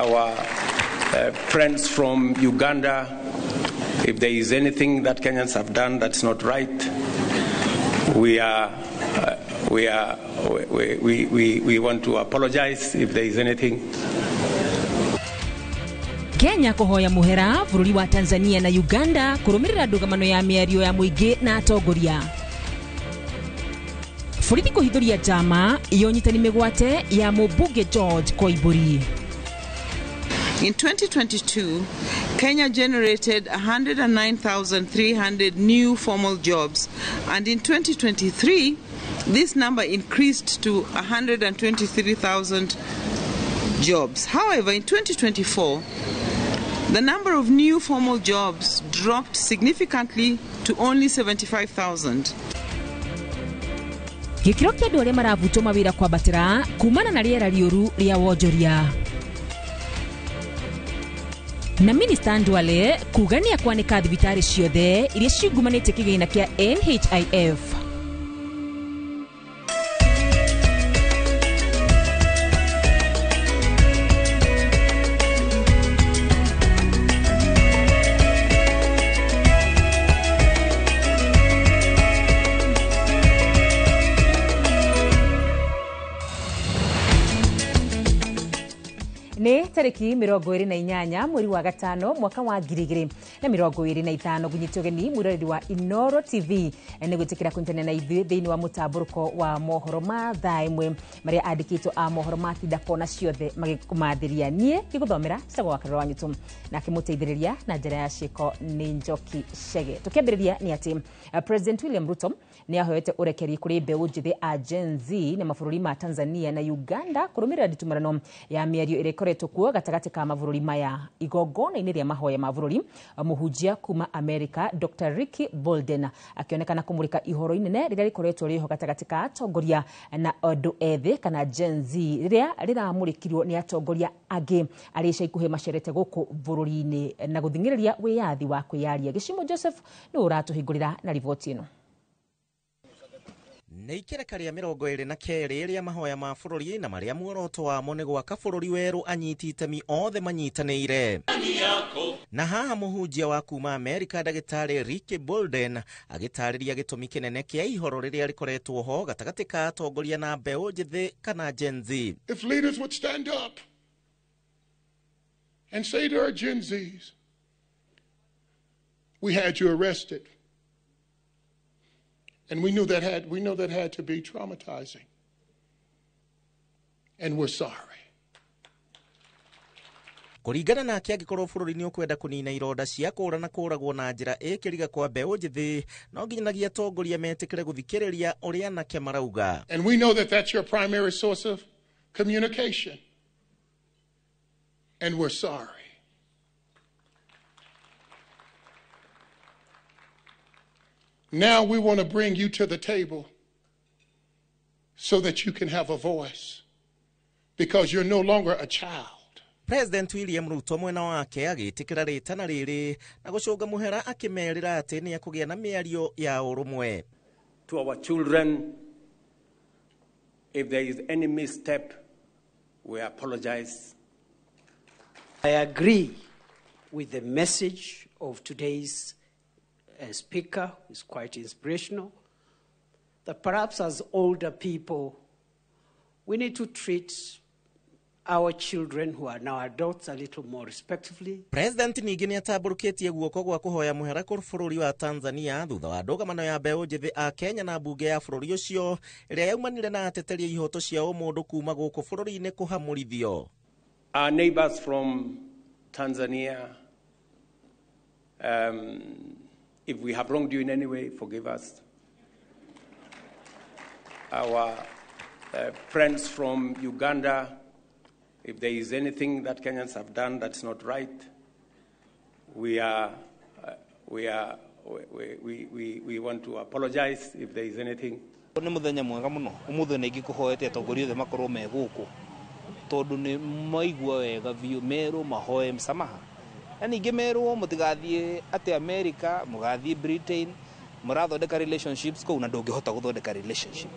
Our friends from Uganda, if there is anything that Kenyans have done that's not right, we are we are we, we, we want to apologize if there is anything. Kenya kũhoya mũhera bũrũri wa Tanzania na Uganda kũrũmĩrĩra ndũgamano ya mĩario ya mũingĩ na atongoria. Borithi kũhithũria njama ya ũnyitani mĩgwate ya mũmbunge George Koimbũri. In 2022, Kenya generated 109,300 new formal jobs, and in 2023, this number increased to 123,000 jobs. However, in 2024, the number of new formal jobs dropped significantly to only 75,000. Gĩkĩro kĩa andũ arĩa maravutwo mawĩra kwambatĩra kumana na rĩera rĩũru rĩa wonjoria. Na minista Ndwale kuga nĩ akwanĩka thibitarĩ ciothe iria ciungumanĩtie kĩgĩna kĩa NHIF. Nĩ tarĩki 28 mweri wa gatano mwaka wa 2025. Ngunyite ũgeni mwĩroreri wa Inoro TV nĩ gwĩtĩkĩra kũnyitanĩra na ithuĩ thĩinĩ wa mũtambũrũko wa mohoro ma thaa ĩmwe marĩa andĩkĩtwo a mohoro ma tinda kona ciothe magĩkũmathĩria. Niĩ ngĩgũthomera Cagwa wa Karũra wa Nyutu, nake mũteithĩrĩria na njĩra ya ciĩko nĩ Njoki Chege. Tũkĩambĩrĩria nĩ atĩ President William Ruto nĩ ahoete ũrekeri kũrĩ mbeũ njĩthĩ a Gen Z na mabũrũri ma Tanzania na Uganda kũrũmĩrĩra nditimũrano ya mĩario ĩrĩa ĩkoretwo kuo gatagatĩ ka mabũrũri maya. Igongona-inĩ rĩa mahoya ma bũrũri, mũhunjia kuma America Dr. Ricky Bolden akĩonekana kũmũrĩka ihoro inene rĩrĩa rĩkoretwo rĩho gatagatĩ ka atongoria na andũ ethĩ kana Gen Z, rĩrĩa rĩramũrĩkirwo nĩ atongoria angĩ arĩa ica ikuhĩ macerete gũkũ bũrũri-inĩ na gũthing'ĩrĩria wĩyathi wa kwĩyaria. Gĩcimo Joseph nĩ ũratũhingũrĩra na riboti ĩno. Nĩ ikereka rĩa 22 rĩa mahoya ma bũrũri na marĩa muoroto wamo nĩ gwaka bũrũri werũ anyiti itemi othe manyitanĩire. Na haha mũhunjia wa kuma Amerika ndagĩtarĩ Ricky Bolden agĩtarĩria gĩtũmi kĩnene kĩa ihoro rĩrĩa rĩkoretwo ho gatagatĩ ka atongoria na mbeũ njĩthĩ kana Gen Z. If leaders would stand up and say to our Gen Zs, we had you arrested. And we knew that had we know that had to be traumatizing. And we're sorry. Kũringana nake, angĩkorwo bũrũri nĩ ũkwenda kũnina ironda cia kũra na kũragwo na njĩra ĩkĩriga kwa mbeũ njĩthĩ, no nginyagia atongoria metĩkĩre gũthikĩrĩria ũrĩa anake marauga. And we know that that's your primary source of communication. And we're sorry. Now we want to bring you to the table so that you can have a voice, because you're no longer a child. President William Ruto mwena wake agĩtĩkĩra rĩtana rĩrĩ na gũcũnga mũhera akĩmerĩra atĩ nĩ ekũgĩa na mĩario ya ũrũmwe. To our children, if there is any misstep, we apologize. I agree with the message of today's speaker, who is quite inspirational, that perhaps as older people, we need to treat our children who are now adults a little more respectfully. President ningĩ nĩ atambũrũkĩtie guoko gwa kũhoya mũhera kũrĩ bũrũri wa Tanzania thutha wa ndũgamano ya mbeũ njĩthĩ a Kenya na mbunge ya bũrũri ũcio ĩrĩa yaumanire na ateteri a ihoto cia ũmũndũ kuma gũkũ bũrũri-inĩ kũhamũrithio. Our neighbors from Tanzania, if we have wronged you in any way, forgive us. Our friends from Uganda, if there is anything that Kenyans have done that's not right, we are we are we, we, we want to apologize if there is anything. Nĩ mũthenya mwega mũno ũmũthĩ nĩ ingĩkũhoete atongoria othe makorwo me gũkũ tondũ nĩ maigua wega biũ merwo mahoe msamaha na ningĩ merwo mũtigathiĩ atĩ America, mũgathiĩ Britain, mũrathondeka relationships kũu na ndũngĩhota gũthondeka relationship.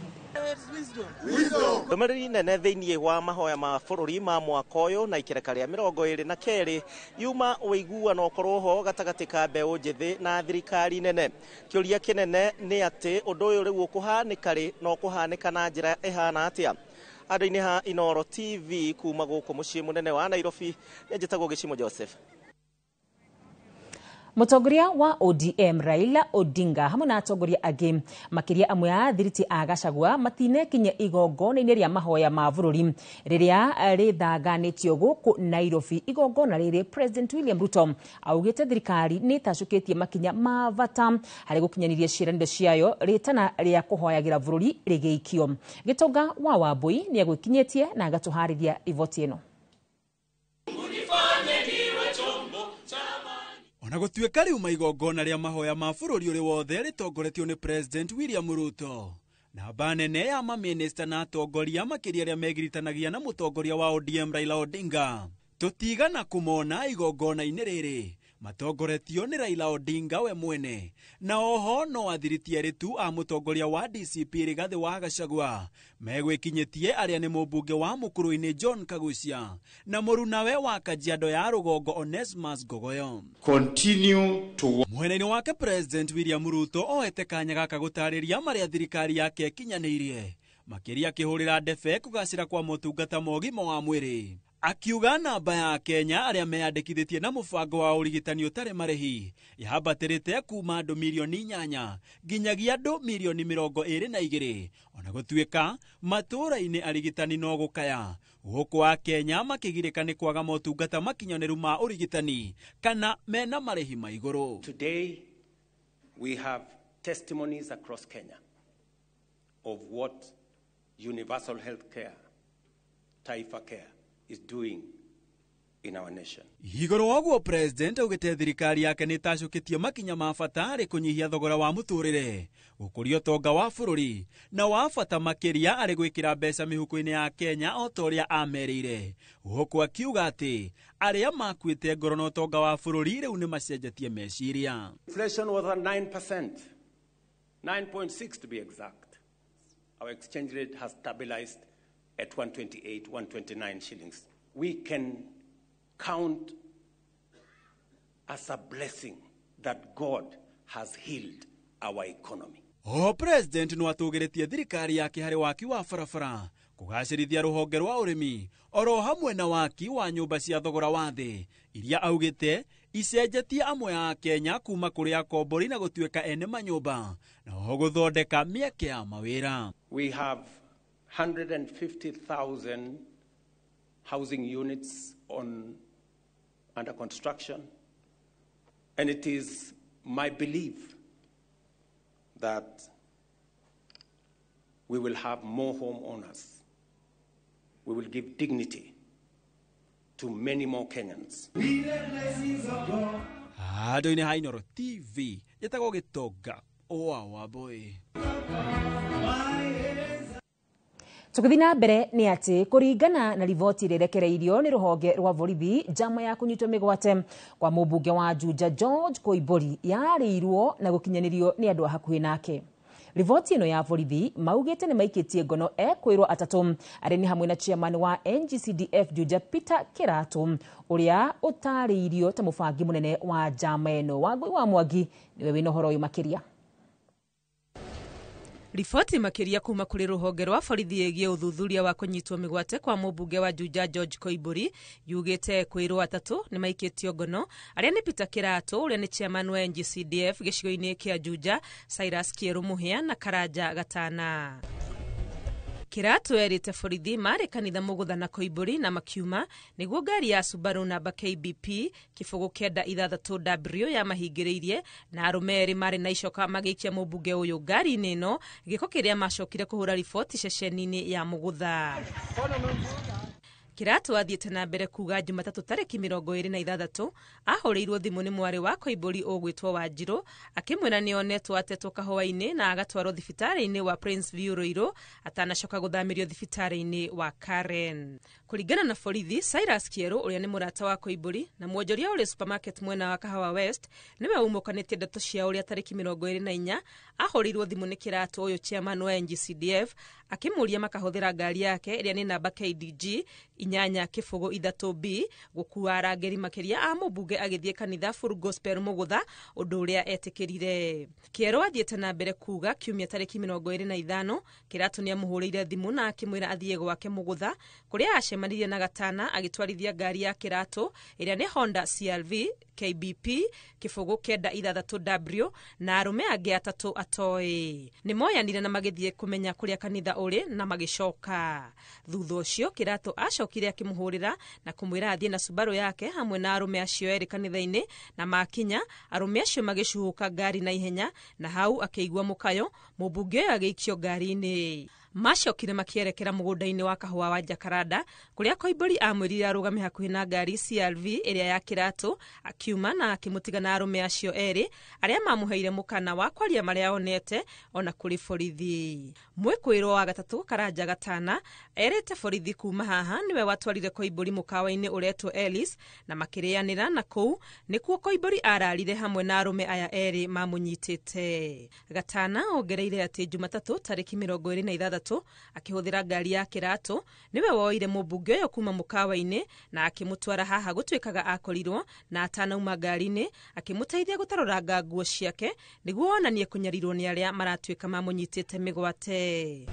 Ndũmĩrĩri nene thĩinĩ wa mahoya ma bũrũri ma mwaka ũyũ na ikereka rĩa 22 yuma ũiguano ũkorwo ho gatagatĩ ka mbeũ njĩthĩ na thirikari nene. Kĩũria kĩnene nĩ atĩ ũndũ ũyũ rĩu ũkũhanĩka rĩ na ũkũhanĩka na njĩra ĩhana atĩa? Andũ-inĩ ha Inooro TV kuma gũkũ mũciĩ mũnene wa Nairobi, njĩtagwo Gĩcimo Joseph. Mũtongoria wa ODM Raila Odinga hamwe na atongoria angĩ makĩria amwe a thiriti a Gachagua matinekinyia igongona-inĩ rĩa mahoya ma bũrũri rĩrĩa rĩthanganĩtio gũkũ Nairobi. Igongona rĩrĩ President William Ruto augĩte thirikari nĩ ĩtacũkĩtie makinya ma bata harĩ gũkinyanĩria ciĩranĩro ciayo rĩtana rĩa kũhoyagĩra bũrũri rĩgĩikio. Gĩtonga wa Wambui nĩ agwĩkinyĩtie na agatũharĩria riboti ĩno. Ona gũtuĩka rĩu maigongona rĩa mahoya ma bũrũri ũrĩ wothe rĩtongoretio nĩ President William Ruto, namba nene ya mamĩnĩsta na atongoria makĩria arĩa megiritanagia na mũtongoria wa ODM Raila Odinga tũtigana kũmona igongona-inĩ rĩrĩ matongoretio nĩ Raila Odinga we mwene, na oho no athiriti erĩ tu a mũtongoria wa DCP Rigathĩ wa Gachagua megwĩkinyĩtie arĩa nĩ mũmbunge wa Mũkũrũ-inĩ John Kagucia na mũrunawe wa Kajiado ya Rũgongo Onesmus Ngogoyo. Continue to Mwena-inĩ wake President William Ruto oete kanya gaka gũtarĩria marĩa thirikari yake ĩkinyanĩirie makĩria akĩhũrĩra ndebe kũgacĩra kwa motungata ma ũgima wa mwĩrĩ, akiuga namba ya Kenya arĩa meyandĩkithĩtie na mũbango wa ũrigitani ũtarĩ marĩhi yambatĩrĩte kuma andũ milioni 8 nginyagia andũ milioni 22, ona gũtuĩka matũũra-inĩ arigitani no gũkaya gũkũ wa Kenya makĩgirĩka nĩ kwaga motungata makinyanĩru ma ũrigitani kana mena marĩhi ma igũrũ. Today we have testimonies across Kenya of what universal health care, Taifa Care, is doing in our nation. Igũrũ wa ũguo President augĩte thirikari yake nĩ ĩtacũkĩtie makinya ma bata harĩ kũnyihia thogora wa mũtũrĩre, gũkũria ũtonga wa bũrũri na wa bata makĩria arĩ gwĩkĩra mbeca mĩhuko-inĩ ya Kenya o ta ũrĩa amerĩire, gũkũ akiuga atĩ arĩa makuĩte ngoro na ũtonga wa bũrũri rĩu nĩ macenjetie meciria. Inflation was at 9%, 9.6 to be exact. Our exchange rate has stabilized at 128, 129 shillings. We can count as a blessing that God has healed our economy. O President no atũgĩrĩtie thirikari yake harĩ waki wa barabara, kũgacĩrithia rũhonge rwa ũrĩmi oro hamwe na waki wa nyũmba cia thogora wa thĩ iria augĩte icenjetie amwe a Kenya kuma kũrĩ akombori na gũtuĩka ene manyũmba na oho gũthondeka mĩeke ya mawĩra. We have 150,000 housing units under construction, and it is my belief that we will have more homeowners. We will give dignity to many more Kenyans. Andũ-inĩ ha Inooro TV njĩtagwo Gĩtonga wa Wambui. Tũgĩthiĩ na mbere nĩ atĩ kũringana na riboti ĩrĩa ĩrekereirio nĩ rũhonge rwa borithi, njama ya kũnyitwo mĩgwate kwa mũmbunge wa Juja George Koimbũri yarĩirwo na gũkinyanĩrio nĩ andũ a hakuhĩ nake. Riboti ĩno ya borithi maugĩte nĩ maikĩtie ngono ekwĩrwo atatũ arĩa nĩ hamwe na chairman wa NGCDF Juja Peter Kĩratũ ũrĩa ũtarĩirio ta mũbangi mũnene wa njama ĩno. Wangũi wa Mwangi nĩwe wĩna ũhoro ũyũ makĩria. Riboti makĩria kuma kũrĩ rũhonge rwa borithi ĩgiĩ ũthuthuria wa kũnyitwo mĩgwate kwa mũmbunge wa Juja George Koimbũri yugĩte kwĩrwo atatũ nĩ maikĩtio ngono arĩa nĩ Peter Kĩratũ ũrĩa nĩ chairman wa NGCDF gĩcigo-inĩ kĩa Juja, Cyrus Kĩerũ Mũhĩa na Karanja Gatana. Kĩratũ erĩte borithi marĩ kanitha Mũgũtha na Koimbũri na makiuma nĩguo ngari ya Subaru namba KBP 996W yamahingĩrĩirie na arũme erĩ marĩ na icoka magĩikia mũmbunge ũyũ ngari-inĩ ĩno, gĩko kĩrĩa macokire kũhũra riboti ceceni-inĩ ya Mũgũtha. Kĩratũ athiĩte na mbere kuga Jumatatũ tarĩki 26 ahũrĩirwo thimũ nĩ mwarĩ wa Koimbũri ũgwĩtwo Wanjirũ akĩmwĩra nĩonetwo atetwo kahũa-inĩ na agatwarwo thibitarĩ-inĩ wa Prince View Ruiru atanacoka gũthamĩrio thibitarĩ-inĩ wa Karen. Kũringana na borithi, Cyrus Kĩerũ ũrĩa nĩ mũrata wa Koimbũri na mwonjoria ũrĩ supermarket mwena wa Kahawa West nĩwe umũkanĩtie ndeto cia ũrĩa tarĩki 24 ahũrĩirwo thimũ nĩ Kĩratũ ũyũ chairman wa NGCDF Akĩmũria makahũthĩra ngari yake ĩrĩa nĩ namba KDG 803B gũkua arangĩri makĩria a mũmbunge agĩthiĩ kanitha Full Gospel Mũgũtha, ũndũ ũrĩa etĩkĩrire. Kĩero athiĩte na mbere kuga kiumia tarĩki 25 Kĩratũ nĩamũhũrĩire thimũ na akĩmwĩra athiĩ gwake Mũgũtha kũrĩa acemanirie na Gatana agĩtwarithia ngari ya Kĩratũ ĩrĩa nĩ Honda CRV KBP 996W na arũme angĩ 3 atoĩ. Nĩmoyanire na magĩthiĩ kũmenya kũrĩa kanitha ũrĩ na magĩcoka. Thutha ũcio Kĩratũ acokire akĩmũhũrĩra na kũmwĩra athiĩ na Subaru yake hamwe na arũme acio erĩ kanitha-inĩ, na makinya arũme acio magĩcuhũka ngari na ihenya, na hau akĩigua mũkayo mũmbunge ũyũ agĩikio ngari-inĩ. Macokire makĩerekera mũgũnda-inĩ wa kahũa wa Jacaranda kũrĩa Koimbũri amwĩrire arũgame hakuhĩ na ngari CRV ĩrĩa ya Kĩratũ, akiuma na akĩmũtiga na arũme acio erĩ arĩa mamũheire mũkana wa kwaria marĩa onete ona kũrĩ borithi. Mwĩkũĩrwo wa gatatũ Karanja Gatana erĩte borithi kuma haha nĩwe watwarire Koimbũri mũkawa-inĩ ũretwo Ellis na makĩrĩanĩra, na kũu nĩkuo Koimbũri ararire hamwe na arũme aya erĩ mamũnyitĩte. Gatana ongereire atĩ Jumatatũ tarĩki 26 akĩhũthĩra ngari ya Kĩratũ nĩwe woire mũmbunge ũyũ kuma mũkawa-inĩ na akĩmũtwara haha gũtuĩkaga akorirwo na atanauma ngari-inĩ akĩmũteithia gũtarũranga nguo ciake nĩguo onanie kũnyarirwo nĩ arĩa maratuĩka mamũnyitĩte mĩgwate.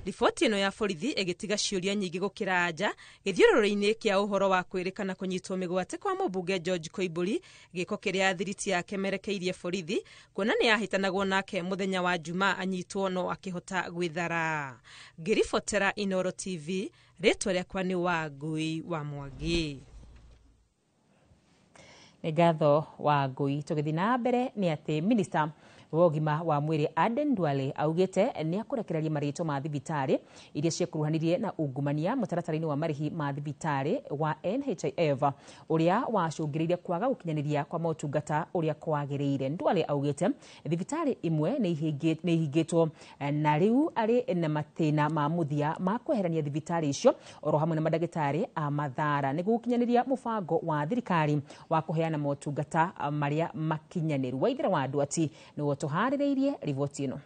Riboti ĩno ya borithi ĩgĩtiga ciũria nyingĩ gũkĩra anja gĩthiũrũrũ-inĩ kĩa ũhoro wa kwĩrĩkana kũnyitwo mĩgwate kwa mũmbunge George Koimbũri, gĩko kĩrĩa thiriti yake merekeirie borithi kuona nĩ yahĩtanagwo nake mũthenya wa Jumaa anyitwo no akĩhota gwĩthara. Ngĩribotera Inooro TV, rĩtwa rĩakwa nĩ Wangui wa Mwangi. Nĩ ngatho Wangui. Tũgĩthiĩ na mbere nĩ atĩ minista wa ũgima wa mwĩrĩ Aden Duale augĩte nĩ akũrekereria marĩtwa ma thibitarĩ iria ciekuruhanirie na ungumania mũtaratara-inĩ wa marĩhi ma thibitarĩ wa NHIF ũrĩa wacũngĩrĩirie kwaga gũkinyanĩria kwa motungata ũrĩa kwagĩrĩire. Duale augĩte thibitarĩ imwe nĩ ihingĩtwo na rĩu arĩ na matĩna ma mũthia ma kweherania thibitarĩ icio oro hamwe na mandagĩtarĩ a mathara nĩguo gũkinyanĩria mũbango wa thirikari wa kũheana motungata marĩa makinyanĩru. Waithera wa Ndwati nĩwe tũharĩrĩirie riboti ĩno.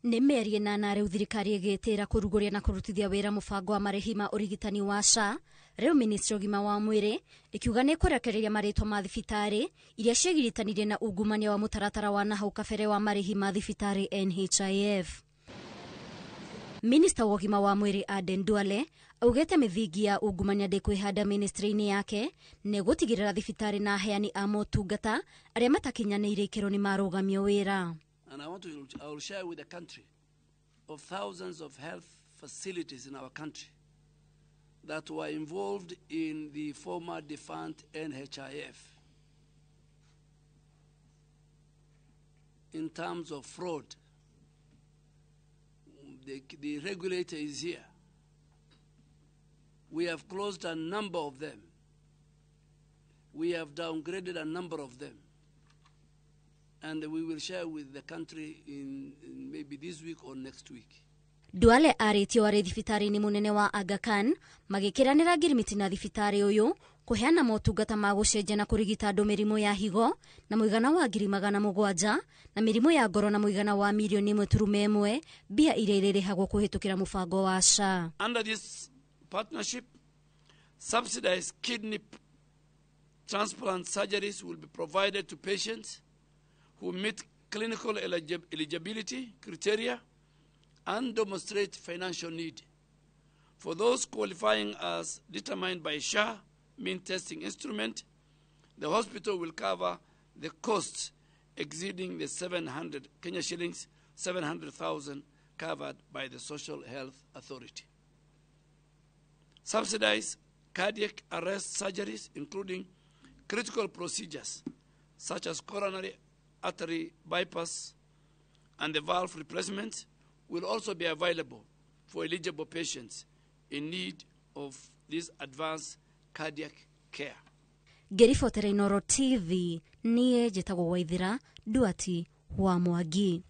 Nĩ mĩeri ĩnana rĩu thirikari ĩgĩtĩra kũrugũria na kũrutithia wĩra mũbango wa marĩhi ma ũrigitani wa SHA. Rĩu ministry ũgima wa mwĩrĩ ĩkiuga nĩ ĩkũrekereria marĩtwa ma thibitarĩ iria ciĩgiritanirie na ungumania wa mũtaratara wa nahau kabere wa marĩhi ma thibitarĩ NHIF. Minista wa ũgima wa mwĩrĩ Aden Duale augĩte mĩthingi ya ungumania ndĩkwĩhanda ministry-inĩ yake nĩ gũtigĩrĩra thibitarĩ na aheani a motungata arĩa matakinyanĩire ikĩro nĩ marũgamio wĩra. And I will share with the country of thousands of health facilities in our country that were involved in the former defunct NHIF in terms of fraud. The regulator is here. We have closed a number of them. We have downgraded a number of them. And we will share with the country in maybe this week or next week. Duale arĩtio arĩ thibitarĩ-inĩ mũnene wa Aga Khan magĩkĩranĩra ngirimiti na thibitarĩ ũyũ kũheana motungata ma gũcenjia na kũrigita andũ mĩrimũ ya higo na mũigana wa 700,000 na mĩrimũ ya ngoro na mũigana wa 1.1 million mbia iria irĩrĩhagwo kũhĩtũkĩra mũbango wa SHA. Under this partnership, subsidized kidney transplant surgeries will be provided to patients who meet clinical eligibility criteria and demonstrate financial need. For those qualifying as determined by SHA mean testing instrument, the hospital will cover the costs exceeding the 700 Kenya shillings, 700,000 covered by the Social Health Authority. Subsidized cardiac arrest surgeries, including critical procedures such as coronary artery bypass and the valve replacement, will also be available for eligible patients in need of this advanced cardiac care. Ngĩribotera Inooro TV, niĩ njĩtagwo Waithera Nduati wa Mwangi.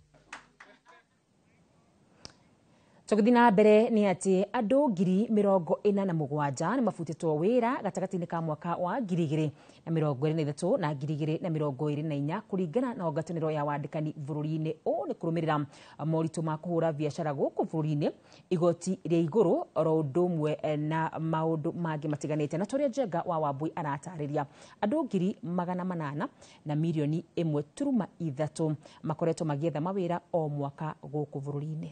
Tũgĩthiĩ na mbere nĩ atĩ andũ 47,000 nĩ mabutĩtwo wĩra gatagatĩ-inĩ ka mwaka wa 2023 na 2024 kũringana na ngwatanĩro ya wandĩkani bũrũri-inĩ. Ũũ nĩ kũrũmĩrĩra moritũ ma kũhũra biacara gũkũ bũrũri-inĩ, igoti rĩa igũrũ oro ũndũ ũmwe na maũndũ mangĩ matiganĩte. Na tũrĩa Njenga wa Wambui aratarĩria, andũ 800 na 1.3 million makoretwo magĩetha mawĩra o mwaka gũkũ bũrũri-inĩ.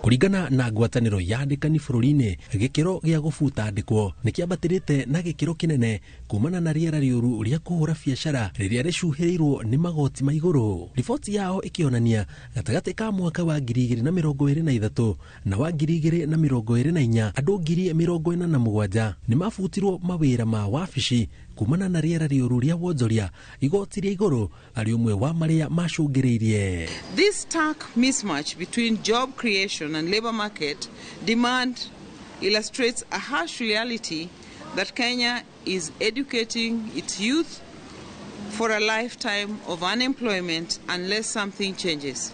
Kũringana na ngwatanĩro ya andĩkani bũrũri-inĩ, gĩkĩro gĩa gũbuta andĩkwo nĩ kĩambatĩrĩte na gĩkĩro kĩnene kumana na rĩera rĩũru rĩa kũhũra biacara rĩrĩa rĩcuhĩrĩirwo nĩ magoti ma igũrũ. Riboti yao ĩkĩonania gatagatĩ ka mwaka wa 2023 na wa 2024, andũ 47,000 nĩ mabutirwo mawĩra ma wabici kumana na rĩera rĩũru rĩa wonjoria, igoti rĩa igũrũ arĩ ũmwe wa marĩa macũngĩrĩirie. This stark mismatch between job creation and labor market demand illustrates a harsh reality that Kenya is educating its youth for a lifetime of unemployment unless something changes.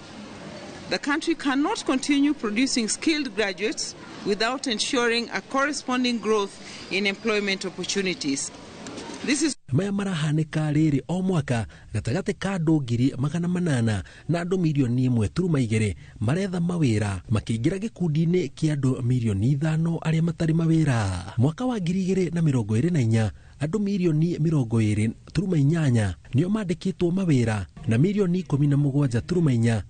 The country cannot continue producing skilled graduates without ensuring a corresponding growth in employment opportunities. This is Maya marahanĩka rĩrĩ o mwaka gatagatĩ ka andũ 800,000 na andũ 1.2 million maretha mawĩra, makĩingĩra gĩkundi-inĩ kĩa andũ 5 million arĩa matarĩ mawĩra. Mwaka wa 2024, andũ 20.8 million nĩo mandĩkĩtwo mawĩra, na 17.4 million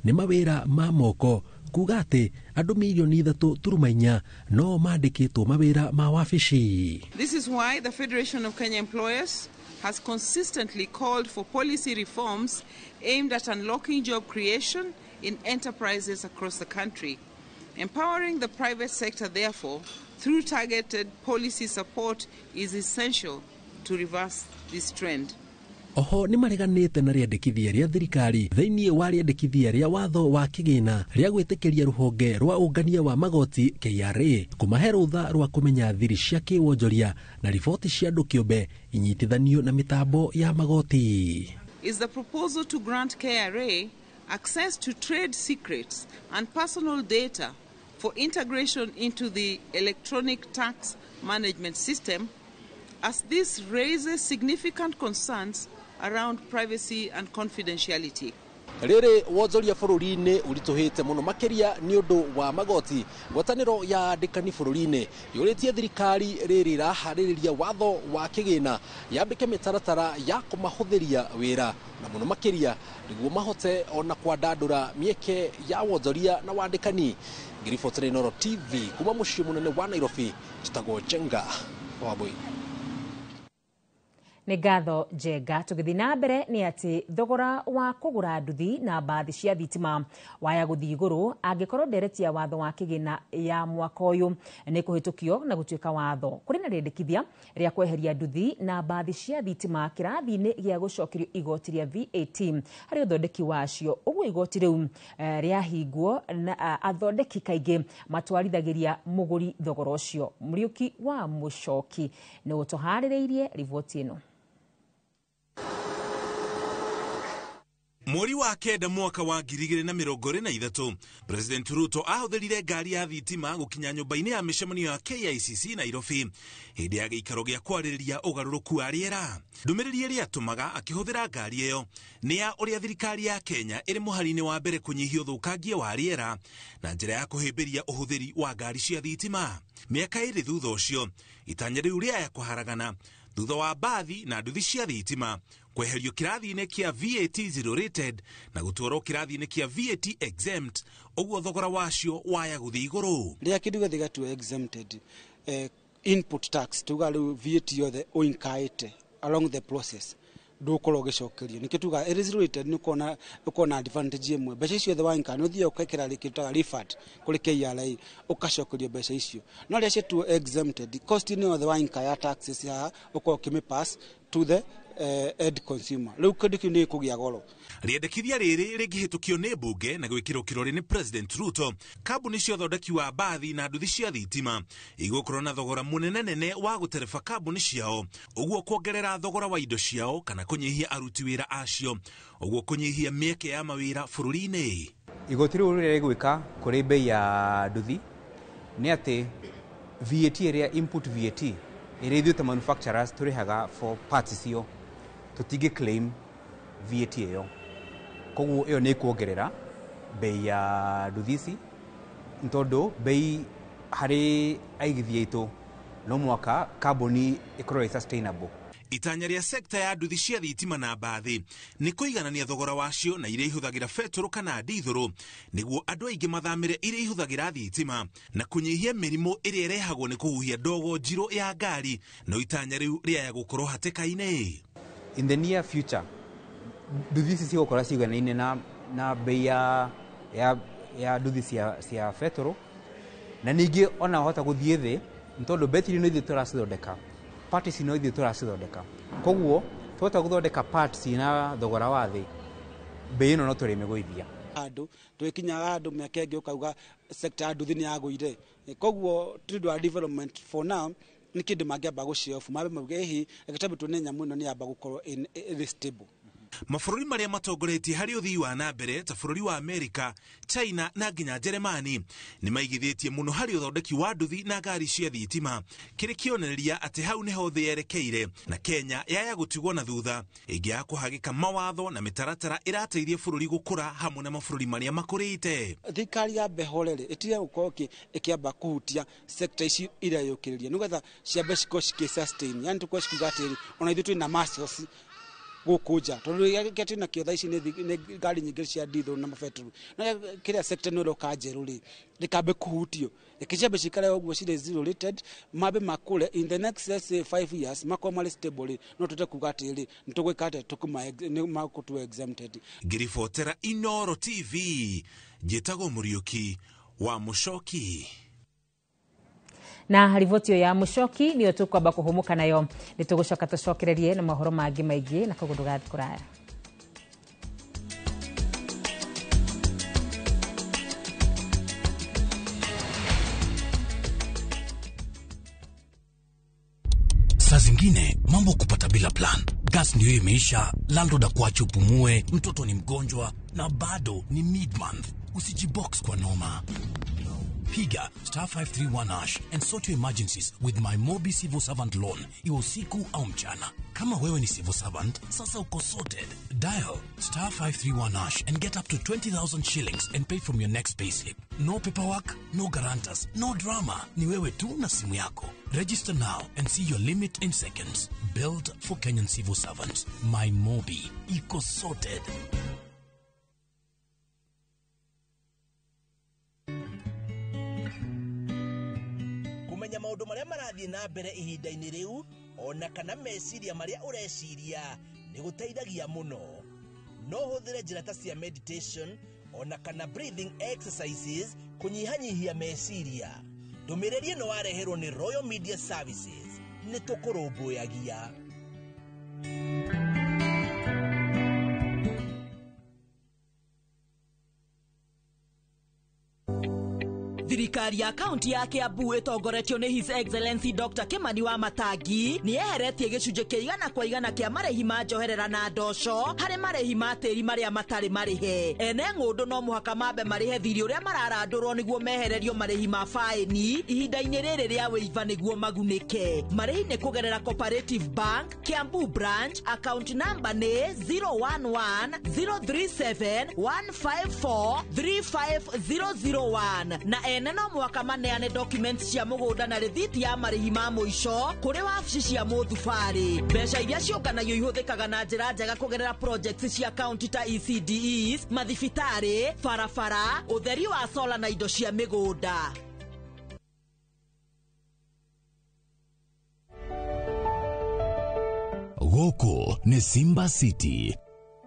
nĩ mawĩra ma moko, kuga atĩ andũ 3.4 million no mandĩkĩtwo mawĩra ma wabici. This is why the Federation of Kenya Employers has consistently called for policy reforms aimed at unlocking job creation in enterprises across the country. Empowering the private sector, therefore, through targeted policy support is essential to reverse this trend. Oho nĩ mareganĩte na rĩendekithia rĩa thirikari thĩinĩ wa rĩendekithia rĩa watho wa kĩgĩna rĩa gwĩtĩkĩria rũhonge rwa ũngania wa magoti KRA kũmahe rũtha rwa kũmenya thiri cia kĩwonjoria na riboti cia andũ kĩũmbe inyitithanio na mĩtambo ya magoti. Is the proposal to grant KRA access to trade secrets and personal data for integration into the electronic tax management system, as this raises significant concerns around privacy and confidentiality. Rĩrĩ wonjoria bũrũri-inĩ ũritũhĩte mũno makĩria nĩ ũndũ wa magoti, ngwatanĩro ya andĩkani bũrũri-inĩ yũrĩtie thirikari rĩrĩ ĩraharĩrĩria watho wa kĩgĩna yambĩke mĩtaratara ya kũmahũthĩria wĩra, na mũno makĩria nĩguo mahote ona kwandandũra mĩeke ya wonjoria na wandĩkani. Ngĩribotera Inooro TV kuma mũciĩ mũnene wa Nairobi, njĩtagwo Njenga Wambui. Nĩ ngatho, Njenga. Tũgĩthiĩ na mbere nĩ atĩ thogora wa kũgũra nduthi na mbathi cia thitima waya gũthiĩ igũrũ angĩkorwo ndereti ya watho wa kĩgĩna ya mwaka ũyũ nĩ kũhĩtũkio na gũtuĩka watho. Kũrĩ na rĩendekithia rĩa kweheria nduthi na mbathi cia thitima kĩrathi-inĩ gĩa gũcokerio igoti rĩa VAT harĩ ũthondeki wacio. Ũguo igoti rĩu rĩahingwo na athondeki kaingĩ matwarithagĩria mũgũri thogora ũcio. Mũriũki wa Mũcoki nĩ ũtũharĩrĩirie riboti ĩno. Mweri wa kenda mwaka wa 2023, President Ruto ahũthĩrire ngari ya thitima gũkinya nyũmba-inĩ ya mĩcemanio ya KICC Nairobi hĩndĩ ya gĩikaro gĩa kwarĩrĩria ũgarũrũku wa rĩera. Ndũmĩrĩri ĩrĩa atũmaga akĩhũthĩra ngari ĩyo nĩ ya ũrĩa thirikari ya Kenya ĩrĩ mũhari-inĩ wa mbere kũnyihia ũthũkangia wa rĩera na njĩra ya kũhĩmbĩria ũhũthĩri wa ngari cia thitima. Mĩaka 2 thutha ũcio, itanya rĩu rĩaya kũharagana thutha wa mbathi na nduthi cia thitima kweherio kĩrathi-inĩ kĩa VAT zero rated na gũtwarwo kĩrathi-inĩ kĩa VAT exempt, ũguo thogora wacio waya gũthiĩ igũrũ. Rĩrĩa kĩndũ gĩothe gĩgatua exempted input tax, tuga rĩu VAT yothe ũinkaĩte along the process ndũgũkorwo ũgĩcokerio. Nĩkĩo tuga ĩrĩ zero rated, nĩ ũkorwo na advantage ĩmwe. Mbeca icio ciothe wainka nĩ ũthiaga ũkekĩra kĩndũ taga refund kũrĩ KRA, ũgacokerio mbeca icio. No rĩrĩa ciatuo exempted, cost inĩ yothe wainka ya taxes haha ũkorwo ũkĩmĩ pass to the end consumer. Rĩu kĩndũ kĩu nĩ gĩkũgĩa goro. Rĩendekithia rĩrĩ rĩngĩhĩtũkio nĩ mbunge na gwĩkĩrwo kĩrore nĩ President Ruto, kambuni cia ũthondeki wa mbathi na nduthi cia thitima igũkorwo na thogora mũnene nene wa gũtereba kambuni ciao, ũguo kuongerera thogora wa indo ciao kana kũnyihia aruti wĩra acio, ũguo kũnyihia mĩeke ya mawĩra bũrũri-inĩ. Igoti rĩu rĩrĩa rĩgwĩka kũrĩ bei ya nduthi nĩ atĩ VAT ĩrĩa input VAT ĩrĩa ithuĩ ta manufacturers tũrĩhaga for parts icio, tũtingĩ claim VAT ĩyo, koguo ĩyo nĩ ĩkuongerera bei ya nduthi ici, nĩ tondũ bei harĩ aigithia aitũ no mwaka kambuni ĩkorwo ĩ sustainable. Itanya rĩa sekta ya nduthi cia thitima na mbathi nĩ kũiganania thogora wacio na iria ihũthagĩra betũrũ kana ndithũrũ, nĩguo andũ aingĩ mathamĩre iria ihũthagĩra thitima na kũnyihia mĩrimũ ĩrĩa ĩrehagwo nĩ kũhuhia ndogo njirũ ya ngari. No itanya rĩu rĩaya gũkorwo hatĩka-inĩ. In the near future nduthi ici cigũkorwo ciganaine na bei ya nduthi cia betũrũ, na ningĩ ona wahota gũthiĩ thĩ nĩ tondũ betiri no ithuĩ tũracithondeka, parts no ithuĩ tũracithondeka, koguo twahota gũthondeka parts na thogora wa thĩ, bei ĩno no tũrĩmĩgũithia. Handũ twĩkinyaga handũ mĩaka ĩngĩ ũkauga sector ya nduthi nĩ yagũire, koguo tũndũ wa development for now nĩ kĩndũ mangĩamba gũcie off, mambe mauge ĩhĩ reke twambe tuone nyamũ ĩno nĩ yamba gũkorwo ĩrĩ stable. Mabũrũri marĩa matongoretie harĩ ũthii wa na mbere ta bũrũri wa Amerika, China na nginya Jeremani nĩ maigithĩtie mũno harĩ ũthondeki wa nduthi na ngari cia thitima, kĩrĩ kĩonereria atĩ hau nĩho thĩ yerekeire na Kenya yaya gũtigwo na thutha ĩngĩaga kũhagĩka mawatho na mĩtaratara ĩrateithia bũrũri gũkũra hamwe na mabũrũri marĩa makũrĩte. Thirikari yambe horere ĩtige gũkorwo ĩkĩamba kũhutia sector ici ireyũkĩrĩria nĩgetha ciambe cikorwo cikĩ sustain, yani tũkorwo cikiuga atĩrĩ ona ithuĩ twĩna muscles gũkũ nja, tondũ kĩrĩa twĩna kĩo thaa ici nĩ ngari nyingĩ cia diesel na mabetũrũ, no kĩrĩa sector ĩno ĩroka njerũ rĩ rĩkambe kũhutio, reke ciambe cikare ũguo cirĩ zero rated, mambe makũre in the next, let's say, 5 years makorwo marĩ stable rĩ, no tũte kuga atĩrĩ nĩ tũgwĩka atĩa tũkũma exempted. Ngĩribotera Inooro TV, njĩtagwo Mũriũki wa Mũcoki. Na riboti ya Mũcoki nĩyo tũkwamba kũhũmũka nayo, nĩ tũgũcoka tũcokererie na mohoro mangĩ maingĩ, na koguo ndũgathiĩ kũraya. Saa zingine mambo kupata bila plan. Gas ndio imeisha, landlord akuache upumue, mtoto ni mgonjwa na bado ni mid-month. Usijibox kwa noma. Piga star 531 hash and sort your emergencies with my Mobi Civil Servant Loan, iwe usiku au mchana. Kama wewe ni civil servant, sasa uko sorted. Dial star 531 hash and get up to 20,000 shillings and pay from your next payslip. No paperwork, no guarantors, no drama. Ni wewe tu na simu yako. Register now and see your limit in seconds. Built for Kenyan civil servants. My Mobi. Iko sorted. Kumenya maundu maria marathie na mbere ihinda-inĩ rĩu ona kana meciria maria ũreciria nĩ gũteithagia mũno. No ũhũthĩre njĩra ta cia meditation ona kana breathing exercises kũnyihanyihia meciria. Ndũmĩrĩri ĩno wareherwo nĩ Royal Media Services. Nĩ tũkũrũmbũyagia. Thirikari ya kaunti ya Kiambu ĩtongoretio nĩ His Excellency Dr. Kimani wa Matangi nĩ yeheretie gĩcunjĩ kĩa 100% kĩa marĩhi ma njoherera na ndoco harĩ marĩhi ma tĩri marĩa matarĩ marĩhe. Ene ng'ũndũ no mũhaka mambe marĩhe thirĩ ũrĩa mararandũrwo nĩguo mehererio marĩhi ma faĩni ihinda-inĩ rĩrĩ rĩa wĩiva nĩguo magunĩke. Marĩhi nĩ kũgerera Cooperative Bank, Kiambu Branch, account number nĩ 011 037 154 35001 na ene no mwaka maneane documents cia mũgũnda na rĩthiti ya marĩhi ma mũico kũrĩ wabici cia mũthubarĩ. Mbeca iria ciũnganagio ihũthĩkaga na njĩra njega kũgerera projects cia county ta ECDEs, mathibitarĩ, barabara, ũtheri wa sola na indo cia mĩgũnda. Gũkũ nĩ Simba City.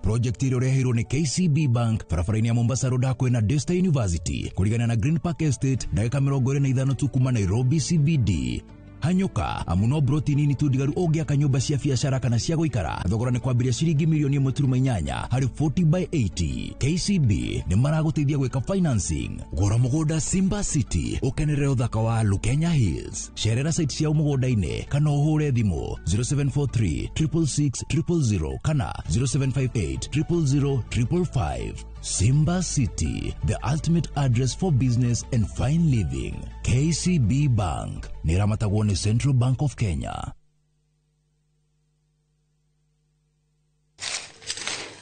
Project ĩrĩa ũreheirwo nĩ KCB Bank barabara-inĩ ya Mombasa Road hakuhĩ na Daystar University kũrigana na Green Park Estate ndagĩka 25 tu kuma Nairobi CBD. Hanyũka amu no broti nini tu ndigaru ũngĩaka nyũmba cia biacara kana cia gũikara. Thogora nĩ kwambĩrĩria ciringi milioni 1.8 harĩ 40 by 80. KCB nĩ maragũteithia gwĩka financing. Gũra mũgũnda Simba City ũkenerere ũthaka wa Lukenya Hills. Cerera site ciao mũgũnda-inĩ kana ũhũre thimũ 0743 666 000 kana 0758 000 555. Simba City, the ultimate address for business and fine living. KCB Bank nĩ ĩramatagwo nĩ Central Bank of Kenya.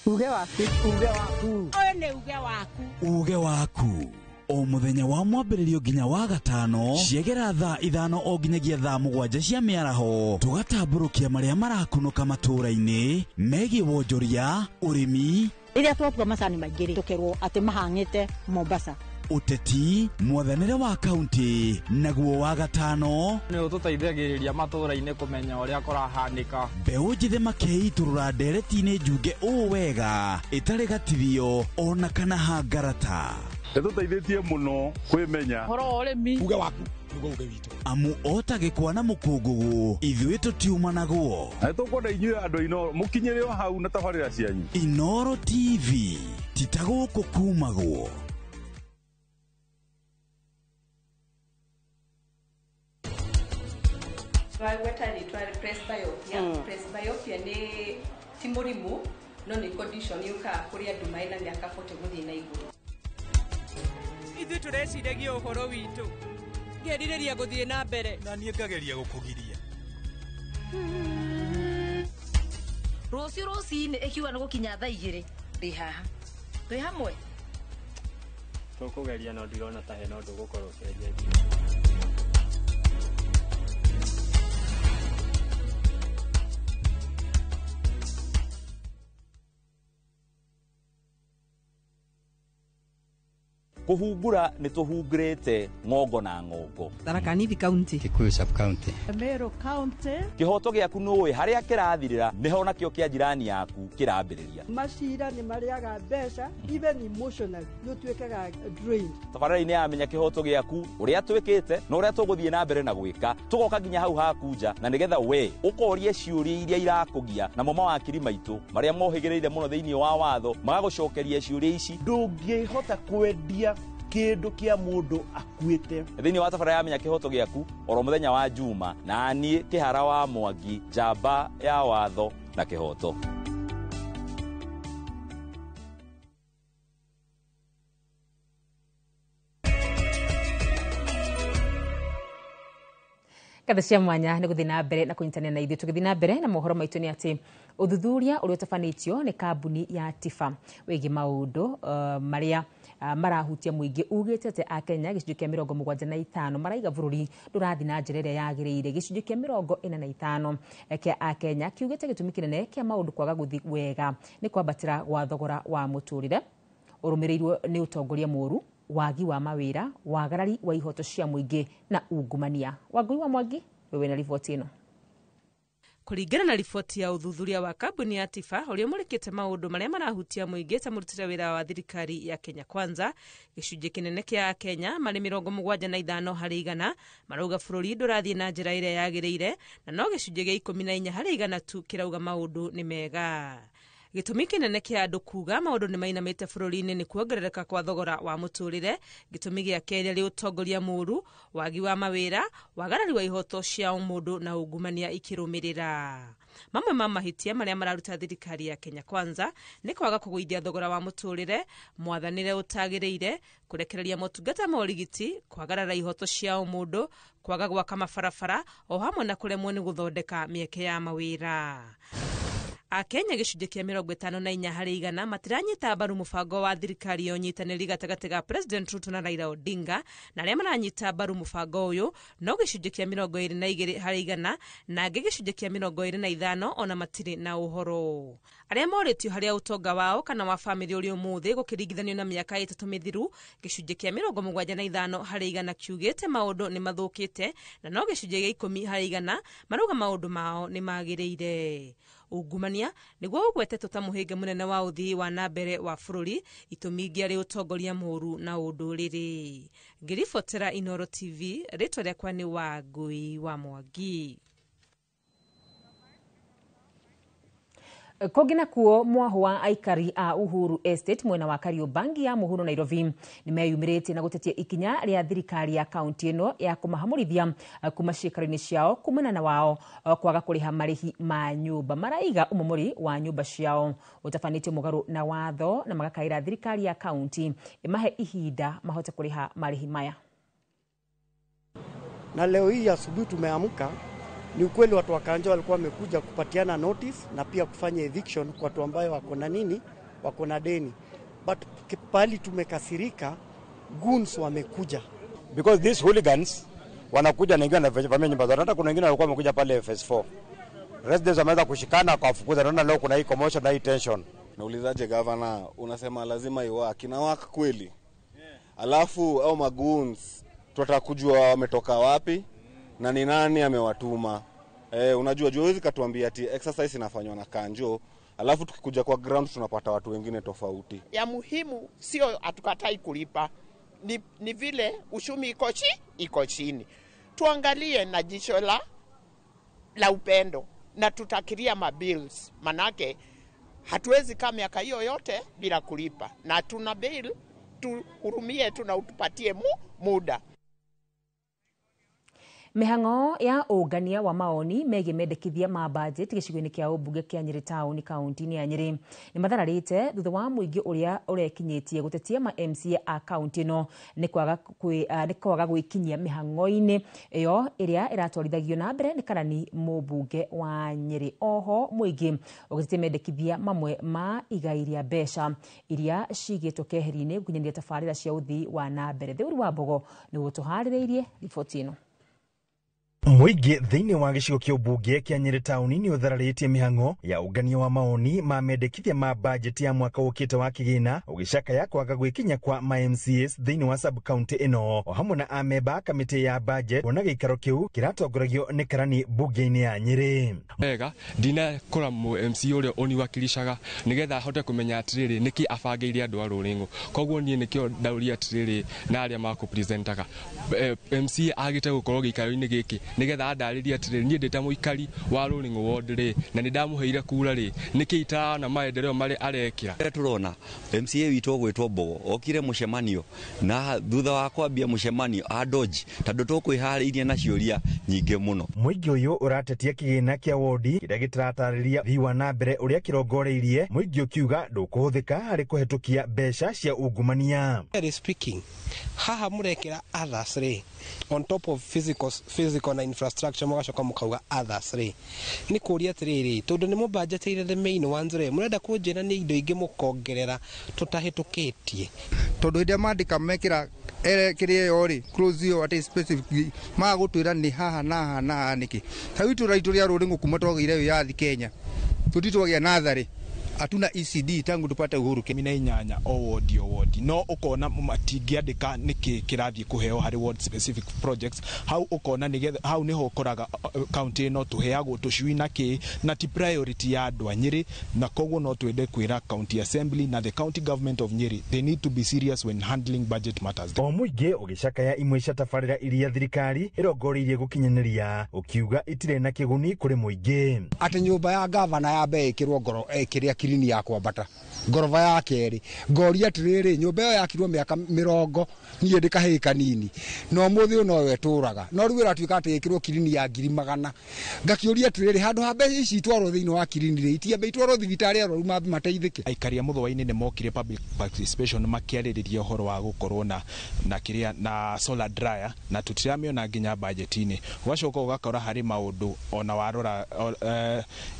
Uge waku, uge waku. Ũyũ nĩ uge waku. Uge waku o muthenya wa mwambĩrĩrio nginya wa gatano ciegera thaa 5 o nginyagia thaa 7 cia mĩaraho, tũgatambũrũkia marĩa marakunũka matũũra-inĩ megiĩ wonjoria, ũrĩmi. Rĩrĩa twatua macani maingĩ rĩ, tũkerwo atĩ mahang'ĩte Mombasa. Ũteti, mwathanĩre wa kaunti, naguo wa gatano nĩ ũtũteithagĩrĩria matũũra-inĩ kũmenya ũrĩa kũrahanĩka. Mbeũ njĩthĩ makeitũrũra ndereti-inĩ njunge ũũ wega ĩtarĩ gatithio ona kana hangarata. Ĩtũteithĩtie mũno kwĩmenya. Ũhoro wa ũrĩmi. Uge waku nĩguo uge witũ. Amu ota gĩkwa na mũkũngũgũ ithuĩ tũtiumanagwo. Na nĩtũkwenda inyuĩ andũ Inooro mũkinyĩre o hau na tabarĩra cianyu. Inooro TV ti ta gũkũ kumagwo. Twagweta rĩtwa presbyopia. Presbyopia nĩ ti mũrimũ no nĩ condition yũkaga kũrĩ andũ marĩ na mĩaka 40 gũthiĩ na igũrũ. Ithuĩ tũreciragia ũhoro witũ, ngerirĩria gũthiĩ na mbere na niĩ ngageria gũkũgiria. Rũciũ rũcinĩ ĩkiuga nĩ gũkinya thaa 2 ndĩ haha twĩ hamwe. Tũkũgeria no ndirona ta hena ũndũ ũgũkorwo ũcenjetie. Kũhungura nĩ tũhungurĩte ng'ongo na ng'ongo. Tharaka Nithi County, Kikuyu sub county, Meru County. Kĩhoto gĩaku nũĩ harĩa kĩrathirĩra nĩho nakĩo kĩa jirani yaku kĩrambĩrĩria. Macira nĩ marĩaga mbeca, even emotionally nĩ ũtuĩkaga drained. Tabarĩra-inĩ ya Menya Kĩhoto Gĩaku ũrĩa twĩkĩte na ũrĩa tũgũthiĩ na mbere na gwĩka, tũgoka nginya hau haku nja na nĩgetha we ũkorie ciũria iria irakũgia, namo mawakiri maitũ marĩa mohĩgĩrĩire mũno thĩinĩ wa watho magagũcokeria ciũria ici. Ndũngĩhota kwendia kĩndũ kĩa mũndũ akuĩte. Thĩinĩ wa tabarĩra ya Menya Kĩhoto Gĩaku oro mũthenya wa Juma, na niĩ Kĩhara wa Mwangi, njamba ya watho na kĩhoto. Ngatho cia mwanya nĩ gũthiĩ na mbere na kũnyitanĩra na ithuĩ. Tũgĩthiĩ na mbere na mohoro maitũ nĩ atĩ ũthuthuria ũrĩa ũtabanĩtio nĩ kambuni ya Tifa wĩgiĩ maũndũ marĩa marahutia mũingĩ ugĩte atĩ Akenya gĩcunjĩ kĩa 75 maraiga bũrũri ndũrathiĩ na njĩra ĩrĩa yagĩrĩire. Gĩcunjĩ kĩa 45 kĩa Akenya kiugĩte gĩtũmi kĩnene kĩa maũndũ kwaga gũthiĩ wega nĩ kwambatĩra gwa thogora wa mũtũrĩre ũrũmĩrĩirwo nĩ ũtongoria mũũru, wagi wa mawĩra, wagarari wa ihoto cia mũingĩ na ungumania. Wangui wa Mwangi wewe na riboti ĩno. Kũringana na riboti ya ũthuthuria wa kambuni ya Tifa ũrĩa ũmũrĩkĩte maũndũ marĩa marahutia mũingĩ ta mũrutĩre wĩra wa thirikari ya Kenya Kwanza, gĩcunjĩ kĩnene kĩa Akenya marĩ 75 harĩ igana marauga bũrũri ndũrathiĩ na njĩra ĩrĩa yagĩrĩire, na no gĩcunjĩ gĩa 14 harĩ igana tu kĩrauga maũndũ nĩ mega. Gĩtũmi kĩnene kĩa andũ kuga maũndũ nĩ mainamĩte bũrũri-inĩ nĩ kuongerereka kwa thogora wa mũtũrĩre. Gĩtũmi gĩa kerĩ arĩ ũtongoria mũũru, wagi wa mawĩra, wagarari wa ihoto cia mũndũ na ungumania ikĩrũmĩrĩra. Mamwe ma mahĩtia marĩa mararuta thirikari ya Kenya Kwanza nĩ kwaga kũgũithia thogora wa mũtũrĩre, mwathanĩre ũtagĩrĩire, kũrekereria motungata ma ũrigiti, kwagarara ihoto cia mũndũ, kwaga gwaka mabarabara o hamwe na kũremwo nĩ gũthondeka mĩeke ya mawĩra. Akenya gĩcunjĩ kĩa 54 harĩ igana matiranyita mbaru mũbango wa thirikari ya ũnyitanĩri gatagatĩ ga President Ruto na Raila Odinga, na arĩa maranyita mbaru mũbango ũyũ no gĩcunjĩ kĩa 22 harĩ igana, na angĩ gĩcunjĩ kĩa 25 ona matirĩ na ũhoro. Arĩa morĩtio harĩa ũtonga wao kana wa bamĩrĩ ũrĩ ũmũthĩ gũkĩringithanio na mĩaka 3 mĩthiru, gĩcunjĩ kĩa 75 harĩ igana kiugĩte maũndũ nĩ mathũkĩte, na no gĩcunjĩ gĩa 10 harĩ igana marauga maũndũ mao nĩ magĩrĩire. Ungumania nĩguo ũgwetetwo ta mũhĩnga mũnene wa ũthii wa na mbere wa bũrũri, itũmi ingĩ arĩ ũtongoria mũũru na ũndũrĩrĩ. Ngĩribotera Inooro TV, rĩtwa rĩakwa nĩ Wangui wa Mwangi. Kũngĩ nakuo mwahu wa aikari a Uhuru Estate mwena wa Kariobangi ya Muhuro Nairobi nĩmeyumĩrĩtie na gũtetia ikinya rĩa thirikari ya kaunti ĩno ya kũmahamũrithia kuma ciikaro-inĩ ciao kumana na wao kwaga kũrĩha marĩhi ma nyũmba. Maraiga ũmomori wa nyũmba ciao ũtabanĩtio mũgarũ na watho na magakaĩra thirikari ya kaunti ĩmahe ihinda mahote kũrĩha marĩhi maya. Na leo hii asubuhi tumeamka, ni ukweli watu wa Kanjo walikuwa wamekuja kupatiana notice na pia kufanya eviction kwa watu ambayo wako na nini, wako na deni. But pali tumekasirika, goons wamekuja. Because these hooligans wanakuja na wengine wanavamia nyumba zao. Hata kuna wengine walikuwa wamekuja pale phase 4. Residents wameanza kushikana kwa fukuza. Naona leo kuna hii commotion na hii tension. Naulizaje governor, unasema lazima iwaki na work kweli? Alafu au magoons tunataka kujua wametoka wapi na ni nani amewatuma. Unajua huwezi katuambia ati exercise inafanywa na Kanjo, alafu tukikuja kwa ground tunapata watu wengine tofauti. Ya muhimu sio hatukatai kulipa, ni vile ushumi iko chini. Tuangalie na jicho la upendo na tutakiria mabills, manake hatuwezi kama miaka hiyo yote bila kulipa, na tuna bill, tuhurumie tu na utupatie muda. Mihango ya ũngania wa maoni megiĩ mendekithia ma budget gĩcigo-inĩ kĩa ũmbunge kĩa Nyĩrĩ taũni kaunti-inĩ ya Nyĩrĩ nĩ mathararĩte thutha wa mũingĩ ũrĩa ũrekinyĩtie gũtetia ma MCA a kaunti ĩno nĩ kwaga gwĩkinyia mĩhang'o-inĩ ĩyo ĩrĩa ĩratwarithagio na mbere nĩ karani mũmbunge wa Nyĩrĩ. Oho mũingĩ ũgĩtetia mendekithia mamwe ma igai rĩa mbeca iria cigĩtwo keheri-inĩ gũkinyanĩria tabarĩra cia ũthii wa na mbere. Theuri wa Mbogo nĩguo tũharĩrĩirie riboti ĩno. Mũingĩ thĩinĩ wa gĩcigo kĩa ũmbunge kĩa Nyĩrĩ taũni nĩ ũthararĩtie mĩhang'o ya ũngania wa maoni ma mendekithia ma bajeti ya mwaka ũkĩte wa kĩgĩna ũgĩcakaya kwaga gwĩkinya kwa ma MCAs thĩinĩ wa sub county ĩno o hamwe na amemba a kamĩtĩ ya budget kuona gĩikaro kĩu kĩratongoragio nĩ karani mbunge-inĩ ya Nyĩrĩ. Wega ndinakora MC ũrĩa ũniwakilishaga nĩgetha ahote kũmenya atĩrĩrĩ nĩkĩ abangĩire andũ a rũrĩng'ũ, koguo niĩ nĩkĩo ndauria atĩrĩrĩ na arĩa makũpresentaga MC agĩte gũkorwo gĩikaro-inĩ gĩkĩ nigetha andarĩrie atĩrĩrĩ niĩ ndĩ ta mũikari wa rũrĩng'ũ ward rĩ na nĩ ndamũheire kura rĩ nĩkĩ itarona maendeleo marĩa arekĩra. Tũrona MCA witũ ũgwĩtwo Mbogo okire mũcemanio na thutha wa kwambia mũcemanio andoji tondũ tũkwĩharĩirie na ciũria nyingĩ mũno. Mũingĩ ũyũ ũratetia kĩgĩna kĩa wodi kĩrĩa gĩtaratarĩria ũthii wa na mbere ũrĩa kĩrongoreirie, mũingĩ ũkiuga ndũkũhũthĩka harĩ kũhetũkia mbeca cia ungumania. Speaking, haha mũrekĩra others rĩ on top of physical na infrastructure mũgacoka mũkauga others rĩ nĩ kũria atĩrĩrĩ tondũ nĩ mũbanjetĩire the main ones rĩ mũrenda kũnjĩra nĩ indo ingĩ mũkongerera tũtahĩtũkĩtie tondũ hĩndĩ ĩrĩa mandĩka mekĩra kĩrĩa ĩyo rĩ close ĩyo atĩ specifically magũtwĩra nĩ haha na haha na haha nĩkĩ. Ta rĩu itũũra ritũ rĩa Rũrĩng'ũ kuma twagĩire wĩyathi Kenya tũtitwagĩa natharĩ, hatuna ECD tangu tupate uhuru. 18 o ward o ward no ukona matingĩandĩka nĩkĩ kĩrathiĩ kũheo harĩ ward specific projects hau ukona nĩgetha hau nĩho ũkoraga county ĩno tũheagwo tũcui na kĩ na ti priority ya andũ a Nyĩrĩ, na koguo no twende kwĩra county assembly na the county government of Nyĩrĩ they need to be serious when handling budget matters. O mũingĩ ũgĩcakaya imwe cia tabarĩra iria thirikari ĩrongoreirie gũkinyanĩria ũkiuga itirĩ na kĩguni kũrĩ mũingĩ. Atĩ nyũmba ya gavana yambe ĩkĩrwo ngoro ĩkĩrĩa kirini ya kwambata ngoroba ya kerĩ ngoria atirĩrĩ nyũmba ĩyo yakirwo mĩaka 40 niĩ ndĩ kahĩĩ kanini no mũthĩ ũyũ noyo ĩtũraga no rĩu ĩratuĩka atĩ ĩkĩrwo kirini ya 100,000 ngakĩũria atĩrĩrĩ handũ ha mbeca ici itwarwo thĩinĩ wa kirini rĩ itiambe itwarwo thibitarĩ arwaru mambe mateithĩke. Aikari a Mũthũa-inĩ nĩ mokire public participation makĩarĩrĩria ũhoro wa gũkorwo na kĩrĩa na solar dryer na tũtiramĩona nginya budget-inĩ. Ũgacoka ũgakora harĩ maũndũ ona warora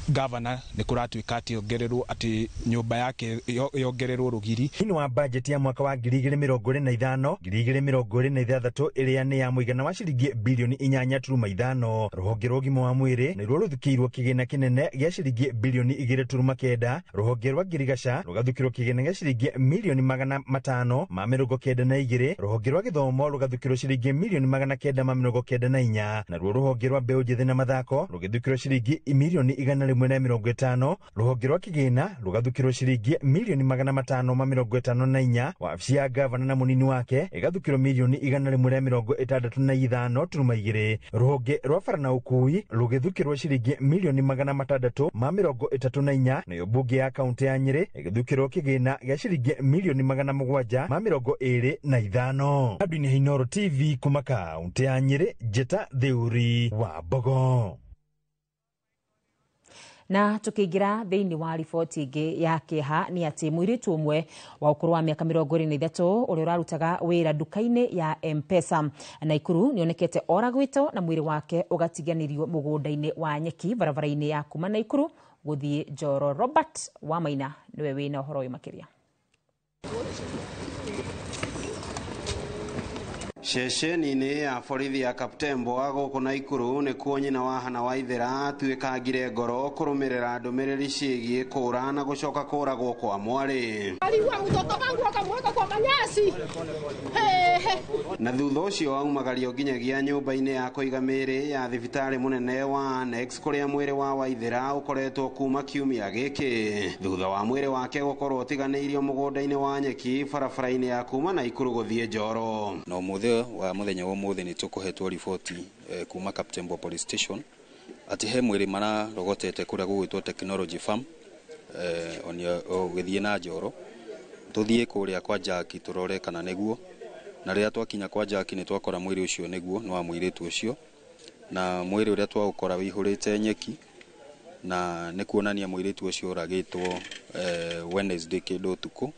governor nĩ kũratuĩka atĩ ongererwo atĩ nyũmba yake yongererwo rũgiri. Thĩinĩ wa bajeti ya mwaka wa 2025 2026 ĩrĩa nĩ ya mũigana wa ciringi bilioni 8.5 rũhonge rwa ũgima wa mwĩrĩ nĩruo rũthukĩirwo kĩgĩna kĩnene gĩa ciringi bilioni 2.9 rũhonge rwa ngirigaca rũgathukĩrwo kĩgĩna gĩa ciringi milioni 592 rũhonge rwa gĩthomo rũgathukĩrwo ciringi milioni 994 naruo rũhonge rwa mbeũ njĩthĩ na mathako rũgĩthukĩrwo ciringi milioni 150 rũhonge rwa kĩgĩna kĩgĩna rũgathukĩrwo ciringi mirioni 554, wabici ya gavana na mũnini wake ĩgathukĩrwo mirioni 165.2, rũhonge rwa bara na ũkui rũgĩthukĩrwo ciringi mirioni 634, nayo mbunge ya kaunti ya Nyĩrĩ ĩgĩthukĩrwo kĩgĩna gĩa ciringi mirioni 725. Andũ-inĩ Inooro TV kuma kaunti ya Nyĩrĩ, Njĩta Theuri wa Mbogo. Na tukiingira thiini wa riboti ingi ya kieha ni ati muiritu umwe wa ukuru wa miaka 23 uria urarutaga wira nduka-ini ya M-Pesa Naikuru nionekete oragwito na mwiri wake ugatiganirio mugunda-ini wa nyeki barabara-ini ya kuma Naikuru guthie Njoro. Robert Wamaina niwe wina uhoro uyu makiria. Ceceni-inĩ ya borithi ya Kaptembwa gũkũ Naikuru nĩkuo nyina wa Hana Waithera atuĩkangire ngoro kũrũmĩrĩra ndũmĩrĩri ciĩgiĩ kũra na gũcoka kũragwo kwa mwarĩ. Aliua mtoto wangu akamweka kwa manyasi. Na thutha ũcio aumagario nginyagia nyũmba-inĩ ya kũiga mĩĩrĩ ya thibitarĩ mũnene wa Annex kũrĩa mwĩrĩ wa Waithera ũkoretwo kuma kiumia gĩkĩ, thutha wa mwĩrĩ wake gũkorwo ũtiganĩirio mũgũnda-inĩ wa nyeki barabara-inĩ ya kuma Naikuru gũthiĩ Njoro. Na ũmũthĩ wa mũthenya wa ũmũthĩ nĩ tũkũhetwo riboti kuma Kaptembwa Police Station atĩ he mwĩrĩ mararogotete kũrĩa gũgwĩtwo Technology Farm ũgĩthiĩ na Njoro. Tũthiĩ kũrĩa kwa Jaki tũrore kana nĩguo, na rĩrĩa twakinya kwa Jaki nĩ twakora mwĩrĩ ũcio nĩguo nĩ wa mũirĩtu ũcio, na mwĩrĩ ũrĩa twaũkora wĩihũrĩte nyeki, na nĩ kuonania mũirĩtu ũcio ũragĩtwo Wednesday kĩndũ ũtukũ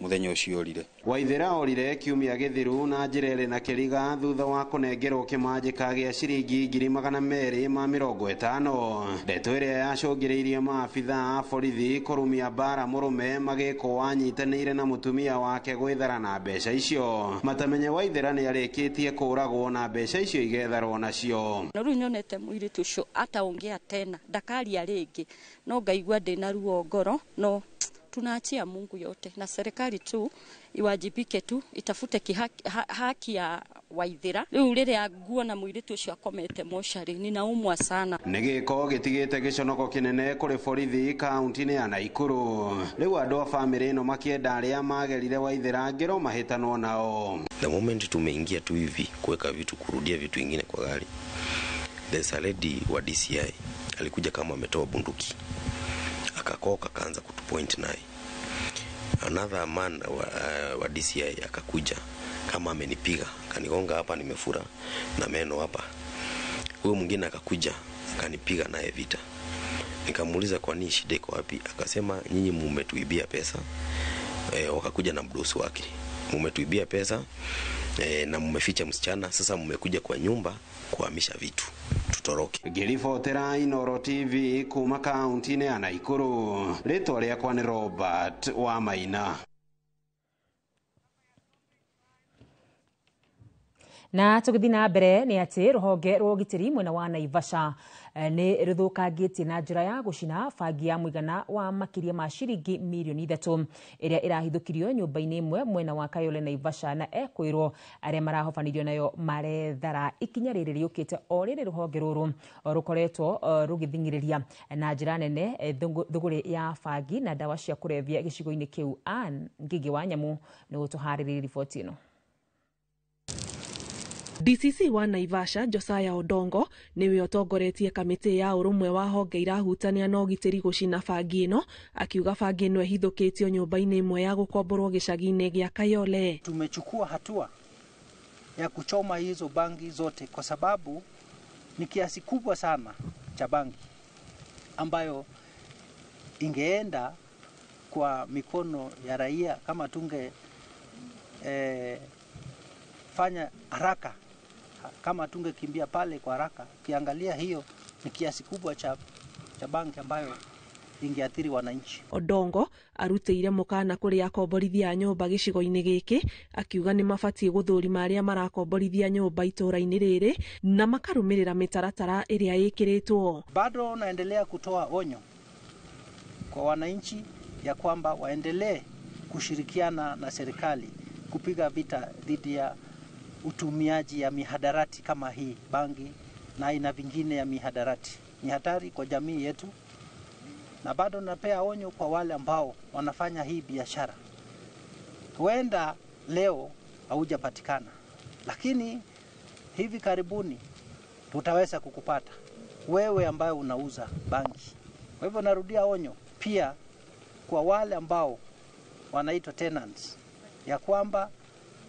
mũthenya ũcio orire. Waithera orire kiumia gĩthiru na njĩra ĩrĩ na kĩriga thutha wa kũnengerwo kĩmanjĩka gĩa ciringi 250,000, ndeto ĩrĩa yacũngĩrĩirie maabitha a borithi kũrumia mbara mũrũme magĩkwo wanyitanĩire na mũtumia wake gwĩthara na mbeca icio. Matamenye Waithera nĩ arĩkĩtie kũragwo na mbeca icio igetharwo nacio. Na rĩu nyonete mũirĩtu ũcio ataongea tena, ndakaria rĩngĩ, no ngaigua ndĩna ruo ngoro, no tunaachia Mungu yote na serikali tu iwajibike tu itafute haki ya Waithera. Riu riria nguona muiritu ucio akomete mochari ninaumwa sana. Nĩ gĩko gĩtigĩte gĩconoko kĩnene kũrĩ borithi kaunti-inĩ ya Naikuru. Rĩu andũ a bamĩrĩ ĩno makĩenda arĩa magerire Waithera ngero mahĩtanwo nao. The moment tumeingia tu hivi kuweka vitu, kurudia vitu vingine kwa gari, there's a lady wa DCI alikuja kama ametoa bunduki, akakoka akaanza kutupoint naye. Another man wa DCI akakuja kama amenipiga, akanigonga hapa, nimefura na meno hapa. Huyo mwingine akakuja akanipiga naye vita. Nikamuuliza kwa nini, shida iko wapi? Akasema nyinyi mmetuibia pesa. Wakakuja na mdosi wake. Mmetuibia pesa na mmeficha msichana, sasa mmekuja kwa nyumba kuhamisha vitu, tutoroke. Ngĩribotera Inooro TV kuma kaunti-inĩ ya Naikuru, rĩtwa rĩakwa nĩ Robert Wamaina. Na tũgĩthiĩ na mbere nĩ atĩ rũhonge rwa ũgitĩri mwena wa Naivasha nĩ rũthũkangĩtie na njĩra ya gũcina bangi ya mũigana wa makĩria ma ciringi mirioni 3 ĩrĩa ĩrahithũkirio nyũmba-inĩ ĩmwe mwena wa Kayole Naivasha, na ekwĩrwo arĩa marahobanirio nayo marethara. Ikinya rĩrĩ rĩũkĩte o rĩrĩ rũhonge rũrũ rũkoretwo rũgĩthing'ĩrĩria na njĩra nene thũgũrĩ ya bangi na ndawa cia kũrebia gĩcigo-inĩ kĩu. Ann Ngĩngĩ wa Nyamu nĩ gũtũharĩrĩria riboti ĩno. DCC wa Naivasha Josiah Odongo niwe ũtongoretie kamĩtĩ ya ũrũmwe wa honge irahutania na ũgitĩri gũcina bangi ĩno, akiuga bangi ĩno ĩhithũkĩtio nyũmba-inĩ ĩmwe ya gũkomborwo gĩcagi-inĩ gĩa Kayole. Tumechukua hatua ya kuchoma hizo bangi zote kwa sababu ni kiasi kubwa sana cha bangi ambayo ingeenda kwa mikono ya raia kama tunge fanya haraka, kama tungekimbia pale kwa haraka. Kiangalia hiyo ni kiasi kubwa cha bangi ambayo ingeathiri wananchi. Odongo arutĩire mũkana kũrĩ akomborithia a nyũmba gĩcigo-inĩ gĩkĩ, akiuga nĩ mabatiĩ gũthũrima arĩa marakomborithia nyũmba itũũra-inĩ rĩrĩ na makarũmĩrĩra mĩtaratara ĩrĩa ĩkĩrĩtwo. Bado naendelea kutoa onyo kwa wananchi ya kwamba waendelee kushirikiana na serikali kupiga vita dhidi ya utumiaji ya mihadarati kama hii bangi na aina vingine ya mihadarati. Ni hatari kwa jamii yetu Na bado napea onyo kwa wale ambao wanafanya hii biashara. Huenda leo haujapatikana, lakini hivi karibuni tutaweza kukupata wewe ambaye unauza bangi. Kwa hivyo narudia onyo pia kwa wale ambao wanaitwa tenants, ya kwamba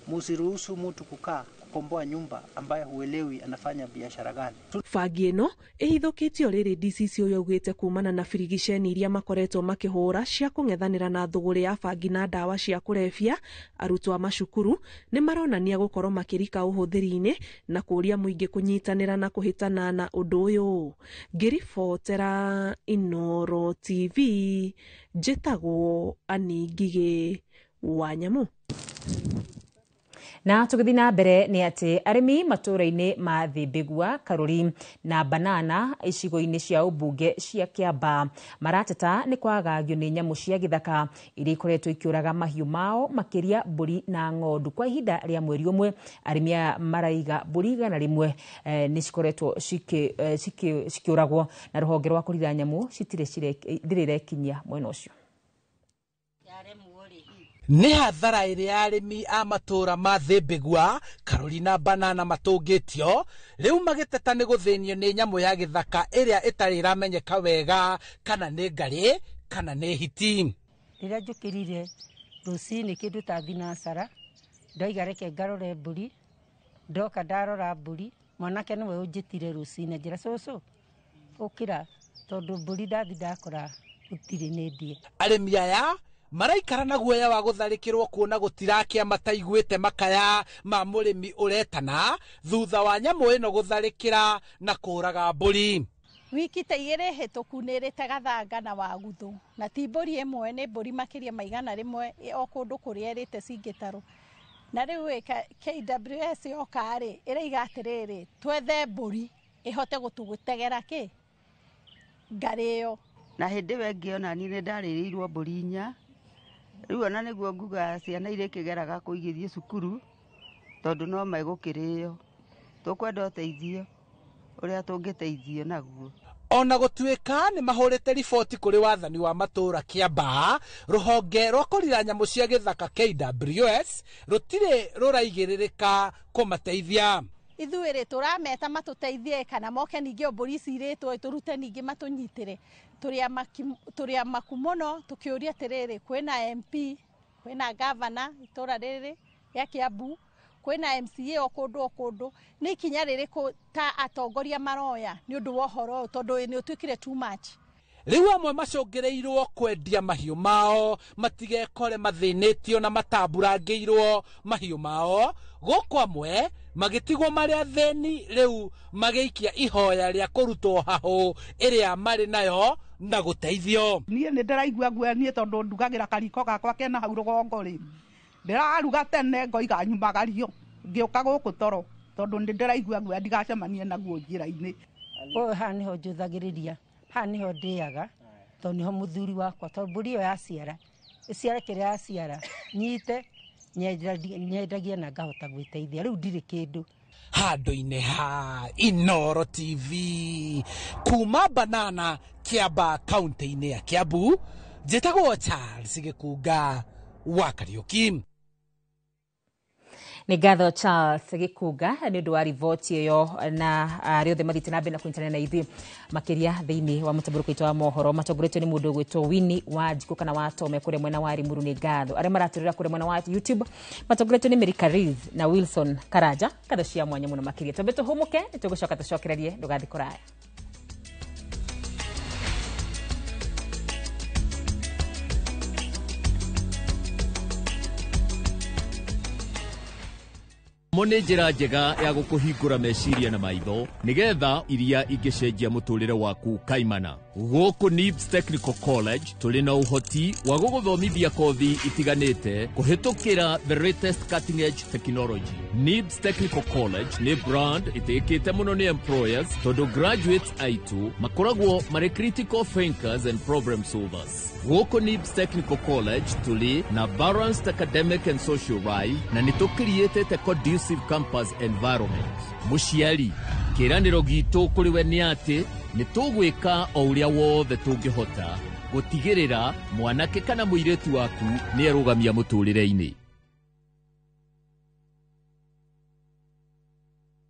msiruhusu mtu kukaa kukomboa nyumba ambaye huelewi anafanya biashara gani. Bangi ĩno ĩhithũkĩtio rĩrĩ DCC ũyũ augĩte kumana na birigiceni iria makoretwo makĩhũra cia kũng'ethanĩra na thũgũrĩ ya bangi na ndawa cia kũrebia. Arutwo a macukuru nĩ maronania gũkorwo makĩrika ũhũthĩri-inĩ na kũũria mũingĩ kũnyitanĩra na kũhĩtana na ũndũ ũyũ. Ngĩribotera Inooro TV, njĩtagwo Annie Ngigĩ wa Nyamũ. Na tũgĩthiĩ na mbere nĩ atĩ arĩmi matũũra-inĩ ma Thĩmbĩgua, Karũri na Banana icigo-inĩ cia ũmbunge cia Kĩambaa marateta nĩ kwagagio nĩ nyamũ cia gĩthaka iria ikoretwo ikĩũraga mahiũ mao makĩria mbũri na ng'ondu. Kwa ihinda rĩa mweri ũmwe arĩmi aya maraiga mbũri 100 nĩ cikoretwo cikĩũragwo na rũhonge rwa kũrira nyamũ citirĩ irekinyia mwena ũcio. Nĩ hathara ĩrĩa arĩmi a matũũra ma Thĩmbĩgua, Karũri na Banana matũngĩtio rĩu magĩteta nĩ gũthĩnio nĩ nyamũ ya gĩthaka ĩrĩa ĩtarĩ ĩramenyeka wega kana nĩ ngarĩ kana nĩ hiti. Rĩrĩa njũkĩrire rũcinĩ kĩndũ ta thinacara, ndoiga reke ngarore mbũri, ndoka ndarora mbũri, mwanake nĩwe ũnjĩtire rũcinĩ anjĩra cũcũ ũkĩra tondũ mbũri ndathi ndakora gũtirĩ nĩ ndie. Arĩmi aya maraikara na guoya wa gũtharĩkĩrwo kuona gũtirakia mataiguĩte makaya ma mũrĩmi ũretana thutha wa nyamũ ĩno gũtharĩkĩra na kũũraga mbũri. Wiki ta igĩrĩ hĩtũku nĩ ĩrĩte gathanga na waguthu, na ti mbũri ĩmwe, nĩ mbũri makĩria ma 100 o kũndũ kũrĩa ĩrĩte cingĩtarwo. Na rĩu KWS yoka rĩ, ĩraiga atĩrĩrĩ, twethe mbũri ĩhote gũtũgũtegera kĩ ngarĩ ĩyo. Na hĩndĩ ĩyo ĩngĩ ona niĩ nĩ ndarĩrĩirwo mbũri 4. Rĩu ona nĩguo nguga ciana iria ikĩgeraga kũ igĩthiĩ cukuru tondũ no megũkĩrĩo. Tũkwenda ũteithio ũrĩa tũngĩteithio naguo. Ona gũtuĩka nĩ mahũrĩte riboti kũrĩ wathani wa matũũra Kĩambaa, rũhonge rwa kũrira nyamũ cia gĩthaka KWS rũtirĩ rũraigĩrĩrĩka kũmateithia. Ithuĩ rĩ tũrameta matũteithie kana moke ningĩ mbũri ici irĩtwo tũrute ningĩ matũnyitĩre. Tũrĩ amaku mũno tũkĩũria atĩrĩrĩ, kwĩna MP, kwĩna gavana itũra rĩrĩ rĩa Kĩambu, kwĩna MCA o kũndũ o kũndũ, nĩ ikinya rĩrĩkũ ta atongoria maroya nĩ ũndũ wa ũhoro ũyũ tondũ nĩ ũtuĩkire too much. Rĩu amwe macũngĩrĩirwo kwendia mahiũ mao matigekore mathĩnĩtio na matamburangĩirwo mahiũ mao, gũkũ amwe magĩtigwo marĩ athĩni rĩu magĩikia ihoya rĩa kũrutwo hahũ ĩrĩa marĩ nayo na gũteithio. Niĩ nĩ ndĩraigua guoya niĩ tondũ ndugagĩra kariko gakwa kena hau rũgongo rĩ, ndĩraruga tene ngoiga nyumagario ngĩũka gũkũ toro tondũ nĩ ndĩraigua guoya ndigacemanie naguo njĩra-inĩ. Ũyũ haha nĩho njũthagĩrĩria, haha nĩho ndĩaga tondũ nĩho mũthuri wakwa, tondũ mbũri ĩyo yaciara ĩciare kĩrĩa yaciara nyite nyendagia na ngahota gwĩteithia, rĩu ndirĩ kĩndũ. Handũ-inĩ ha Inooro TV kuma Banana Kĩambaa kaunti-inĩ ya Kĩambu, njĩtagwo Charles Gĩkunga wa Kariũki. Nĩ ngatho Charles Gĩkunga nĩ ũndũ wa riboti ĩyo na arĩa othe mathiĩte na mbere na kũnyitanĩra na ithuĩ makĩria thĩinĩ wa mũtambũrũko witũ wa mohoro matongoretio nĩ mũndũ ũgwĩtwo Winnie Wanjikũ kana wa Tome kũrĩa mwena wa Limuru. Nĩ ngatho arĩa maratũrĩra kũrĩa mwena wa YouTube matongoretio nĩ Mary Kariz na Wilson Karanja. Ngatho cia mwanya mũno makĩria. Twambe tũhũmũke, nĩtũgũcoka tũcokererie, ndũgathiĩ kũraya. Mo nĩ njĩra njega ya gũkũhingũra meciria na maitho nĩgetha iria ingĩcenjia mũtũrĩre waku kaimana. Gũkũ NIBS Technical College tũrĩ na ũhoti wa gũgũthomithia kothi itiganĩte kũhĩtũkĩra the latest cutting edge technology. NIBS Technical College nĩ brand ĩtĩkĩte mũno nĩ employers tondũ graduates aitũ makoragwo marĩ critical thinkers and problem solvers. Gũkũ NIBS Technical College tũrĩ na balanced academic and social life na nĩ tũkiriĩtĩte conducive campus environment. Mũciari, kĩĩranĩro gitũ kũrĩ we nĩ atĩ Nĩ tũgwĩka o ũrĩa wothe tũngĩhota gũtigĩrĩra mwanake kana mũirĩtu waku nĩ erũgamia mũtũrĩre-inĩ.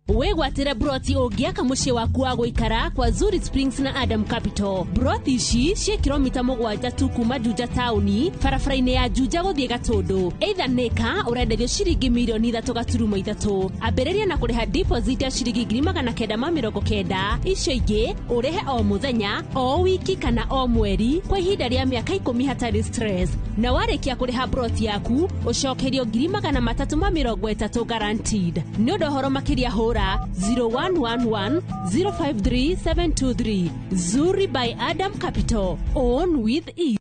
Wĩgwatĩre broti ũngĩaka mũciĩ waku wa gũikara kwa Zuri Springs na Adam Capital. Broti ici ciĩ kilomita 7 tu kuma Juja taũni, barabara-inĩ ya Juja gũthiĩ Gatũndũ. Either nĩka ũrenderio ciringi mirioni 3.3. Ambĩrĩria na kũrĩha deposit ya ciringi 990,000, icio ingĩ ũrĩhe o mũthenya, o wiki kana o mweri kwa ihinda rĩa mĩaka 10 hatarĩ stress. Na warĩkia kũrĩha broti yaku ũcokerio 330,000 guaranteed. Nĩ ũndũ ũhoro makĩria hũra 0111 053 723. Zuri by Adam Capital. Own with ease.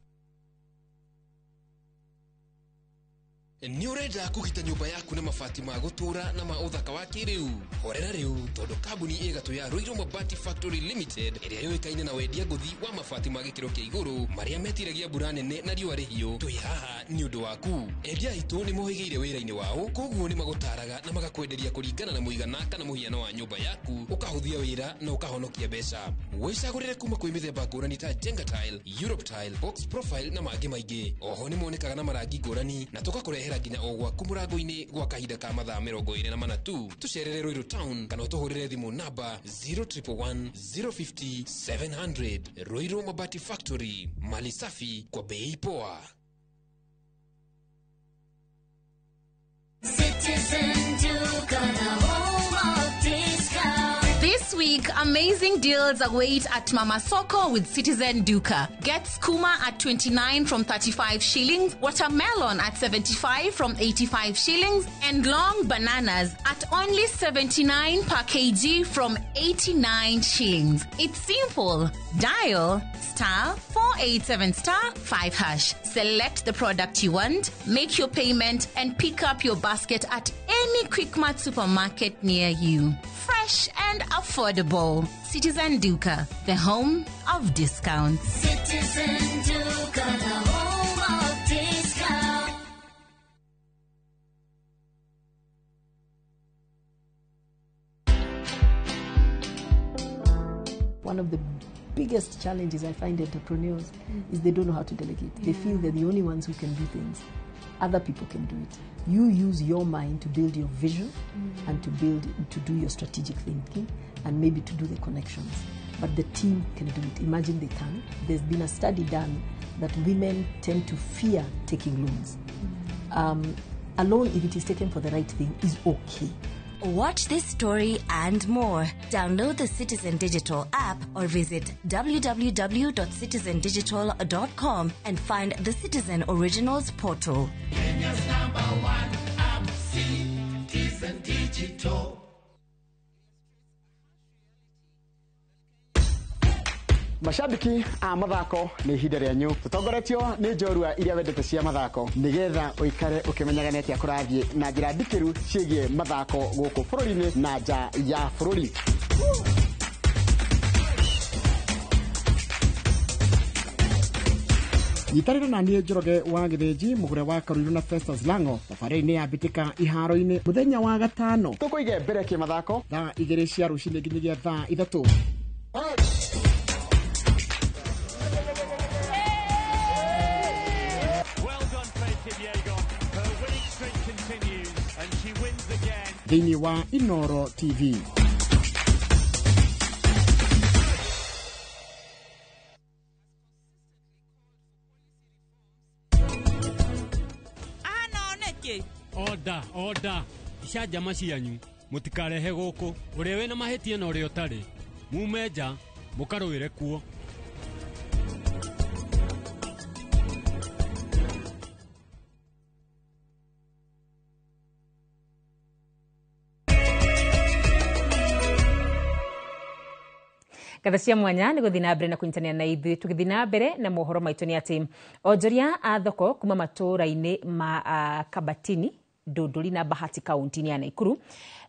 Nĩ ũrenda kũgita nyũmba yaku na mabati ma gũtũũra na ma ũthaka wa kĩrĩu? Horera rĩu, tondũ kambuni ĩgatũ ya Ruiru Mabati Factory Limited ĩrĩa yũĩkaine na wendia ngũthi wa mabati ma gĩkĩro kĩa igũrũ marĩa metiragia mbura nene na riũa rĩhiũ, twĩ haha nĩ ũndũ waku. Endia aitũ nĩ mohĩgĩire wĩra-inĩ wao, koguo nĩ magũtaraga na magakwenderia kũringana na mũigana kana mũhiano wa nyũmba yaku, ũkahũthia wĩra na ũkahonokia mbeca. Wĩcagũrĩre kuma kwĩ mĩthemba ngũrani ta Jenga Tile, Europe Tile, Box Profile na mangĩ maingĩ. Oho nĩ monekaga na marangi ngũrani na tũgakũrehera nginya o gwaku mũrango-inĩ gwa kahinda ka mathaa 24 tu. Tũcerere Ruiru Town kana ũtũhũrĩre thimũ namba 0111 050 700. Ruiru Mabati Factory, mali safi kwa bei poa. Citizen Duka, the home of discount. This week, amazing deals await at Mama Soko with Citizen Duka. Get skuma at 29 from 35 shillings, watermelon at 75 from 85 shillings, and long bananas at only 79 per kg from 89 shillings. It's simple. Dial *487*5#. Select the product you want, make your payment, and pick up your basket at any Quickmart supermarket near you. Fresh and affordable. Citizen Duka, the home of discounts. Citizen Duka, the home of discounts. One of the biggest challenges I find entrepreneurs is they don't know how to delegate. They feel they're the only ones who can do things. Other people can do it. You use your mind to build your vision and to do your strategic thinking and maybe to do the connections. But the team can do it. Imagine they can. There's been a study done that women tend to fear taking loans. A loan, if it is taken for the right thing, is okay. Watch this story and more. Download the Citizen Digital app or visit www.citizendigital.com and find the Citizen Originals portal. Kenya's number one app, Citizen Digital. Mashabiki a mathako nĩ ihinda rĩanyu tũtongoretio nĩ njorua iria wendete cia mathako nĩgetha ũikare ũkĩmenyaga nĩ atĩa kũrathiĩ na njĩra ndikĩru ciĩgiĩ mathako gũkũ bũrũri-inĩ na nja ya bũrũri. Nyitanĩra na niĩ Njoroge wa Gĩthĩnji mũgũre wa Karuiru na Festus Lango thabarĩ-inĩ ya mbĩtĩka iharo-inĩ mũthenya wa gatano tũkũige mbere kĩmathako thaa 2 cia rũcinĩ nginyagia thaa 3. Thĩinĩ wa Inoro TV. Oda, oda, icanjama cianyu mũtikarehe gũkũ. Ũrĩa wĩna mahĩtia na ũrĩa ũtarĩ, mume nja mũkarũĩre kuo. Ngatha cia mwanya nĩ gũthiĩ na mbere na kũnyitanĩra na ithuĩ tũgĩthiĩ na mbere na mohoro maitũ nĩ atĩ onjoria a thoko kuma matũũra-inĩ ma Kabatini, Ndũndũri na Bahati kaunti-inĩ ya Naikuru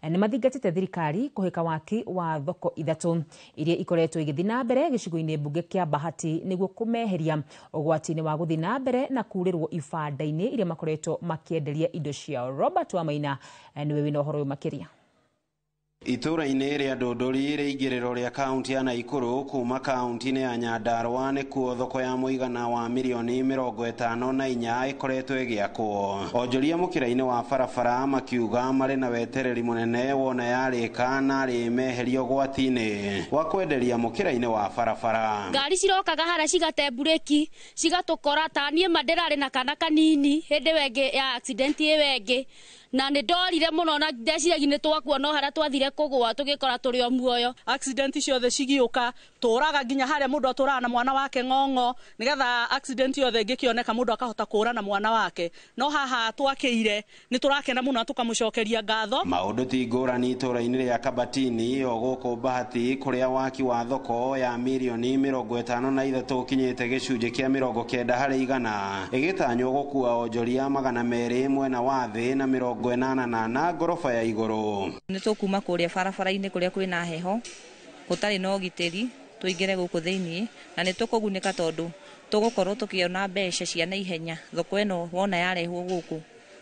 nĩ mathingatĩte thirikari kũhĩka waki wa thoko 3 iria ikoretwo igĩthiĩ na mbere gĩcigo-inĩ mbunge kĩa Bahati nĩguo kũmeheria ũgwati-inĩ wa gũthiĩ na mbere na kurĩrwo ibanda-inĩ iria makoretwo makĩenderia indo ciao. Robert Wamaina nĩwe wĩna ũhoro ũyũ makĩria. Itũũra-inĩ rĩa Ndũndũri rĩingĩrĩro rĩa kaunti ya Naikuru kuma kaunti-inĩ ya Nyandarua nĩkuo thoko ya mũigana wa mirioni 54 ĩkoretwo ĩgĩakwo. Onjoria mũkĩra-inĩ wa barabara makiuga marĩ na wetereri mũnene wona yarĩka narĩ meherio gwati-inĩ wa kwenderia mũkĩra-inĩ wa barabara. Ngari cirokaga hara cigate mburĩki cigatũkora ta niĩ ma ndĩrarĩ na kana kanini hĩndĩ ĩyo ĩngĩ ya accident ĩyo ĩngĩ na nĩ ndorire mũno na ndeciragia nĩ twakua no harĩa twathire kũgũa tũgĩkora tũrĩ o muoyo. Accident ciothe cigiũka tũraga nginya harĩa mũndũ atũraga na mwana wake ng'ong'o nĩgetha accident yothe ĩngĩkĩoneka mũndũ akahota kũra na mwana wake, no haha twakĩire nĩ tũrakena mũno tũkamũcokeria ngatho. Maũndũ ti ngũrani itũũra-inĩ rĩa Kabatini o gũkũ Bahati kũrĩa waki wa thoko ya mirioni 53 ũkinyĩte gĩcunjĩ kĩa 90 harĩ igana ĩgĩtanywo gũkua onjoria 200 mwena wa thĩ na 88 ngoroba ya igũrũ. Nĩ tũkuma kũrĩa barabara-inĩ kũrĩa kwĩna heho gũtarĩ na ũgitĩri tũingĩre gũkũ thĩinĩ na nĩ tũkũgunĩka tondũ tũgũkorwo tũkĩona mbeca cia naihenya thoko ĩno wona yarehwo gũkũ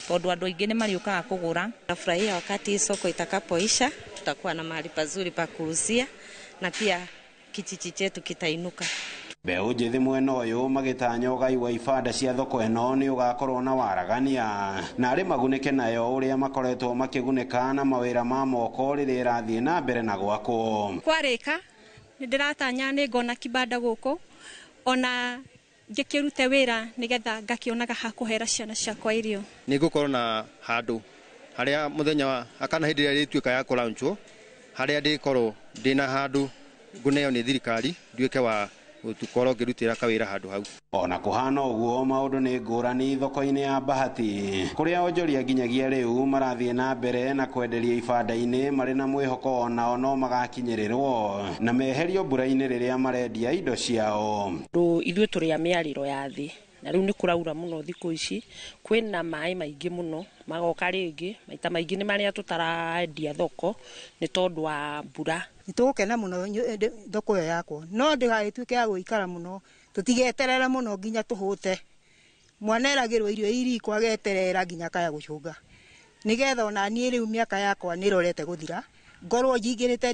tondũ andũ aingĩ nĩ marĩũkaga kũgũra. Nafurahia wakati soko itakapoisha tutakuwa na mahali pazuri pa kuuzia na pia kijiji chetu kitainuka. Mbeũ njĩthĩ mwena ũyũ magĩtanya ũgai wa ibanda cia thoko ĩno nĩ ũgakorwo na waragania na arĩ magunĩke nayo ũrĩa makoretwo makĩgunĩka na mawĩra ma moko rĩrĩa ĩrathiĩ na mbere na gwakwo. Kwarĩka nĩ ndĩratanya nĩ ngona kibanda gũkũ ona ngĩkĩrute wĩra nĩgetha ngakĩonaga ha kũhera ciana ciakwa irio. Nĩ ngũkorwo na handũ harĩa mũthenya kana hĩndĩ ĩrĩa ĩrĩtuĩka ya kũlaunchwo harĩa ndĩkorwo ndĩna handũ ngũneo nĩ thirikari nduĩke wa gũkorwo ngĩrutĩra kawĩra handũ hau. Ona kũhana ũguo maũndũ nĩ ngũrani thoko-inĩ ya Bahati kũrĩa onjoria nginyagia rĩu marathiĩ na mbere na kwenderia ibanda-inĩ marĩ na mwĩhoko onao no magakinyĩrĩrwo na meherio mbura-inĩ rĩrĩa marendia indo ciao. Ithuĩ tũrĩ a mĩarĩro ya thĩ na rĩu nĩ kũraura mũno thikũ ici kwĩna maĩ maingĩ mũno magoka rĩngĩ maita maingĩ nĩ marĩa tũtarendia thoko nĩ tondũ wa mbura. Nĩ tũgũkena mũno thoko ĩyo yakwo no ndĩgagĩtuĩke ya gũikara mũno tũtigeterere mũno nginya tũhũte. Mwana eragĩrwo irio iriko ageterera nginya kaya gũcũnga nĩgetha ona niĩ rĩu mĩaka yakwa nĩ ĩrorete gũthira ngorwo njingĩrĩte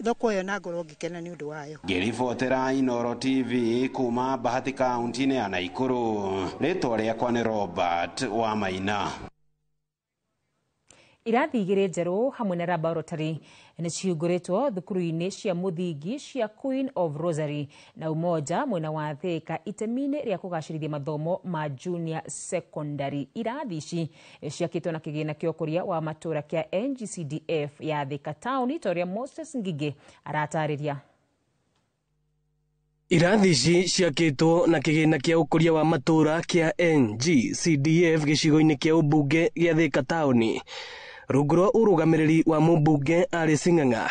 thoko ĩyo na ngorwo ngĩkena nĩ ũndũ wayo. Ngĩribotera Inooro TV kuma Bahati kaunti-inĩ ya Naikuru, rĩtwa rĩakwa nĩ Robert Wamaina. Irathi igĩrĩ njerũ hamwe na laboratory nĩ cihingũrĩtwo thukuru-inĩ cia mũthingi cia Queen of Rosary na Umoja mwena wa Thika itemi-inĩ rĩa kũgacĩrithia mathomo ma junior secondary. Irathi ici ciakĩtwo na kĩgĩna kĩa ũkũria wa matũũra kĩa NGCDF ya Thika Town ta ũrĩa Moses Ngigĩ aratarĩria. Irathi ici ciakĩtwo na kĩgĩna kĩa ũkũria wa matũũra kĩa NGCDF gĩcigo-inĩ kĩa ũmbunge gĩa Thika Town rungu rwa ũrũgamĩrĩri wa mũmbunge Alice Ng'ang'a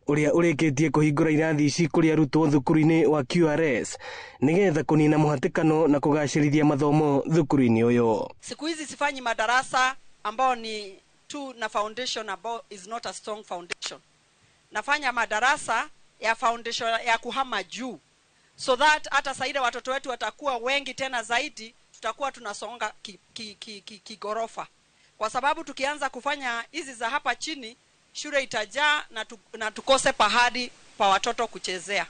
ũrĩa ũrĩkĩtie kũhingũra irathi ici kũrĩ arutwo thukuru-inĩ wa QRS nĩgetha kũnina mũhatĩkano na kũgacĩrithia mathomo thukuru-inĩ ũyũ. Siku hizi sifanyi madarasa ambao ni tu na foundation ambao is not a strong foundation. Nafanya madarasa ya foundation ya kuhama juu so that hata saida watoto wetu watakuwa wengi tena zaidi, tutakuwa tunasonga kigorofa. Kwa sababu tukianza kufanya hizi za hapa chini, shule itajaa na tukose pahali pa watoto kuchezea.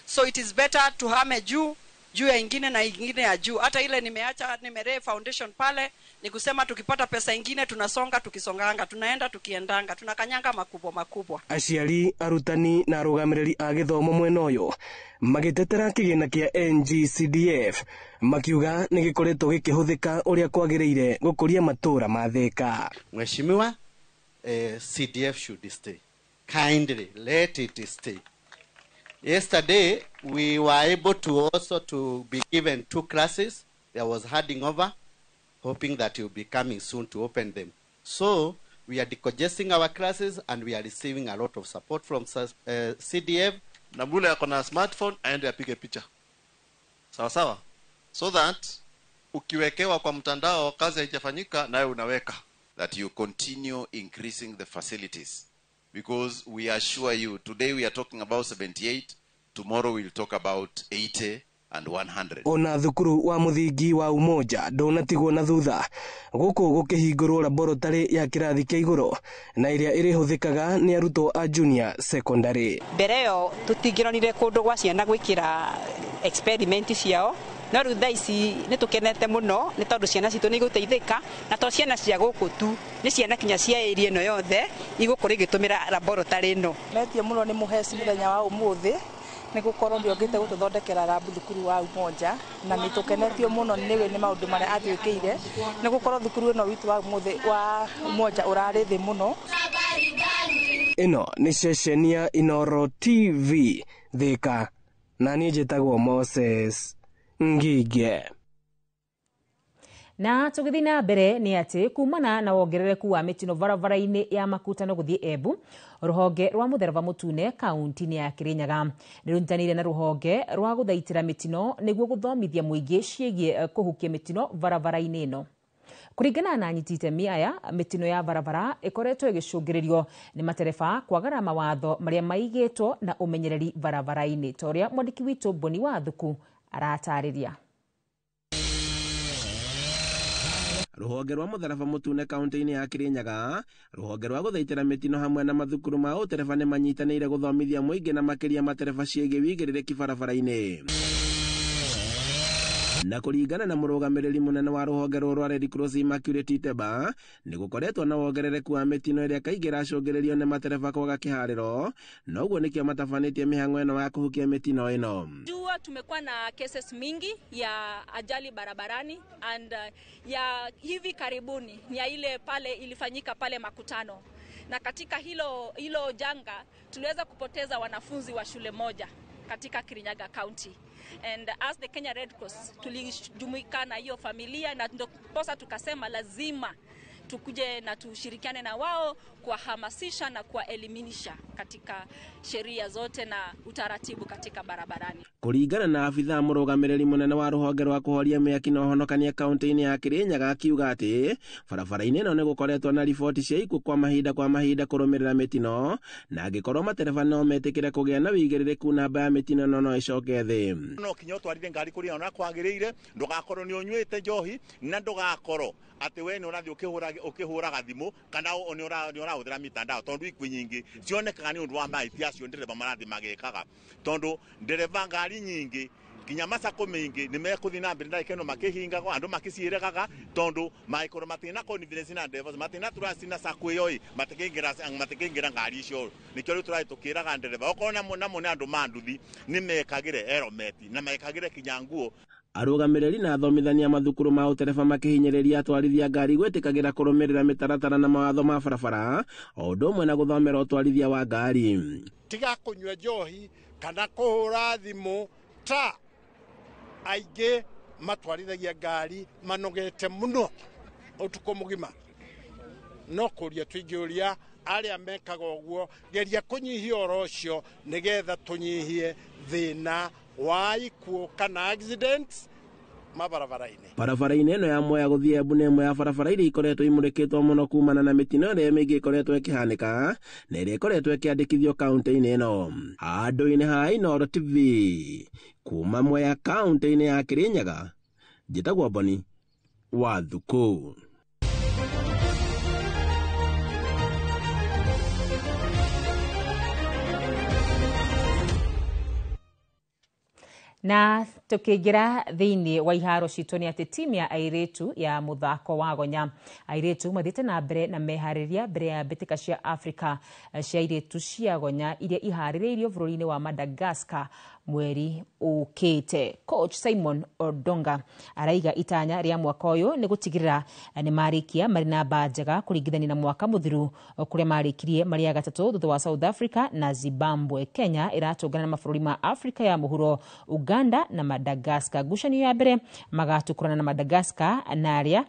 So it is better tuhame juu juu ya ingine na ingine ya juu. Hata ile nimeacha nimeree foundation pale, ni kusema tukipata pesa ingine tunasonga, tukisonganga, tunaenda tukiendanga, tunakanyanga makubwa makubwa. Aciari, arutani na arũgamĩrĩri a gĩthomo mwena ũyũ magĩtetera kĩgĩna kĩa NGCDF makiuga nĩ gĩkoretwo gĩkĩhũthĩka ũrĩa kwagĩrĩire gũkũria matũũra ma Thika. Mheshimiwa, CDF should stay. Kindly let it stay. Yesterday, we were able to also to be given 2 classes. There was handing over, hoping that you'll be coming soon to open them. So we are decongesting our classes and we are receiving a lot of support from CDF. Na mule ako na smartphone, aende apige picha. Sawa sawa. So that ukiwekewa kwa mtandao kazi haijafanyika nawe unaweka. That you continue increasing the facilities. Because we assure you, today we are talking about 78, tomorrow we'll talk about 80, and 100. Ona thukuru wa muthingi wa Umoja ndunatigwo na thutha guku gukihingurwo laboratory ya kirathi kia iguru na iria irihuthikaga ni arutwo a junior secondary. Mbere yo tutingĩronire kũndũ gwa ciana gwĩkĩra experiment ciao, no rĩu thaa ici nĩ tũkenete mũno nĩ tondũ ciana citũ nĩ igũteithĩka, na to ciana cia gũkũ tu, nĩ ciana kinya cia area ĩno yothe igũkorwo igĩtũmĩra laboratory ĩno. Metie mũno nĩ mũheci mũthenya wa ũmũthĩ nĩ gũkorwo nĩ okĩte gũtũthondekera rabu thukuru wa Umoja, na nĩ tũkenetio mũno nĩwe nĩ maũndũ marĩa atwĩkĩire, nĩ gũkorwo thukuru ĩno witũ wa ũmũthĩ wa Umoja ũrarĩ thĩ mũno. Ĩno nĩ ceceni ya Inooro TV Thika, na niĩ njĩtagwo Moses Ngige. Na tũgĩthiĩ na mbere nĩ atĩ kumana na wongerereku wa mĩtino barabara-inĩ ya Makutano gũthiĩ Embu, rũhonge rwa mũthereba mũtune kaunti-inĩ ya Kirinyaga nĩ rũnyitanĩire na rũhonge rwa gũthaitĩra mĩtino nĩguo gũthomithia mũingĩ ciĩgiĩ kũhukia mĩtino barabara-inĩ ĩno. Kũringana na anyiti itemi aya, mĩtino ya barabara ĩkoretwo ĩgĩcũngĩrĩrio nĩ matereba kwagara mawatho marĩa maigĩtwo na ũmenyereri barabara-inĩ, ta ũrĩa mwandĩki witũ Boni Wathuku aratarĩria. Rũhonge rwa mũtharaba mũtune kaunti-inĩ ya Kirinyaga, rũhonge rwa gũthaitĩra mĩtino hamwe na mathukuru ma ũtereba nĩ manyitanĩire gũthomithia mũingĩ na makĩria matereba ciĩgiĩ wĩigĩrĩrĩki barabara-inĩ. Na kũringana na mũrũgamĩrĩri mũnene wa rũhonge rũrũ rwa Red Cross Immaculate Iteba, nĩ gũkoretwo na wongerereku wa mĩtino ĩrĩa kaingĩ ĩracũngĩrĩrio nĩ matereba kwaga kĩharĩro, na ũguo nĩkĩo matabanĩtie mĩhang'o ĩno ya kũhukia mĩtino ĩno. Jua tumekuwa na cases mingi ya ajali barabarani and ya hivi karibuni ni ya ile pale ilifanyika pale Makutano, na katika hilo janga tuliweza kupoteza wanafunzi wa shule moja katika Kirinyaga County, and as the Kenya Red Cross tulijumuika na hiyo familia, na ndiposa tukasema lazima tukuje na tushirikiane na wao kuwahamasisha na kuwaelimisha katika sheria zote na utaratibu katika barabarani. Kũringana na abithaa mũrũgamĩrĩri mũnene wa rũhonge rwa kũhoria mĩaki na ũhonokania kaunti-inĩ ya Kirinyaga akiuga atĩ barabara-inĩ ĩno nĩ gũkoretwo na riboti cia ikuũ kwa mahinda kũrũmĩrĩra mĩtino, na angĩkorwo matereba no metĩkĩre kũgĩa na wĩigĩrĩrĩku namba ya mĩtino ĩno no ĩcoke thĩ. No kinya ũtwarire ngari kũrĩa ona kwagĩrĩire, ndũgakorwo nĩ ũnyuĩte njohi na ndũgakorwo atĩ we nĩ ũrathiĩ ũkĩhũraga thimũ kana nĩ ũrahũthĩra mitandao, tondũ ikuũ nyingĩ cionekaga nĩ ũndũ wa mahĩtia acio ndereba marathiĩ magĩkaga, tondũ ndereba ngari nyingĩ nginya macako maingĩ nĩ mekũthiĩ na mbere ndagĩka ĩno makĩhingagwo, andũ makĩciĩregaga, tondũ mangĩkorwo matirĩ na confidence na ndereba, matirĩ na trust na sacco ĩyo ĩ, matikĩingĩra ngari icio. Nĩkĩo rĩu tũrathiĩ tũkĩraga ndereba okorwo namo nĩ andũ ma nduthi nĩ mekagĩre helmet na mekagĩre kinya nguo. Arũgamĩrĩri na athomithania mathukuru ma ũtereba makĩhinyĩrĩria atwarithia ngari gwĩtĩkagĩra kũrũmĩrĩra mĩtaratara na mawatho ma barabara, o ũndũ ũmwe na gũthomera ũtwarithia wa ngari. Tiga kũnyua njohi kana kũhũra thimũ, ta aingĩ matwarithagia ngari manogete mũno ũtukũ mũgima. No kũria tũingĩũria arĩa mekaga ũguo, geria kũnyihia ũhoro ũcio nĩgetha tũnyihie thĩna wa ikuũ kana accidents mabarabara-inĩ. Barabara-inĩ ĩno ya Mwea gũthiĩ Embu nĩ ĩmwe ya barabara iria ikoretwo imũrĩkĩtwo mũno kumana na mĩtino ĩrĩa mĩingĩ ĩkoretwo ĩkĩhanĩka na ĩrĩa ĩkoretwo ĩkĩandĩkithio kaunti-inĩ ĩno. Handũ-inĩ ha Inooro TV kuma Mwea kaunti-inĩ ya Kirinyaga, njĩtagwo Boni Wathuku. Na tukiingira thiini wa iharo citũ nĩ atĩ timu ya airĩtu ya mũthako wa gonya airĩtu mathiĩte na mbere na meharĩria mbere ya mbĩtĩka cia Africa cia airĩtu cia gonya iria iharĩrĩirio bũrũri-inĩ wa Madagascar mweri ũkĩte. Coach Simon Odonga araiga itanya rĩa mwaka ũyũ nĩ gũtigĩrĩra nĩ marĩkia marĩ namba njega kũringithania na mwaka mũthiru kũrĩa marĩkirie marĩ a gatatũ thutha wa South Africa na Zimbabwe. Kenya ĩratũngana na mabũrũri ma Africa ya mũhuro, Uganda na Madagascar. Ngucanio ya mbere magatũkũrana na Madagascar na arĩa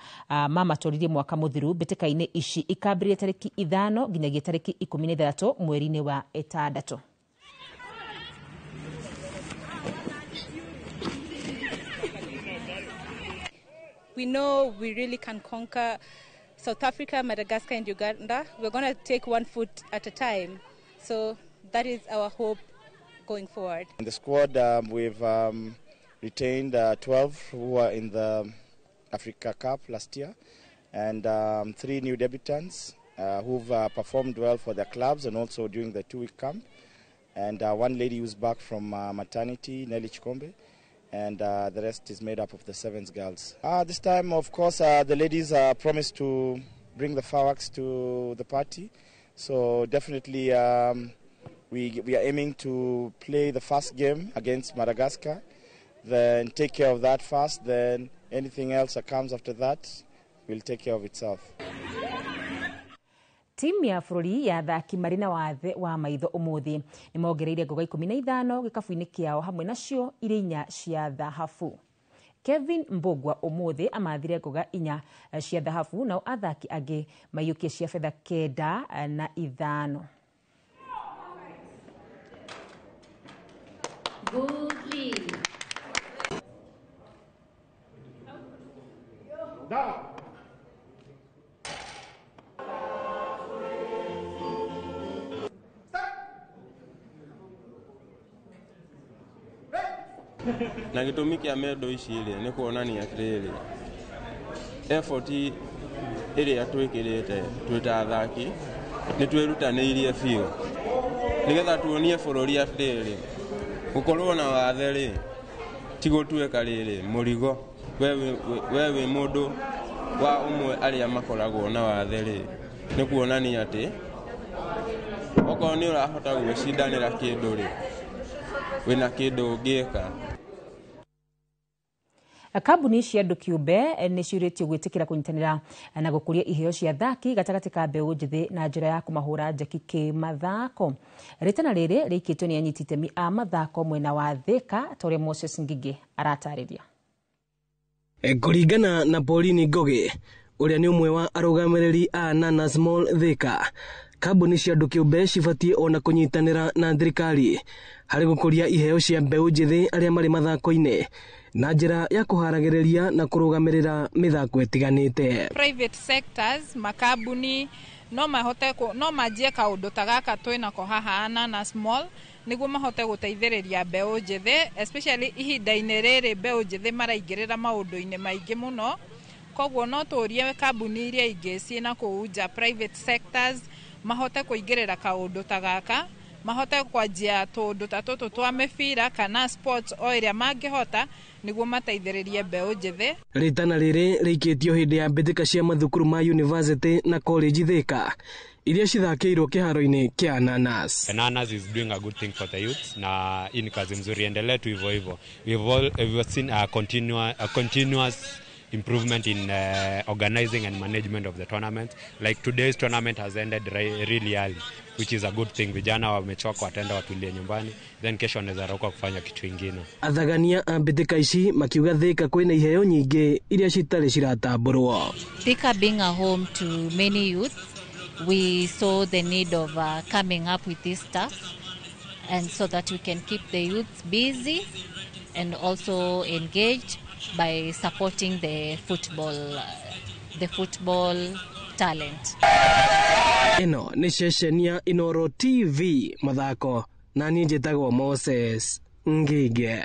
mamatũririe mwaka mũthiru mbĩtĩka-inĩ ici ikambĩrĩria tarĩki 5 nginyagia tarĩki 16 mweri-inĩ wa 6. We know we really can conquer South Africa, Madagascar, and Uganda. We're going to take one foot at a time. So that is our hope going forward. In the squad, we've retained 12 who were in the Africa Cup last year, and 3 new debutants who've performed well for their clubs and also during the 2-week camp, and 1 lady who's back from maternity, Nelly Chikombe, and the rest is made up of the sevens girls. This time, of course, the ladies promised to bring the fireworks to the party, so definitely we are aiming to play the first game against Madagascar, then take care of that first, then anything else that comes after that will take care of itself. Timu ya bũrũri ya athaki marĩ na wathe wa maitho ũmũthĩ nĩ mongereire ngoga 15 gĩkabu-inĩ kĩao hamwe nacio irĩ 4 cia thahabu. Kevin Mbogwa ũmũthĩ amathire ngoga 4 cia thahabu nao athaki angĩ maiyũkie cia betha 9 na 5. Good lead. Down. Na gĩtũmi kĩa mendo ici rĩ nĩ kuonania atĩrĩrĩ, effort ĩrĩa twĩkĩrĩte twĩ ta athaki nĩ twĩrutanĩirie biũ nĩgetha tuonie bũrũri atĩrĩrĩ, gũkorwo na wathe rĩ ti gũtuĩka rĩrĩ mũrigo. We wĩ mũndũ wa ũmwe arĩa makoragwo na wathe rĩ nĩ kuonania atĩ okorwo nĩ ũrahota gwĩcindanĩra kĩndũ rĩ wĩna kĩndũ ũngĩka. Kambuni cia andũ kĩũmbe nĩ ciũrĩtio gwĩtĩkĩra kũnyitanĩra na gũkũria iheo cia athaki gatagatĩ ka mbeũ njĩthĩ na njĩra ya kũmahũra njeki kĩmathako. Rĩtana rĩrĩ rĩikĩtio nĩ anyiti itemi a mathako mwena wa Thika ta ũrĩa Moses Ngigĩ aratarĩria. Kũringana na Pauline Ngogi ũrĩa nĩ ũmwe wa arũgamĩrĩri a Nana Small Thika, kambuni cia andũ kĩũmbe cibatiĩ ona kũnyitanĩra na thirikari harĩ gũkũria iheo cia mbeũ njĩthĩ arĩa marĩ mathako-inĩ na njĩra ya kũharagĩrĩria na kũrũgamĩrĩra mĩthako ĩtiganĩte. Private sectors, makambuni no mahote no manjie kaũndũ ta gaka twĩnako haha Nana Small nĩguo mahote gũteithĩrĩria mbeũ njĩthĩ, especially ihinda-inĩ rĩrĩ mbeũ njĩthĩ maraingĩrĩra maũndũ-inĩ maingĩ mũno. Koguo no tũrie kambuni iria ingĩ ciĩna kũu nja, private sectors, mahote kũingĩrĩra kaũndũ ta gaka, mahote kwanjia tũndũ ta tũtũ twa mĩbira kana sports o ĩrĩa mangĩhota nĩguo mateithĩrĩrie mbeũ njĩthĩ. Rĩtana rĩrĩ rĩikĩtio hĩndĩ ya mbĩtĩka cia mathukuru ma university na college Thika iria cithakĩirwo kĩharo-inĩ kĩa Nanas. Nanas is doing a good thing for the youth na hii ni kazi mzuri, endelee tu hivyo hivyo. We've seen a continuous improvement in organizing and management of the tournament. Like today's tournament has ended really early, which is a good thing. Vijana wamechoka, wataenda watulie nyumbani, then kesho wanaweza rauka kufanya kitu ingine. Athagania a mbĩtĩka ici makiuga Thika kwĩna iheo nyingĩ iria citarĩ ciratambũrwo. Thika being a home to many youth, we saw the need of coming up with this stuff, and so that we can keep the youth busy and also engaged by supporting the football talent. Ĩno nĩ ceceni ya Inooro TV mathako na niĩ njĩtagwo Moses Ngige.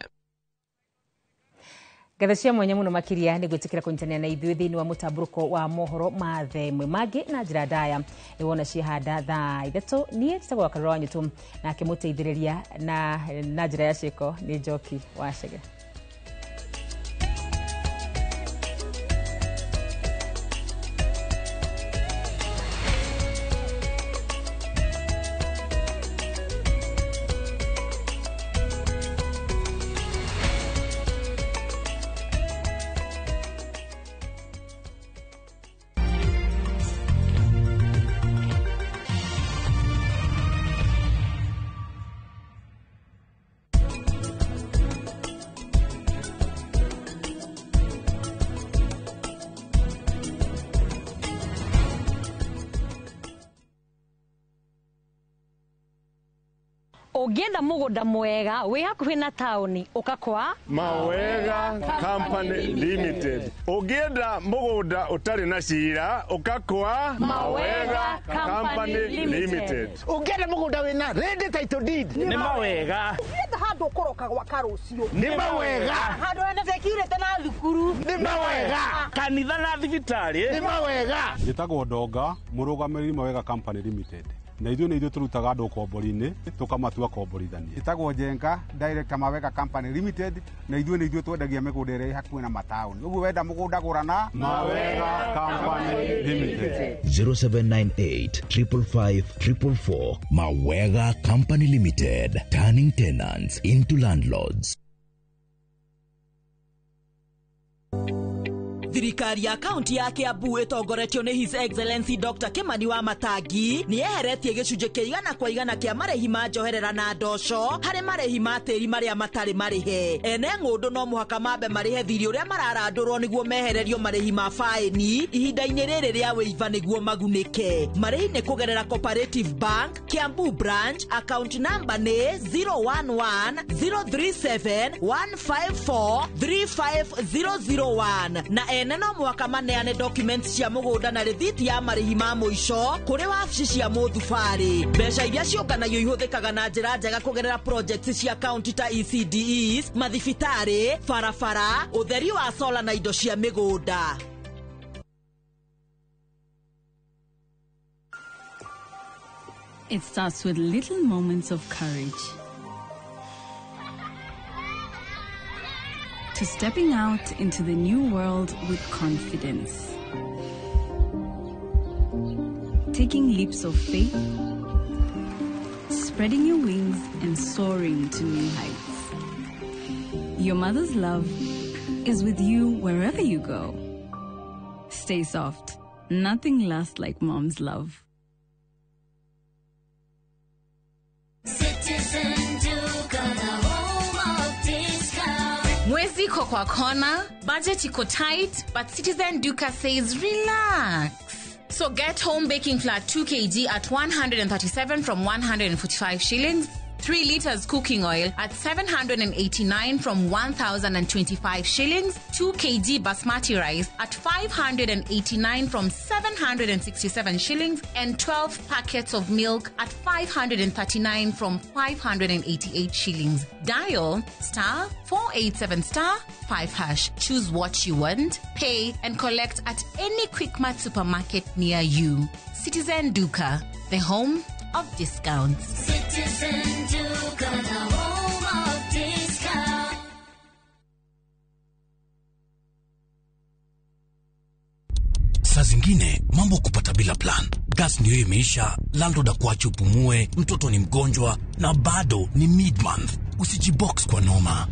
Ngatho cia mwanya mũno makĩria nĩ gwĩtĩkĩra kũnyitanĩra na ithuĩ thĩinĩ wa mũtambũrũko wa mohoro ma themwe mangĩ na njĩra ndaya nĩwona ciehanda thaa 3. Niĩ njĩtagwo Wakarura wa Nyũtũ, nake mũteithĩrĩria na njĩra ya ciĩko nĩ Njoki wa Chege. Ũngĩenda mũgũnda mwega wĩ hakuhĩ na taũni ũka kwa Mawega Company Limited. Ũngĩenda mũgũnda ũtarĩ na cira ũka kwa Mawega Company Limited. Ũngĩenda mũgũnda wĩna ready title deed nĩ Mawega. Ũngĩenda handũ Tũkũroka gwaka rũciũ. Nĩ mawega. Handũ hena security na thukuru. Nĩ mawega. Kanitha na thibitarĩ. Nĩ mawega. Njĩtagwo Ndonga, mũrũgamĩrĩri Mawega Company Limited. Na ithuĩ nĩ ithuĩ tũrutaga andũ ũkombori-inĩ tũkamatua komborithania. Njĩtagwo Njenga, director Mawega Company Limited, na ithuĩ nĩ ithuĩ twendagia mĩgũnda ĩrĩa ĩ hakuhĩ na mataũni. Ũguo wenda mũgũnda gũra na Mawega Company Limited. 0798 555 444. Mawega Company Limited, turning tenants into landlords. Thirikari ya kaunti ya Kiambu ĩtongoretio nĩ His Excellency Dr. Kimani wa Matangi nĩ yeheretie gĩcunjĩ kĩa 100% kĩa marĩhi ma njoherera na ndoco harĩ marĩhi ma tĩri marĩa matarĩ marĩhe. Ene ng'ũndũ no mũhaka mambe marĩhe thirĩ ũrĩa mararandũrwo nĩguo mehererio marĩhi ma faĩni ihinda-inĩ rĩrĩ rĩa wĩiva nĩguo magunĩke. Marĩhi nĩ kũgerera Cooperative Bank, Kiambu Branch, account number nĩ 011 037 154 35001 na ene no mũhaka maneane documents cia mũgũnda na rĩthiti ya marĩhi ma mũico kũrĩ wabici cia mũthubarĩ. Mbeca iria ciũnganagio ihũthĩkaga na njĩra njega kũgerera projects cia county ta ECDEs, mathibitarĩ, barabara, ũtheri wa sola na indo cia mĩgũnda. It starts with little moments of courage. To stepping out into the new world with confidence. Taking leaps of faith, spreading your wings and soaring to new heights. Your mother's love is with you wherever you go. Stay soft. Nothing lasts like mom's love. Citizen Duka, the home of discount. Mwezi iko kwa kona, budget iko tight, but Citizen Duka says relax. So get home baking flour 2 kg at 137 from 145 shillings, 3 liters cooking oil at 789 from 1,025 shillings, 2 kg basmati rice at 589 from 767 shillings, and 12 packets of milk at 539 from 588 shillings. Dial star 487 star 5 hash. Choose what you want, pay, and collect at any Quickmart supermarket near you. Citizen Duka, the home of discounts. Citizen Duka, the home of discount. Saa zingine mambo kupata bila plan. Gas ndio imeisha, landlord akuache upumue, mtoto ni mgonjwa na bado ni mid-month. Usijibox kwa noma.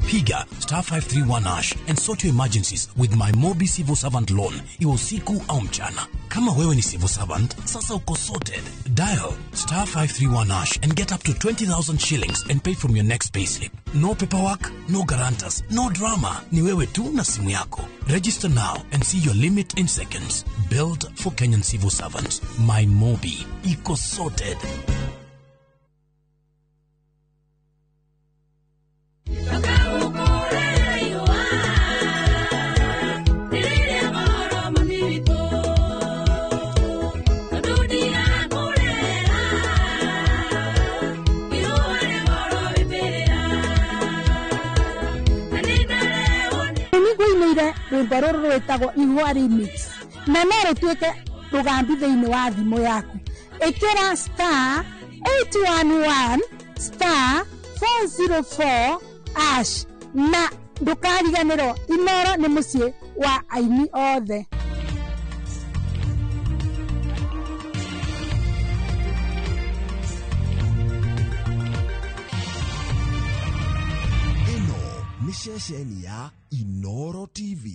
Piga star 531 hash and sort your emergencies with my Mobi Civil Servant Loan, iwe usiku au mchana. Kama wewe ni civil servant, sasa uko sorted. Dial star 531 hash and get up to 20,000 shillings and pay from your next payslip. No paperwork, no guarantors, no drama. Ni wewe tu na simu yako. Register now and see your limit in seconds. Built for Kenyan civil servants. My Mobi. Iko sorted. Rwĩmbo rũrũ rwĩtagwo Ihũa Remix na no rũtuĩke rũgambi thĩinĩ wa thimũ yaku. Ĩkĩra star 811 star 404 hash na ndũkariganĩrwo Inoro nĩ mũciĩ wa aini othe. Ĩno nĩ ceceni ya Inoro TV.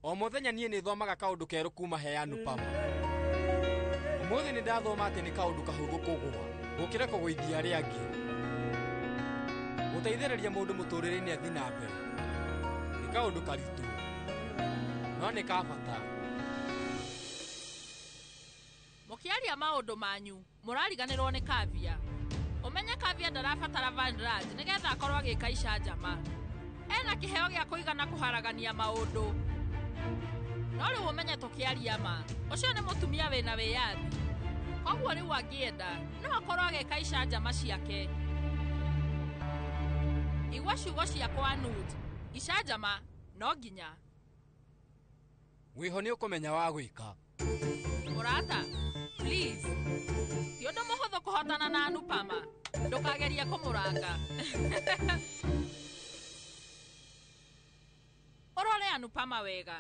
O muthenya niĩ nĩ thomaga kaũndũ kerũ kuma he Anupama. Ũmũthĩ nĩ ndathoma atĩ nĩ kaũndũ kahũthũ kũgũa gũkĩra kũgũithia arĩa angĩ. Gũteithĩrĩria mũndũ mũtũrĩre-inĩ athiĩ na mbere nĩ kaũndũ karitũ, no nĩ ka bata. Mũkĩaria maũndũ manyu mũrariganĩrwo nĩ Kavia. Ũmenye Kavia ndarabatara Vanraj nĩgetha akorwo agĩka icanjama. Ena kĩheo gĩa kũigana kũharagania maũndũ. No rĩu ũmenye tũkĩaria ma, ũcio nĩ mũtumia wĩna wĩyathi. Koguo rĩu angĩenda no akorwo agĩka icanjama ciake. Igua ciugo ciakwa Anuj, icanjama no nginya. Wĩho nĩ ũkũmenya wa gwĩka. Mũrata, please. Ti ũndũ mũhũthũ kũhotana na Anupama. Ndũkagerie kũmũranga. Ũrore Anupama wega.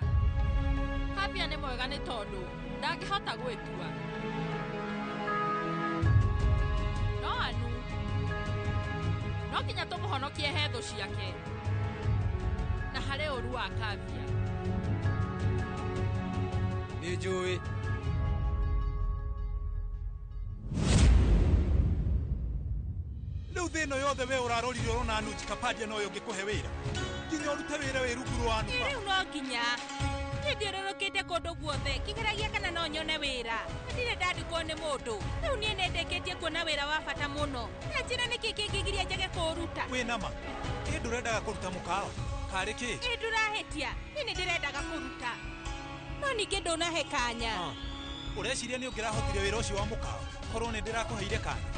Kavia nĩ mwega nĩ tondũ ndangĩhota gwĩtua. No Anu, no nginya tũmũhonokie he thũ ciake na harĩ ũru wa Kavia. Nĩ njũĩ. Rĩu thĩ ĩno yothe we ũrarorire ũrona Anuj Kapadia noyo ũngĩkũhe wĩra nginya ũrute wĩra wĩ rungu rwa Anupa. Rĩu no nginya nĩthiũrũrũkĩte kũndũ guothe ngĩgeragia kana no nyone wĩra. Ndirĩ ndandĩkwo nĩ mũndũ. Rĩu niĩ nĩndĩkĩtie kuona wĩra wa bata mũno. Na njĩra nĩkĩ kĩngĩgiria njage kũũruta? Wĩ nama ĩ ndũrendaga kũruta mũkawa karĩ kĩ? Ĩ ndũrahĩtia, niĩ nĩndĩrendaga kũruta no ningĩ ndũnahe kanya. Ũreciria nĩ ũngĩrahotire wĩra ũcio wa mũkawa korwo nĩ ndĩrakũheire kanya?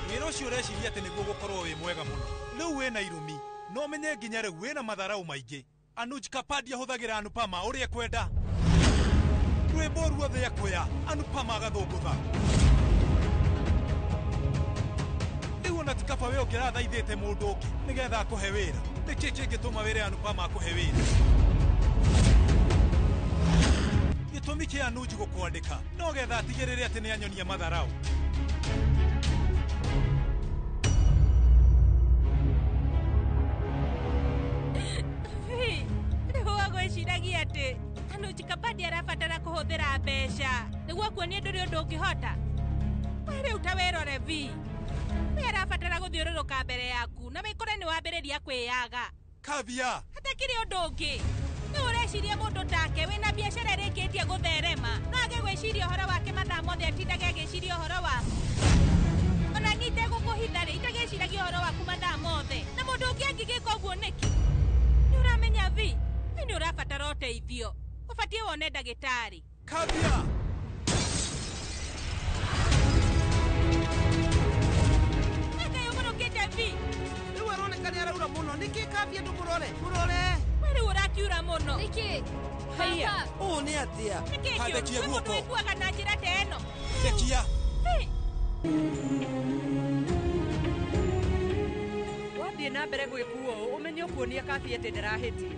Wĩra ũcio ũreciria atĩ nĩguo gũkorwo wĩ mwega mũno. Rĩu wĩna irumi no ũmenye nginya rĩu wĩna matharau maingĩ. Anuj Kapadia ahũthagĩra Anupama ũrĩa ekwenda. Rwĩmbo ruothe ekuoya Anupama agathũngũtha. Rĩu ona ti kaba we ũngĩrathaithĩte mũndũ ũngĩ nĩgetha akũhe wĩra. Nĩkĩ kĩngĩtũma wĩre Anupama akũhe wĩra? Gĩtũmi kĩa Anuj gũkwandĩka no getha atigĩrĩre atĩ nĩanyonia matharau. Rĩu agwĩciragia atĩ Anuj Kapadia arabatara kũhũthĩra mbeca nĩguo kuonia ndũrĩ ũndũ ũngĩhota. We rĩu ta wĩrore Vi, we arabatara gũthiũrũrũka mbere yaku na wĩkore nĩ wambĩrĩria kwĩyaga. Kavia, hatakĩrĩ ũndũ ũngĩ. Nĩ ũreciria mũndũ take wĩna biacara ĩrĩkĩtie gũtherema no age gwĩciria ũhoro wake mathaa mothe atindage agĩciria ũhoro waku. Ona niĩ itegũkũhitha rĩ, itagĩciragia ũhoro waku mathaa mothe. Na mũndũ ũngĩ angĩgĩka ũguo nĩkĩ? Nĩ ũramenya Vi, we nĩ ũrabatara ũteithio. Ũbatiĩ wone ndagĩtarĩ. Kavia! Ngai ũgũrũkĩte Vi. Rĩu aroneka nĩ araura mũno. Nĩkĩ Kavia ndũmũrore? Mũrore. We rĩu ũrakiura mũno. Nĩkĩ? Haiya, ũũ nĩ atĩa? Nĩkĩ kĩũru? Rekia Kwĩ mũndũ guoko. wĩkuaga na njĩra ta ĩno? Rekia. Vi. Wathiĩ na mbere gwĩkua ũũ ũmenye ũkuonia Kavia atĩ ndarahĩtia.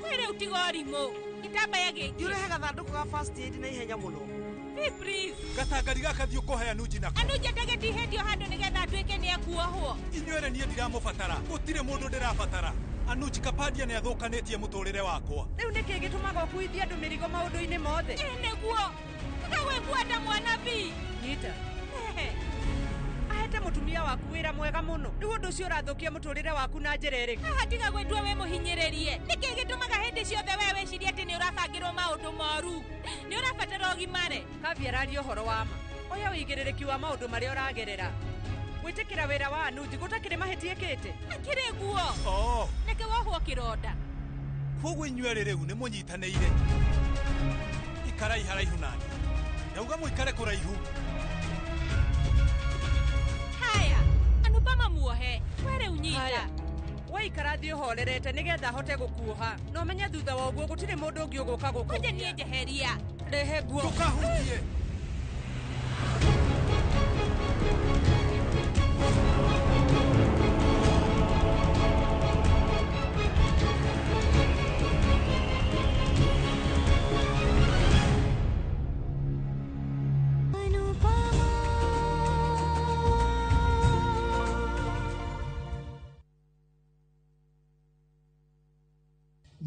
We rĩu tiga ũrimũ. Gĩtambaya gĩkĩ. Ndiũrehe gathandũkũ ga first aid na ihenya mũno. Vi, please. Gatangari gaka thiĩ ũkũhe Anuj nako. Anuj atagĩtihĩtio handũ nĩgetha atuĩke nĩ ekuohwo. Inyuĩ niĩ ndiramũbatara. Gũtirĩ mũndũ ndĩrabatara. Anuj Kapadia nĩ athũkanĩtie mũtũrĩre wakwa. Rĩu nĩkĩ gĩtũmaga ũkuithie andũ mĩrigo maũndũ-inĩ mothe? Ĩ nĩguo. Tiga gwĩkua ta mwana Vi. Nyita. Ahete mũtumia waku wĩra mwega mũno. Rĩu ũndũ ũcio ũrathũkia mũtũrĩre waku na njĩra ĩrĩkũ? Haha tiga gwĩtua wĩ mũhinyĩrĩrie. Nĩkĩ gĩtũmaga hĩndĩ ciothe we wĩcirie atĩ nĩ ũrabangĩrwo maũndũ moru? Nĩ ũrabatara ũgimare. Kavia araria ũhoro wa ma. Oya ũigĩrĩrĩki wa maũndũ marĩa ũragerera. Gwĩtĩkĩra wĩra wa Anuj gũtakĩrĩ mahĩtia ĩkĩte. Akĩrĩ guo. Oh. Nĩkĩ wohwo kĩronda? Koguo inyuĩ erĩ rĩu nĩ mũnyitanĩire. Ikarai haraihu nani. Ndauga mũikare kũraihu. Haya, Anupama muohe. We rĩu nyita. Waikara thiĩ ũhorerete nĩgetha ahote gũkuoha. Na ũmenye thutha wa ũguo gũtirĩ mũndũ ũngĩ ũgũka gũkũ. Kwanja niĩ njeheria. Rehe nguo. Ndũkahutie.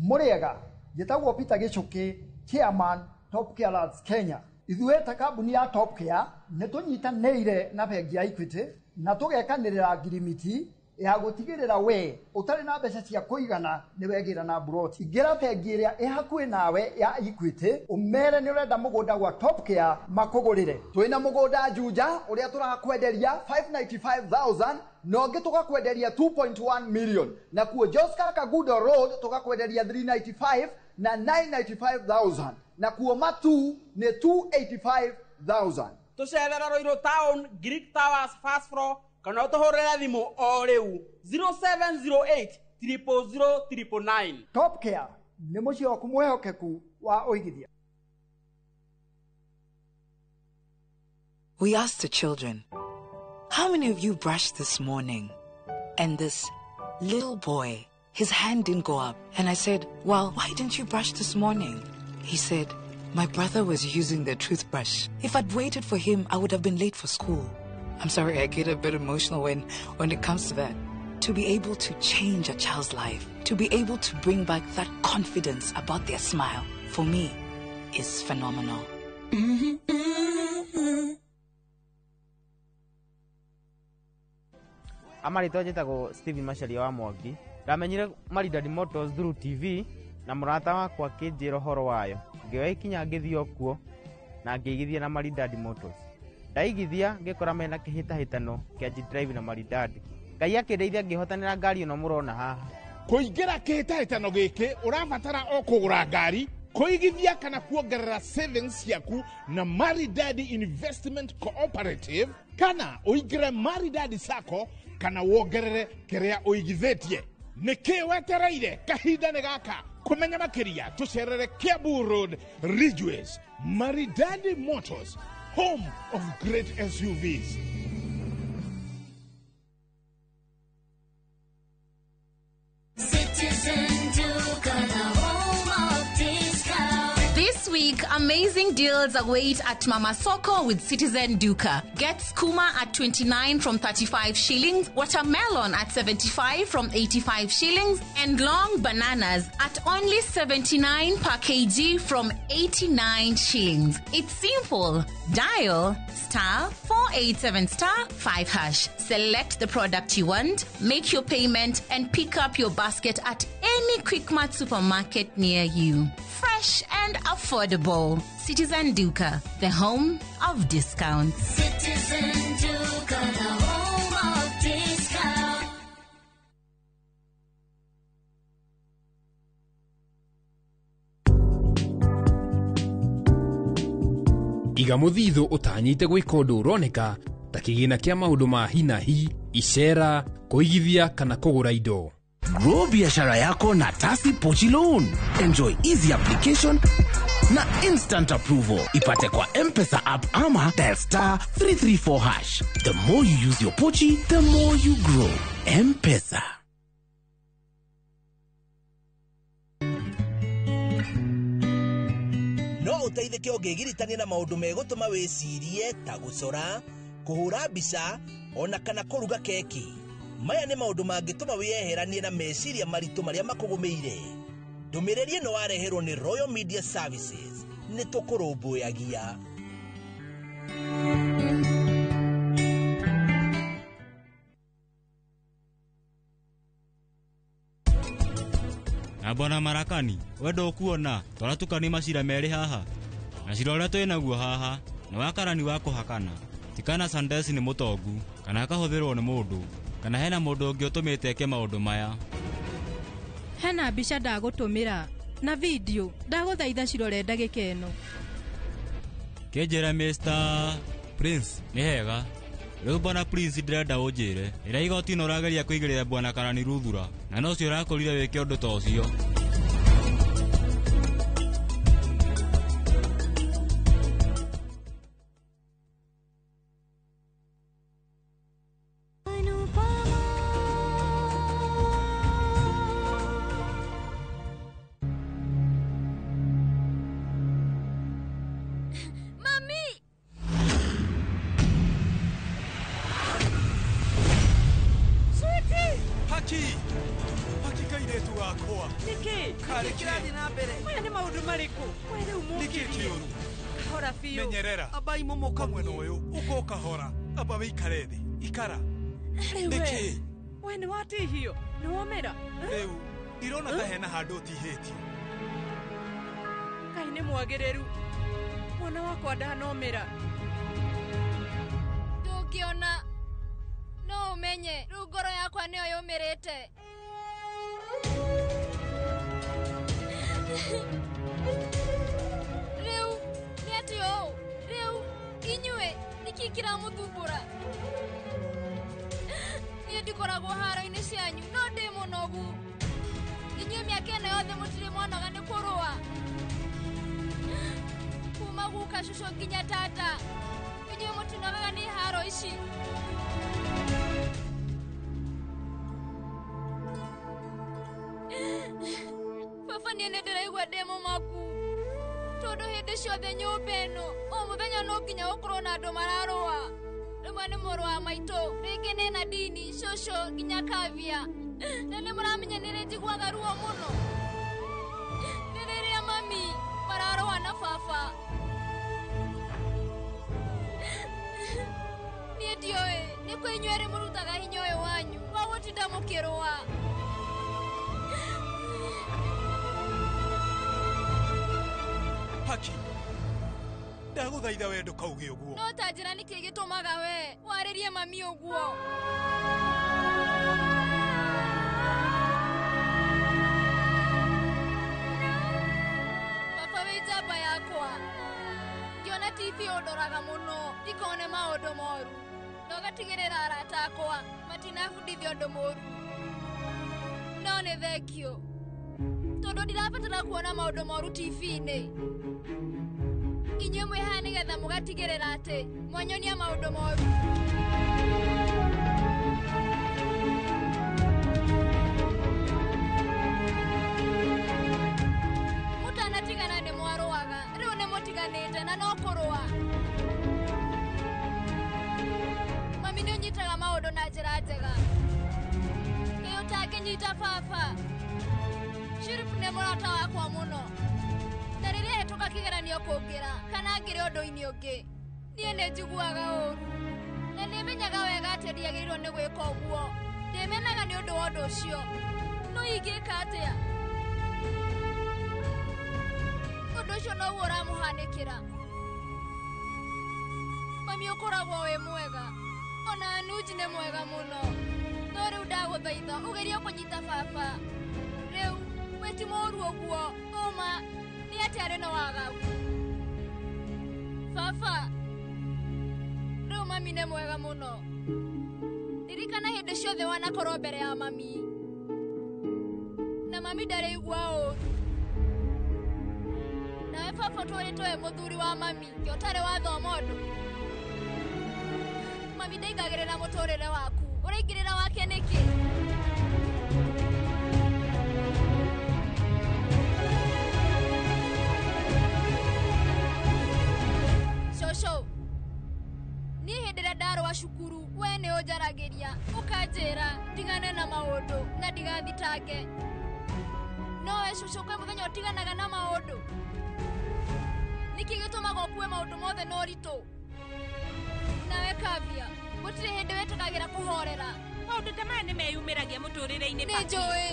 Mũrĩega, njĩtagwo Peter Gĩchũkĩ, chairman Top Care Lads Kenya. Ithuĩ ta kambuni ya Top Care nĩ tũnyitanĩire na bengi ya Equity na tũgekanĩrĩra ngirimiti Ya gũtigĩrĩra we ũtarĩ na mbeca cia kũigana nĩ wegĩra na mburoti. Ingĩra bengi ĩrĩa ĩ hakuhĩ nawe ya Equity, ũmere nĩ ũrenda mũgũnda gwa Top Care makũgũrĩre. Twĩna mũgũnda Juja ũrĩa tũrakwenderia 595,000 na ũngĩ tũgakwenderia 2.1 million, nakuo Joscar Kagudo Road tũgakwenderia 395 na 995,000, nakuo Matu nĩ 285,000. Tũcerera Ruiru Town, Greek Towers first floor, kana ũtũhũrĩre thimũ o rĩu 0708 000 999. Top Care nĩ mũciĩ waku mwĩhokeku wa ũigithia. We asked the children, "How many of you brushed this morning?" And this little boy, his hand didn't go up. And I said, "Well, why didn't you brush this morning?" He said, "My brother was using the toothbrush. If I'd waited for him, I would have been late for school." I'm sorry, I get a bit emotional when it comes to that. To be able to change a child's life, to be able to bring back that confidence about their smile, for me, is phenomenal. Amarĩtwa njĩtagwo Steven Macharia wa Mwangi. Ndamenyire Maridadi Motors through TV na mũrata wakwa akĩnjĩra ũhoro wayo. Ngĩoya ikinya ngĩthiĩ o kuo na ngĩigithia na Maridadi Motors. Ndaigithia ngĩkora mena kĩhĩtahĩtano kĩa G-Drive na Maridadi. Ngai akĩndeithia ngĩhotanĩra ngari ĩno mũrona haha. Kũingĩra kĩhĩtahĩtano gĩkĩ ũrabatara o kũgũra ngari, kũigithia kana kuongerera savings ciaku na Maridadi Investment Cooperative, kana ũingĩre Maridadi Sacco, kana wongerere kĩrĩa ũigithĩtie. Nĩkĩ wetereire? Kahinda nĩ gaka. Kũmenya makĩria tũcerere Kiambu Road, Ridgeways. Maridadi Motors, home of great SUVs. Citizen Duka, the home of discount. This week, amazing deals await at Mama Soko with Citizen Duka. Get skuma at 29 from 35 shillings, watermelon at 75 from 85 shillings, and long bananas at only 79 per kg from 89 shillings. It's simple. Dial star 487 star 5 hash. Select the product you want, make your payment, and pick up your basket at any Quickmart supermarket near you. Fresh and affordable. Citizen Duka, the home of discounts. Citizen Duka, the home of discount. Iga mũthithũ ũtanyĩte gwĩka ũndũ ũroneka ta kĩgĩna kĩa maũndũ ma hi na hi, icera, kũigithia kana kũgũra indo. Grow biashara yako na Tasi Pochi Loan. Enjoy easy application na instant approval. Ipate kwa M-Pesa app ama dial star 334 hash. The more you use your Pochi, the more you grow. M-Pesa. No ũteithĩke ũngĩgiritania na maũndũ megũtũma wĩcirie ta gũcora, kũhũra mbica, ona kana kũruga keki. Maya nĩ maũndũ mangĩtũma wĩyeheranie na meciria maritũ marĩa makũgũmĩire. Ndũmĩrĩri ĩno wareherwo nĩ Royal Media Services. Nĩ tũkũrũmbũyagia. Na bwana Marakani, we ndũkuona twaratukani macira merĩ haha na cira ũrĩa twĩ naguo haha nĩ wa karani wa kũhakana. Tikana Sandesi nĩ mũtongu kana akahũthĩrwo nĩ mũndũ kana hena mũndũ ũngĩ ũtũmĩte eke maũndũ maya. Hena mbica ndagũtũmĩra na video ndagũthaitha cirore ndagĩka ĩno. Kĩnjĩre Mr. Prince nĩ hega. Rĩu bwana Prince ndĩrenda ũnjĩre ĩrĩa igoti-inĩ ũrageria kũigĩrĩra bwana Karani Ruthura na nocio ũrakũrire wĩke ũndũ ta ũcio. Mami! Sweetie! Haki! Haki kairetu gakwa. Nĩkĩ? Karĩ Kĩrathiĩ na mbere? Maya nĩ maũndũ marĩkũ? We rĩu Nĩkĩ mũkĩrie. kĩũru? Kahora biũ. Menyerera. Ambai mũmũka mwena ũyũ, ũka ũkahora. Amba wĩikare thĩ. Ikara. Rĩu we. Nĩkĩ? We nĩ watihio, nĩ womĩra. Rĩu ndirona ta hena handũ ũtihĩtie. Ngai nĩ mwagĩrĩru. Mwana wakwa ndanomĩra. Ndũngĩona no ũmenye rĩu ngoro yakwa nĩyo yũmĩrĩte. Rĩu nĩ atĩ ũũ, rĩu inyuĩ nĩkĩ kĩramũthumbũra? Niĩ ndikoragwo haro-inĩ cianyu no ndĩ mũnogu. Inyuĩ mĩaka ĩno yothe mũtirĩ mwanoga nĩ kũrũa. Kuma guka cũcũ nginya tata, inyuĩ mũtinogaga nĩ haro ici. Baba niĩ nĩ ndĩraigua ndĩ mũmaku tondũ hĩndĩ ciothe nyũmba ĩno o mũthenya no nginya gũkorwo na andũ mararũa. Rĩmwe nĩ mũrũ wa maitũ, rĩngĩ nĩ Nadini, cũcũ nginya Kavia. Na nĩ mũramenya nĩ rĩ njiguaga ruo mũno? Nĩ rĩrĩa mami mararũa na baba. Niĩ ndiũĩ nĩ kwĩ inyuĩ erĩ mũrutaga hinya ũyũ wanyu wa gũtinda mũkĩrũa. Haki, ndagũthaitha we ndũkauge ũguo. No ta njĩra nĩkĩ gĩtũmaga we warĩrie mami ũguo? Baba wĩ njamba yakwa, ngĩona TV ũndoraga mũno ndikone maũndũ moru, na ũgatigĩrĩra arata akwa matinabundithia ũndũ mũru. No nĩ thengio tondũ ndirabatara kuona maũndũ moru TV-inĩ. Inyuĩ mwĩ haha nĩgetha mũgatigĩrĩra atĩ mwanyonia maũndũ moru. Mũtanatigana nĩ mwarũaga, rĩu nĩ mũtiganĩte na no kũrũa. Mami nĩ ũnyitaga maũndũ na njĩra njega. Kaĩ ũtangĩnyita baba? Sheriff nĩ mũrata wakwa mũno. Na rĩrĩa hetũka kĩgeranio kũngĩra kana ngĩrĩ ũndũ-inĩ ũngĩ, niĩ nĩ njiguaga ũũru. Na nĩ menyaga wega atĩ ndiagĩrĩirwo nĩ gwĩka ũguo. Ndĩmenaga nĩ ũndũ wa ũndũ ũcio. No ingĩka atĩa? Ũndũ ũcio noguo ũramũhanĩkĩra. Mami ũkoragwo wĩ mwega. Ona Anuj nĩ mwega mũno. No rĩu ndagũthaitha ũgerie kũnyita baba. Rĩu we ti mũũru ũguo, ũma nĩ atĩ arĩ na wagagu. Baba, rĩu mami nĩ mwega mũno. Ririkana hĩndĩ ciothe wanakorwo mbere ya mami. Na mami ndarĩigua ũũru. Nawe baba ũtwarĩtwo wĩ mũthuri wa mami, ke ũtarĩ wathoma ũndũ. Mami ndaingagĩrĩra mũtũrĩre waku, ũraingĩrĩra wake nĩkĩ? Cũcũ, niĩ hĩndĩ ĩrĩa ndarũa cukuru, we nĩ ũnjaragĩria, ũkanjĩra ndigane na maũndũ na ndigathitange. No we cũcũ kwĩ mũthenya ũtiganaga na maũndũ. Nĩkĩ gĩtũmaga ũkue maũndũ mothe na ũritũ? Nawe Kavia, gũtirĩ hĩndĩ wĩtĩkagĩra kũhorera. Maũndũ ta maya nĩ meyumĩragia mũtũrĩre-inĩ. Nĩ njũĩ,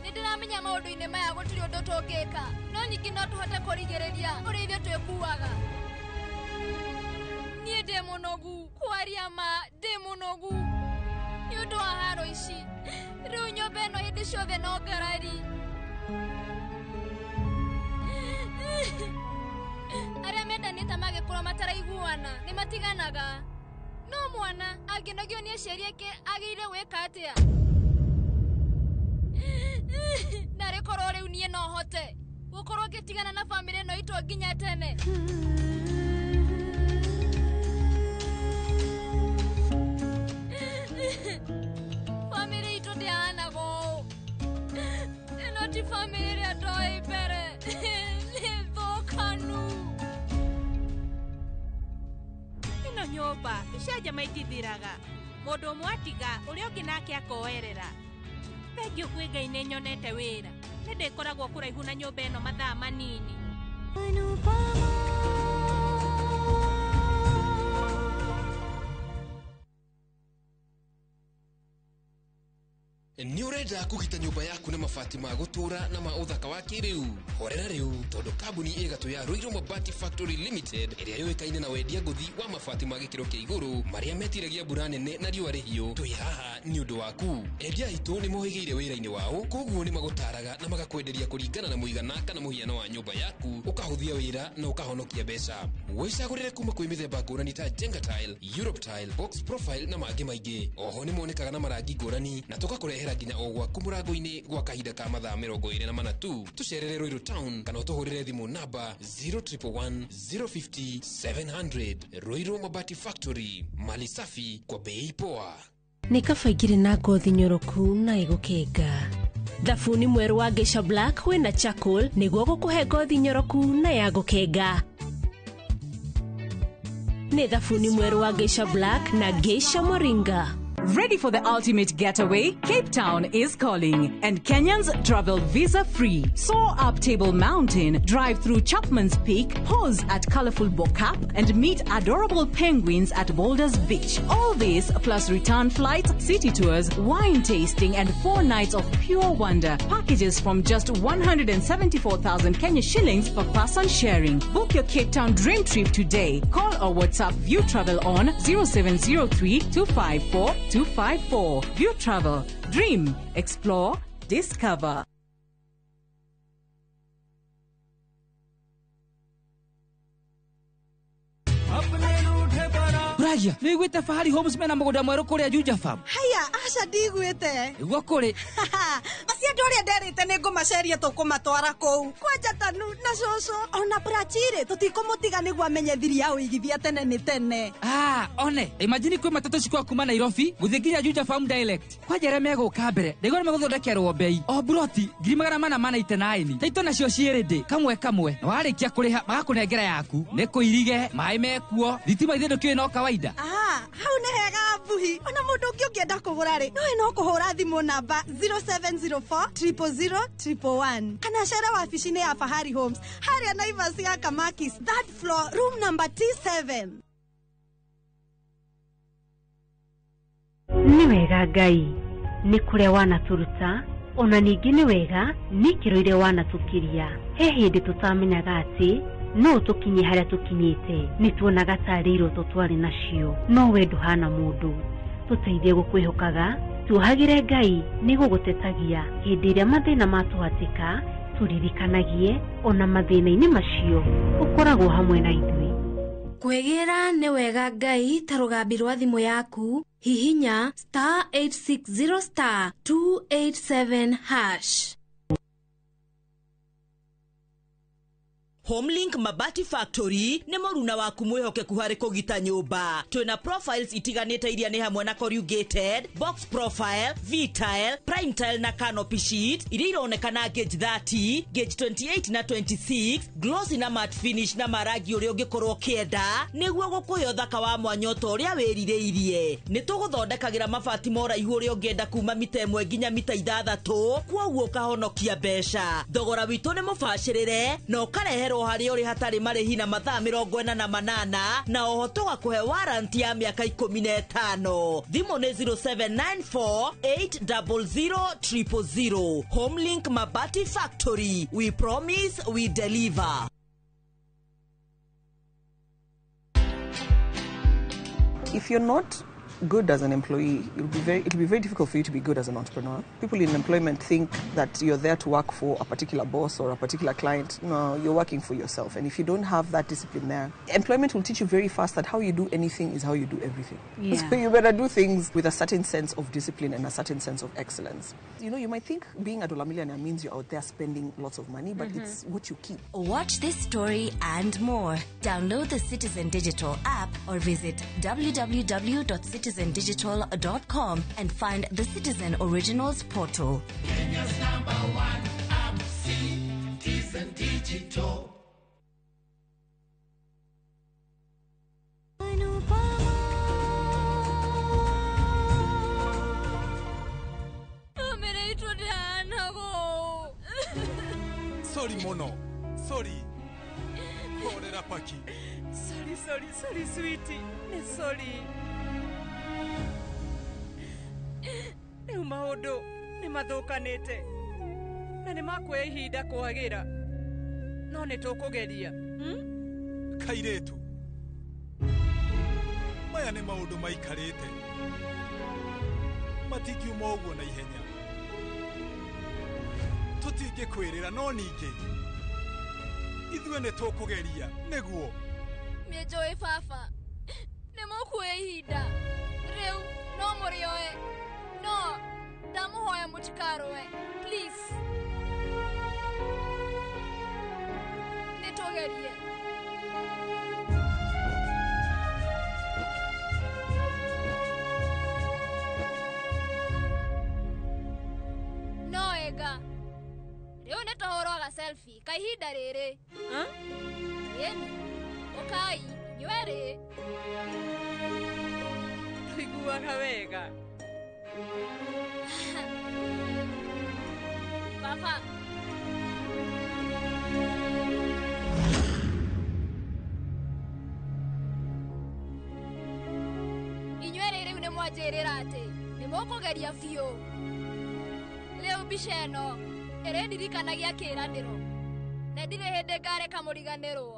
nĩ ndĩramenya maũndũ-inĩ maya gũtirĩ ũndũ tũngĩka, no ningĩ no tũhote kũrigĩrĩria ũrĩa ithuĩ twĩkuaga. Niĩ ndĩ mũnogu, kwaria ma ndĩ mũnogu nĩ ũndũ wa haro ici. Rĩu nyũmba ĩno hĩndĩ ciothe no ngarari. Arĩa mendanĩte magĩkũra mataraiguana nĩ matiganaga. No mwana angĩnogio nĩ aciari ake agĩrĩire gwĩka atĩa? Narĩ korwo rĩu niĩ no hote gũkorwo ngĩtigana na bamĩrĩ ĩno itũ nginya tene. Bamĩrĩ itũ ndĩhanaga ũũ. Ĩno ti bamĩrĩ ĩrĩa ndoĩ mbere. Nĩ thũkanu. Ĩno nyũmba icanjama itithiraga. Mũndũ ũmwe atiga ũrĩa ũngĩ nake akoerera. Thengio kwĩ Ngai nĩ nyonete wĩra. Nĩ ndĩkoragwo kũraihu na nyũmba ĩno mathaa manini. Nĩ ũrenda kũgita nyũmba yaku na mabati ma gũtũũra na ma ũthaka wa kĩrĩu? Horera rĩu, tondũ kambuni ĩgatũ ya Ruiru Mabati Factory Limited ĩrĩa yũĩkaine na wendia ngũthi wa mabati ma gĩkĩro kĩa igũrũ marĩa metiragia mbura nene na riũa rĩhiũ, twĩ haha nĩ ũndũ waku. Endia aitũ nĩ mohĩgĩire wĩra-inĩ wao, koguo nĩ magũtaraga na magakwenderia kũringana na mũigana kana mũhiano wa nyũmba yaku, ũkahũthia wĩra na ũkahonokia mbeca. Wĩcagũrĩre kuma kwĩ mĩthemba ngũrani ta Jenga Tile, Europe Tile, Box Profile na mangĩ maingĩ. Oho nĩ monekaga na marangi ngũrani na tũgakũrehera nginya o gwaku mũrango-inĩ gwa kahinda ka mathaa 24 tu. Tũcerere Ruiru Town kana ũtũhũrĩre thimũ namba 0111 050 700. Ruiru Mabati Factory, mali safi kwa bei poa. Nĩ kaba ingĩrĩ na ngothi nyoroku na ĩgũkenga. Thabuni mwerũ wa Geisha Black wĩna charcoal nĩguo gũkũhe ngothi nyoroku na ya gũkenga. Nĩ thabuni mwerũ wa Geisha Black na Geisha Moringa. Ready for the ultimate getaway? Cape Town is calling, and Kenyans travel visa-free. Soar up Table Mountain, drive through Chapman's Peak, pause at colorful Bo-Kaap, and meet adorable penguins at Boulders Beach. All this plus return flights, city tours, wine tasting, and 4 nights of pure wonder. Packages from just 174,000 Kenya shillings per person sharing. Book your Cape Town dream trip today. Call or WhatsApp View Travel on 0703 254 254. View Travel. Dream, explore, discover. Ragia, nĩ wĩiguĩte Fahari Homes mena mũgũnda mwerũ kũrĩa Juja Farm? Haya, aca ndigwĩte. Nĩguo kũrĩ. Acio andũ arĩa nderĩte nĩ ngũmaceria tũkũmatwara kũu. Kwanja Tanu na cũcũ ona Prachire tũtikũmũtiga nĩguo amenye thiri ya ũigithia tene nĩ tene. Ah, one, imagine kwĩ matatũ cikwa kuma Nairobi gũthiĩ nginya Juja Farm direct. Kwanja arĩa megũka mbere, ndaigua nĩ megũthondekerwo bei. O broti 499. Taito nacio ciĩ kamwe kamwe. Na warĩkia kũrĩha magakũnengera yaku. Nĩ kũirige, maĩ mekuo, thitima ithe ndũkĩũĩ no kawaida. Ah, hau nĩ hega mbuhi. Ona mũndũ ũngĩ ũngĩenda kũgũra rĩ, nowe no kũhũra thimũ namba 0704 000 111 kana cere wabici-inĩ ya Fahari Homes harĩa Naivas ya Kamakis, third floor, room number T7. Nĩ wega Ngai nĩ kũrĩa wanatũruta, ona ningĩ nĩ wega nĩ ikĩro iria wanatũkiria. He hĩndĩ tũtamenyaga atĩ no tũkinye harĩa tũkinyĩte, nĩ tuonaga tarĩ iroto twarĩ nacio, no we ndũhana mũndũ. Tũteithie gũkwĩhokaga, tuohagĩre Ngai nĩ gũgũtetagia hĩndĩ ĩrĩa mathĩna matũhatĩka, tũririkanagie ona mathĩna-inĩ macio ũkoragwo hamwe na ithuĩ. Kwĩgĩra nĩ wega Ngai ta rũgambi rwa thimũ yaku, hihinya star 860 star 287 hash. Homelink Mabati Factory nĩ mũruna waku mwĩhokeku harĩ kũgita nyũmba. Twĩna profiles itiganĩte iria nĩ hamwe na corrugated, box profile, V-tile, prime tile na canopy sheet iria ironekana gauge 30, gauge 28 na 26, glossy na matte finish na marangi ũrĩa ũngĩkorwo ũkĩenda nĩguo gũkũhe ũthaka wa mwanya ta ũrĩa wĩrirĩirie. Nĩ tũgũthondekagĩra mabati ma ũraihu ũrĩa ũngĩenda kuma mita 1 nginya mita 6, kwoguo ũkahonokia mbeca. Thogora witũ nĩ mũbacĩrĩre na ũkarehe harĩ ũrĩ hatarĩ marĩhi na mathaa 48 na oho tũgakũhe warranty ya mĩaka 15. Thimũ nĩ 0794 800 000. Homelink Mabati Factory, we promise we deliver. If you're not good as an employee, it'll be very difficult for you to be good as an entrepreneur. People in employment think that you're there to work for a particular boss or a particular client. No, you're working for yourself. And if you don't have that discipline there, employment will teach you very fast that how you do anything is how you do everything. Yeah. So you better do things with a certain sense of discipline and a certain sense of excellence. You know, you might think being a dollar millionaire means you're out there spending lots of money, but it's what you keep. Watch this story and more. Download the Citizen Digital app or visit www.citizendigital.com and find the Citizen Originals portal. Kenya's number one app, Citizen Digital. Sorry mono, sorry. Horera paki. Sorry, sorry, sorry sweetie. Sorry. Rĩu maũndũ Nĩ mathũkanĩte na nĩ makuoya ihinda kwagĩra, no nĩ tũkũgeria. Kairĩtu, maya nĩ maũndũ maikarĩte, matingiuma ũguo na ihenya. Tũtingĩkwĩrĩra, no ningĩ ithuĩ nĩ tũkũgeria nĩguo. Nĩnjũĩ baba nĩ mũkuoya ihinda rĩu, no mũrĩoe, no ndamũhoya mũtikarũe, please. Nĩ tũgerie. No ega rĩu nĩ tũhũrwaga selfie ka ihinda rĩrĩ. Ĩni ũkai inyuerĩ. Tũiguaga wega. Baba, inyuerĩ rĩu nĩ mwanjĩrĩra atĩ nĩ mũkũgeria biũ. Rĩu mbica ĩno ĩrĩndirikanagia kĩĩranĩro, na ndirĩ hĩndĩ ngareka mũriganĩrwo.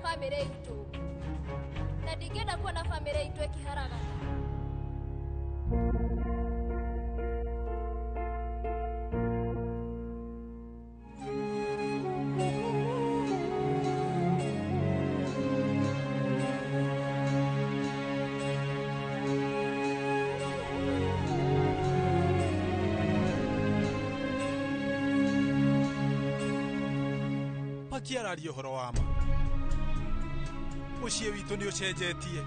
Bamĩrĩ itũ, na ndingĩenda kuona bamĩrĩ itũ ĩkĩharagana. Paki araria ũhoro wa ma. Mũciĩ witũ nĩ ũcenjetie.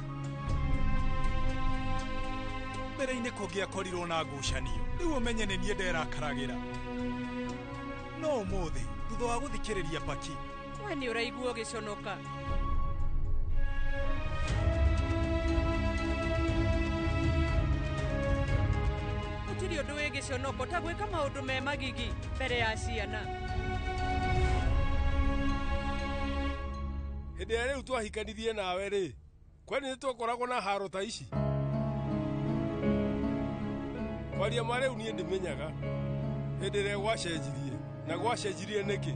Mbere-inĩ kũngĩakorirwo na ngucanio, rĩu ũmenye nĩ niĩ nderakaragĩra. No ũmũthĩ, thutha wa gũthikĩrĩria Paki, we nĩ ũraigua ũgĩconoka. Gũtirĩ ũndũ wĩ gĩconoko ta gwĩka maũndũ me magigi mbere ya ciana. Hĩndĩ ĩrĩa rĩu twahikanirie nawe rĩ, kwani nĩ twakoragwo na haro ta ici? Kwaria ma rĩu niĩ ndĩmenyaga hĩndĩ ĩrĩa gwacenjirie, na gwacenjirie nĩkĩ?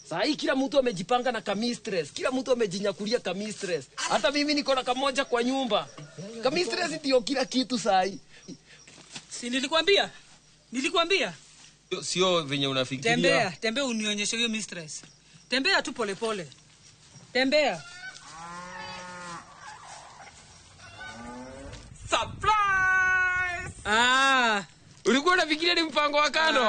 Saa hii kila mtu amejipanga na kamistress, kila mtu amejinyakulia kamistress. Hata mimi niko na kamoja kwa nyumba. Kamistress ndio kila kitu saa hii. Si nilikwambia? Nilikwambia? Sio venye unafikiria. Tembea, tembea unionyeshe hiyo mistress. Tembea tu pole pole. Tembea. Surprise! Ah. Ulikuwa unafikiria ni mpango wa kando?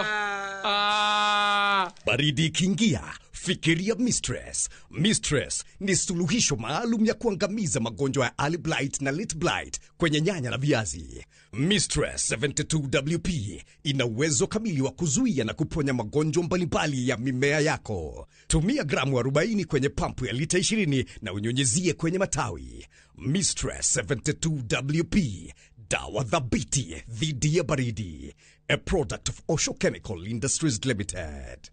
Ah. Baridi ikiingia, fikiria Mistress. Mistress ni suluhisho maalum ya kuangamiza magonjwa ya early blight na late blight kwenye nyanya na viazi. Mistress 72WP ina uwezo kamili wa kuzuia na kuponya magonjwa mbalimbali ya mimea yako. Tumia gramu 40 kwenye pampu ya lita 20 na unyunyizie kwenye matawi. Mistress 72WP, dawa thabiti dhidi ya baridi. A product of Osho Chemical Industries Limited.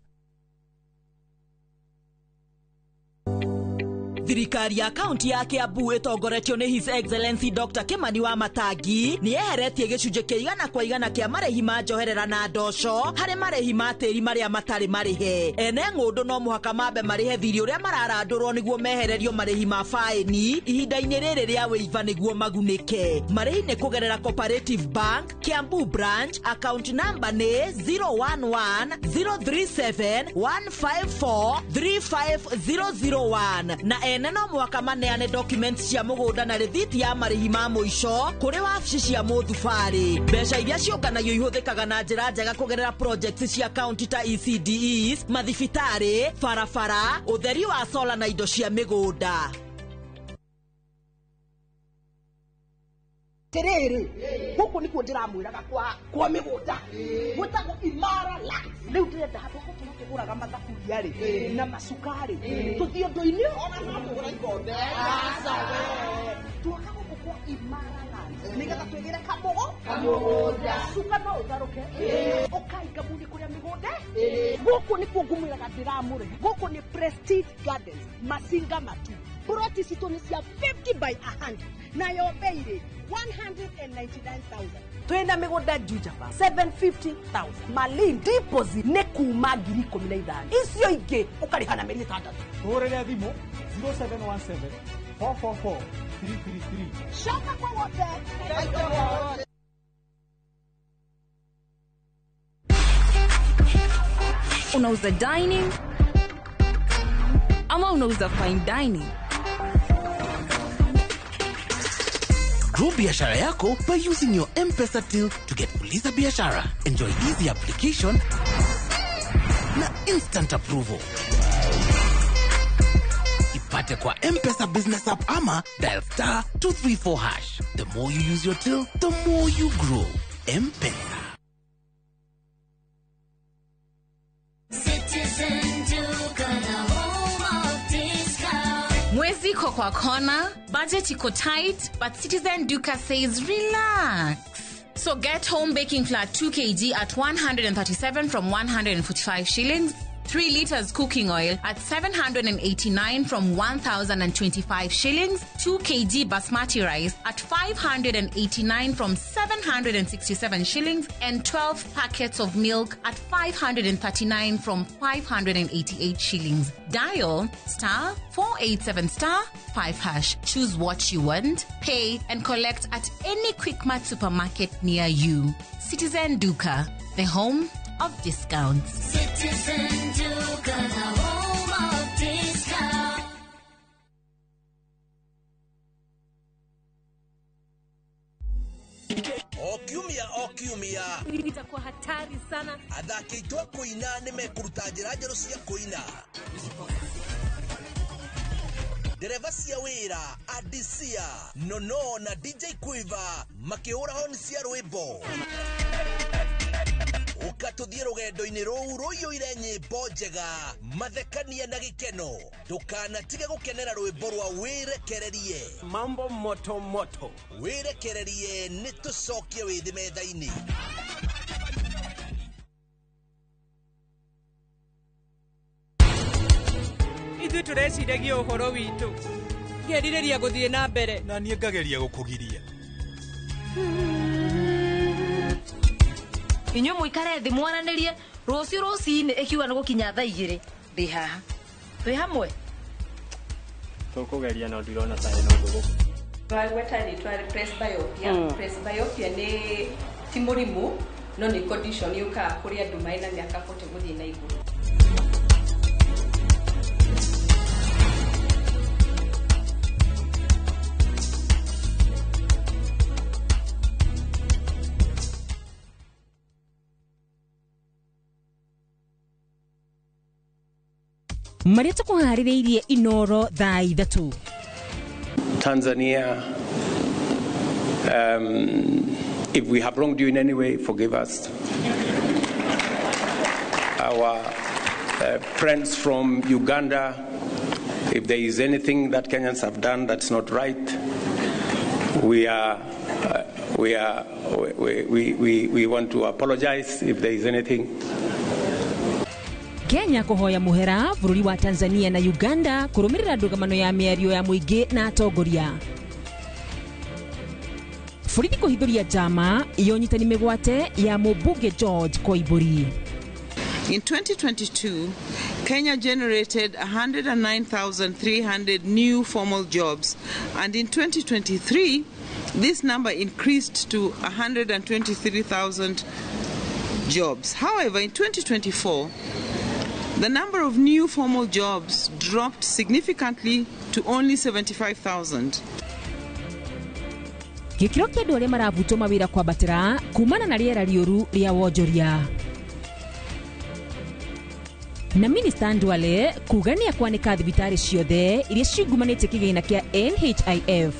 Thirikari ya kaunti ya Kiambu ĩtongoretio nĩ His Excellency Dr. Kimani wa Matangi nĩ yeheretie gĩcunjĩ kĩa 100% kĩa marĩhi ma njoherera na ndoco harĩ marĩhi ma tĩri marĩa matarĩ marĩhe. Ene ng'ũndũ no mũhaka mambe marĩhe thirĩ ũrĩa mararandũrwo nĩguo mehererio marĩhi ma faĩni ihinda-inĩ rĩrĩ rĩa wĩiva nĩguo magunĩke. Marĩhi nĩ kũgerera Cooperative Bank Kiambu branch, account number nĩ 011 037 154 35001 na ene no mũhaka maneane documents cia mũgũnda na rĩthiti ya marĩhi ma mũico kũrĩ wabici cia mũthubarĩ. Mbeca iria ciũnganagio ihũthĩkaga na njĩra njega kũgerera projects cia county ta ECDEs, mathibitarĩ, barabara, ũtheri wa sola na indo cia mĩgũnda. Tiriri guku nikuo ndiramwiraga kwa migunda gwitagwo Imara Land. Riu ndirenda handu ha gukorwo tuguraga mathaburia ri na macukari tuthie ndu-ini ona no tugura ikombe. Aca we twaka guku kwa Imara Land nigetha twigire kamugunda cuka no utharuke ukai kabuni kuria migunda. Guku nikuo ngumwiraga ndiramũrehe. Guku ni Prestige Gardens Masinga Matu. Ploti citũ nĩ cia 50 by 100 nayo bei rĩ 199,000. Twĩna mĩgũnda Juja 750,000. Malin deposit nĩ kuma 15,000. Icio ingĩ ũkarĩha na mĩeri 6. Tũhũrĩre thimũ 0717 444 333. Coka kwa wote. Unauza dining ama unauza fine dining? Grow biashara yako by using your M-Pesa till to get Fuliza Biashara. Enjoy easy application na instant approval. Ipate kwa M-Pesa Business App ama dial *234#. The more you use your till, the more you grow. M-Pesa. Citizen Duka, the home of discount. Mwezi iko kwa kona, budget iko tight, but Citizen Duka says relax. So get home baking flour 2 kg at 137 from 145 shillings, 3 liters cooking oil at 789 from 1,025 shillings, 2 kg basmati rice at 589 from 767 shillings, and 12 packets of milk at 539 from 588 shillings. Dial *487*5#. Choose what you want, pay, and collect at any Quickmart supermarket near you. Citizen Duka, the home of discounts. Citizen Duka, the home of discount. O kiumia itakuwa hatari sana. Athaki aitũ a kũina nĩ mekũruta njĩra njerũ cia kũina. Ndereba cia wĩra Adisia Nono na DJ Quiver makĩhũra honi cia rwĩmbo. Ũka tũthiĩ rũgendo-inĩ rũu rũiyũire nyĩmbo njega, mathekania na gĩkeno. Ndũkanatige gũkenera rwĩmbo rwa wĩrekererie. Mambo moto moto. Wĩrekererie nĩ tũcokie wĩthĩ metha-inĩ. Ithuĩ tũreciragia ũhoro witũ. Ngerirĩria gũthiĩ na mbere. Na niĩ ngageria gũkũgiria. Inyuĩ mũikare thĩ mwaranĩrie rũciũ rũcinĩ ĩkiuga nĩ gũkinya thaa 2 ndĩ haha. Twĩ hamwe? Tũkũgeria no ndirona ta hena ũndũ gũkũ. Twagweta rĩtwa presbyopia. Presbyopia nĩ ti mũrimũ no nĩ condition yũkaga kũrĩ andũ marĩ na mĩaka 40 gũthiĩ na igũrũ. Marĩa tũkũharĩrĩirie Inoro thaa 3. Tanzania, if we have wronged you in any way, forgive us. Our friends from Uganda, if there is anything that Kenyans have done that's not right, we want to apologize if there is anything. Kenya kũhoya mũhera bũrũri wa Tanzania na Uganda kũrũmĩrĩra ndũgamano ya mĩario ya mũingĩ na atongoria. Borithi kũhithũria njama ya ũnyitani mĩgwate ya mũmbunge George Koimbũri. In 2022, Kenya generated 109,300 new formal jobs, and in 2023, this number increased to 123,000 jobs. However, in 2024, the number of new formal jobs dropped significantly to only 75,000. Gĩkĩro kĩa andũ arĩa maravutwo mawĩra kwambatĩra kumana na rĩera rĩũru rĩa wonjoria. Na Minista Ndwale kuga nĩ akwanĩka thibitarĩ ciothe iria ciungumanĩtie kĩgĩna kĩa NHIF.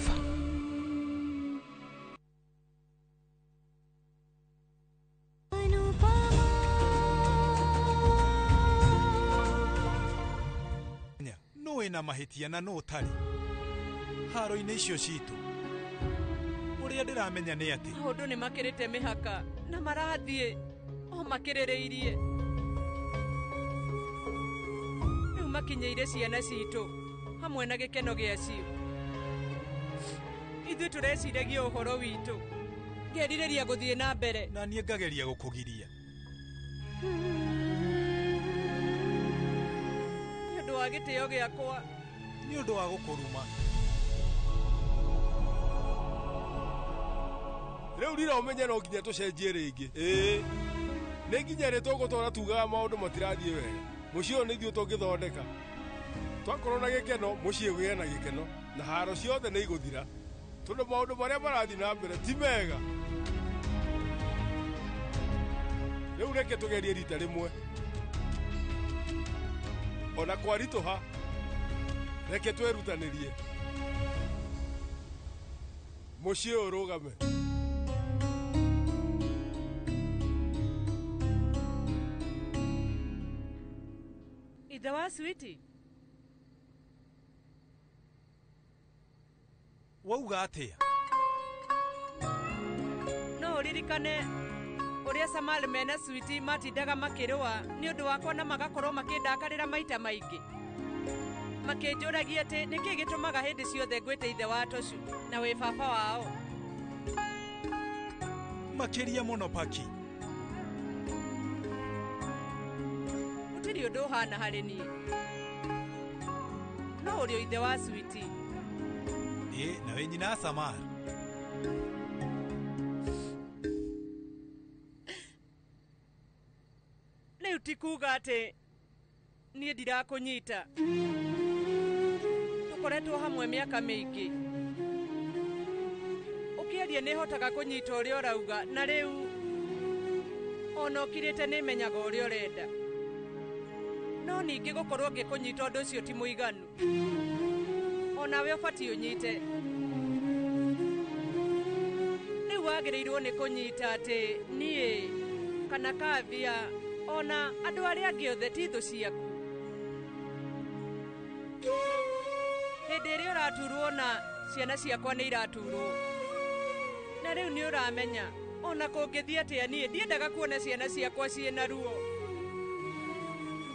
Nũ wĩna mahĩtia na nũ ũtarĩ haro-inĩ icio citũ? Ũrĩa ndĩramenya nĩ atĩ maũndũ nĩ makĩrĩte mĩhaka na marathiĩ o makĩrĩrĩirie. Rĩu makinyĩire ciana citũ hamwe na gĩkeno gĩacio. Ithuĩ tũreciragia ũhoro witũ, ngerirĩria gũthiĩ na mbere, na niĩ ngageria gũkũgiria. Nĩ ũndũ wa gĩtĩo gĩakwa, nĩ ũndũ wa gũkũruma. Rĩu rira ũmenye no nginya tũcenjie rĩngĩ. Ĩĩ, nĩ nginya rĩ tũgũtũra tugaga maũndũ matirathiĩ wega? Mũciĩ ũyũ nĩ ithuĩ tũngĩthondeka. Twakorwo na gĩkeno, mũciĩ ũgĩe na gĩkeno, na haro ciothe nĩ igũthira, tondũ maũndũ marĩa marathiĩ na mbere ti mega. Rĩu reke tũgerie rita rĩmwe. Ona kwaritũha, reke twĩrutanĩrie. Mũciĩ ũyũ ũrũgame. Ithe wa Switi, wauga atĩa? No ũririkane ũrĩa Samal mena Switi matindaga makĩrũa nĩ ũndũ wakwa na magakorwo makĩndakarĩra maita maingĩ, makĩnjũragia atĩ nĩkĩ gĩtũmaga hĩndĩ ciothe ngwĩte ithe wa Toshu na wĩ baba wao. Makĩria mũno Paki. Gũtirĩ ũndũ ũhana harĩ niĩ, no ũrĩ o ithe wa Switi. Ĩ, na wĩ nyina Samar. Rĩu ti kuga atĩ niĩ ndirakũnyita. Tũkoretwo hamwe mĩaka mĩingĩ. Ũkĩaria nĩhotaga kũnyita ũrĩa ũrauga, na rĩu ona ũkirĩte nĩmenyaga ũrĩa ũrenda. No ningĩ gũkorwo ngĩkũnyita ũndũ ũcio ti mũiganu. Onawe ũbatiĩ ũnyite. Rĩu wagĩrĩirwo nĩ kũnyita atĩ niĩ kana Kavia ona andũ arĩa angĩ othe ti thũ ciaku. Hĩndĩ ĩrĩa ũraturwo na ciana ciakwa nĩ iraturwo. Na rĩu nĩ ũramenya ona kũngĩthiĩ atĩa niĩ ndiendaga kuona ciana ciakwa ciĩna ruo.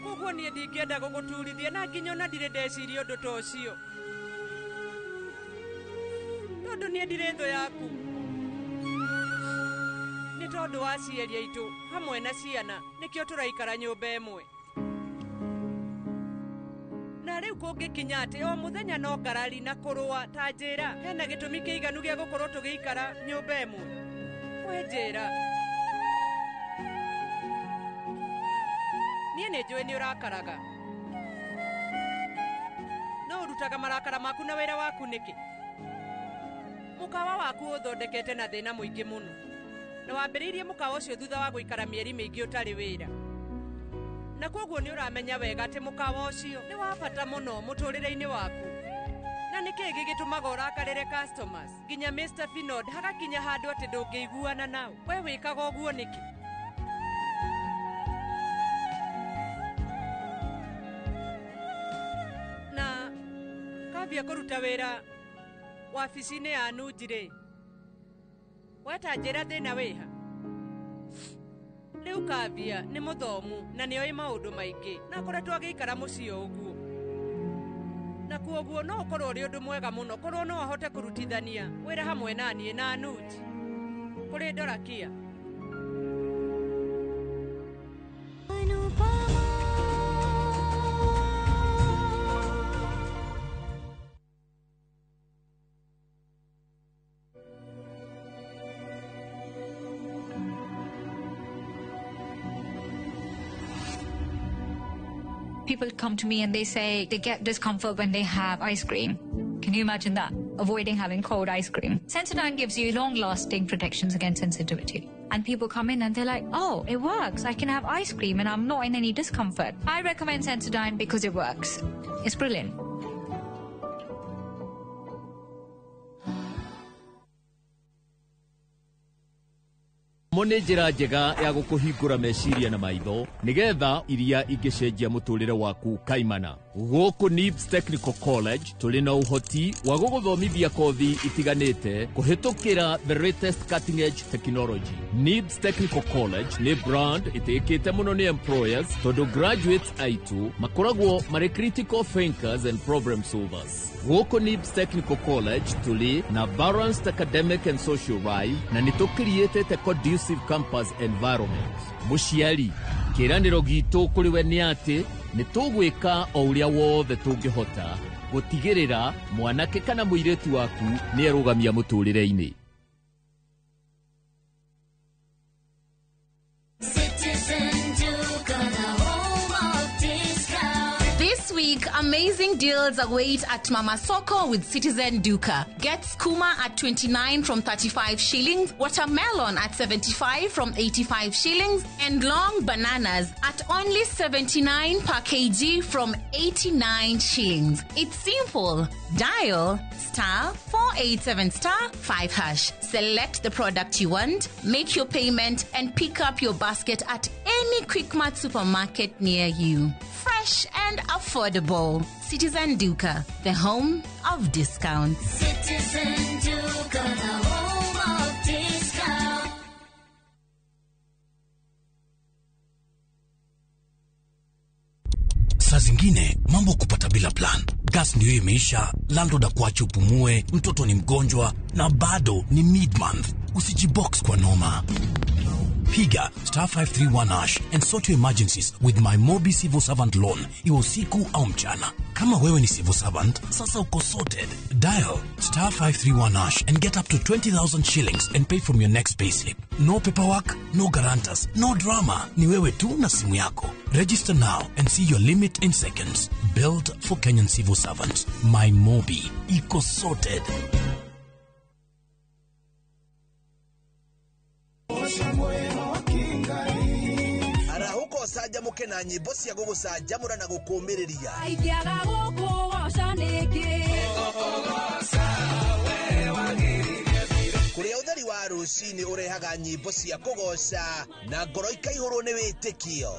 Koguo niĩ ndingĩenda gũgũturithia na nginya ona ndirĩ ndeciria ũndũ ta ũcio, tondũ niĩ ndirĩ thũ yaku. Nĩ tondũ wa aciari aitũ hamwe na ciana nĩkĩo tũraikara nyũmba ĩmwe. Na rĩu kũngĩkinya atĩ o mũthenya no ngarari na kũrũa, ta njĩra hena gĩtũmi kĩiganu gĩa gũkorwo tũgĩikara nyũmba ĩmwe? We njĩra. Niĩ nĩ njũĩ nĩ ũrakaraga, no ũrutaga marakara maku na wĩra waku nĩkĩ? Mũkawa waku ũthondekete na thĩna mũingĩ mũno, na wambĩrĩirie mũkawa ũcio thutha wa gũikara mĩeri mĩingĩ ũtarĩ wĩra. Na koguo nĩ ũramenya wega atĩ mũkawa ũcio nĩ wa bata mũno mũtũrĩre-inĩ waku. Na nĩkĩ gĩgĩtũmaga ũrakarĩre customers nginya Mr. Finod hagakinya handũ atĩ ndũngĩiguana nao? We wĩkaga ũguo nĩkĩ? Na Kavia kũruta wĩra wabici-inĩ ya Nunji rĩ, weta njĩra thĩna wĩha? Rĩu Kavia nĩ mũthomu na nĩ oĩ maũndũ maingĩ na akoretwo agĩikara mũciĩ o ũguo. Na kuoguo no ũkorwo ũrĩ ũndũ mwega mũno korwo no ahote kũrutithania wĩra hamwe na niĩ na Anuj. Kũrĩ Dorakia. People come to me and they say they get discomfort when they have ice cream. Can you imagine that? Avoiding having cold ice cream. Sensodyne gives you long-lasting protections against sensitivity. And people come in and they're like, oh, it works. I can have ice cream and I'm not in any discomfort. I recommend Sensodyne because it works. It's brilliant. Mo nĩ njĩra njega ya gũkũhingũra meciria na maitho nĩgetha iria ingĩcenjia mũtũrĩre waku kaimana. Gũkũ NIBS Technical College tũrĩ na ũhoti wa gũgũthomithia kothi itiganĩte kũhĩtũkĩra the latest cutting edge technology. NIBS Technical College nĩ brand ĩtĩkĩte mũno nĩ employers tondũ graduates aitũ makoragwo marĩ critical thinkers and problem solvers. Gũkũ NIBS Technical College tũrĩ na balanced academic and social life na nĩ tũkiriĩtĩte conducive campus environment. Mũciari, kĩĩranĩro gitũ kũrĩ we nĩ atĩ nĩ tũgwĩka o ũrĩa wothe tũngĩhota gũtigĩrĩra mwanake kana mũirĩtu waku nĩ erũgamia mũtũrĩre-inĩ. Citizen Duka, the home of discount. This week, amazing deals await at Mama Soko with Citizen Duka. Get skuma at 29 from 35 shillings, watermelon at 75 from 85 shillings, and long bananas at only 79 per kg from 89 shillings. It's simple. Dial star 487 star 5 hash. Select the product you want, make your payment, and pick up your basket at any Quickmart supermarket near you. Fresh and affordable. Citizen Duka, the home of discounts. Citizen Duka, the home of discount. Saa zingine mambo kupata bila plan. Gas ndio imeisha, landlord akuache upumue, mtoto ni mgonjwa na bado ni mid-month. Usijibox kwa noma. Piga star 531 hash and sort your emergencies with my Mobi Civil Servant Loan, iwe usiku au mchana. Kama wewe ni civil servant, sasa uko sorted. Dial star 531 hash and get up to 20,000 shillings and pay from your next payslip. No paperwork, no guarantors, no drama. Ni wewe tu na simu yako. Register now and see your limit in seconds. Built for Kenyan civil servants. My Mobi. Iko sorted. Arahũka ũcanjamũke na nyĩmbo cia gũgũcanjamũra na gũkũũmĩrĩria. Ingĩaga gũkũgoca nĩkĩ? Kũrĩa ũtheri wa rũcinĩ ũrehaga nyĩmbo cia kũgoca na ngoro ikaihũrwo nĩ wĩtĩkio.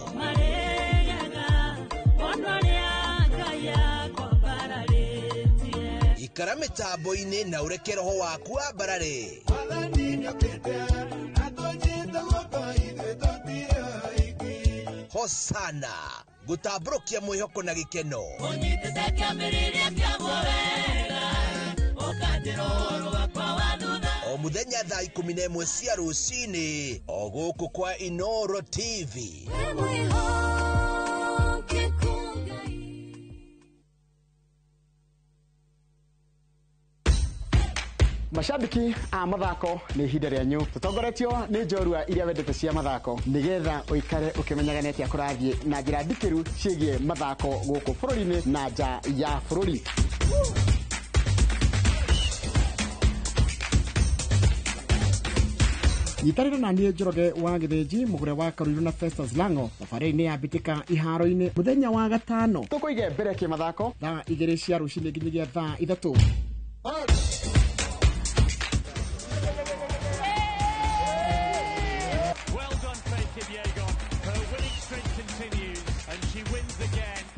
Ikara mĩtambo-inĩ na ũreke roho waku wambarare. Hosana gũtambũrũkia mwĩhoko na gĩkeno. O mũthenya thaa 11 cia rũcinĩ o gũkũ kwa Inoro TV. Mashabiki a mathako nĩ ihinda rĩanyu tũtongoretio nĩ njorua iria wendete cia mathako nĩgetha ũikare ũkĩmenyaga nĩ atĩa kũrathiĩ na njĩra ndikĩru ciĩgiĩ mathako gũkũ bũrũri-inĩ na nja ya bũrũri. Nyitanĩra na niĩ Njoroge wa Gĩthĩnji mũgũre wa Karuiru na Festus Lango thabarĩ-inĩ ya mbĩtĩka iharo-inĩ mũthenya wa gatano tũkũige mbere kĩmathako thaa 2 cia rũcinĩ nginyagia thaa 3.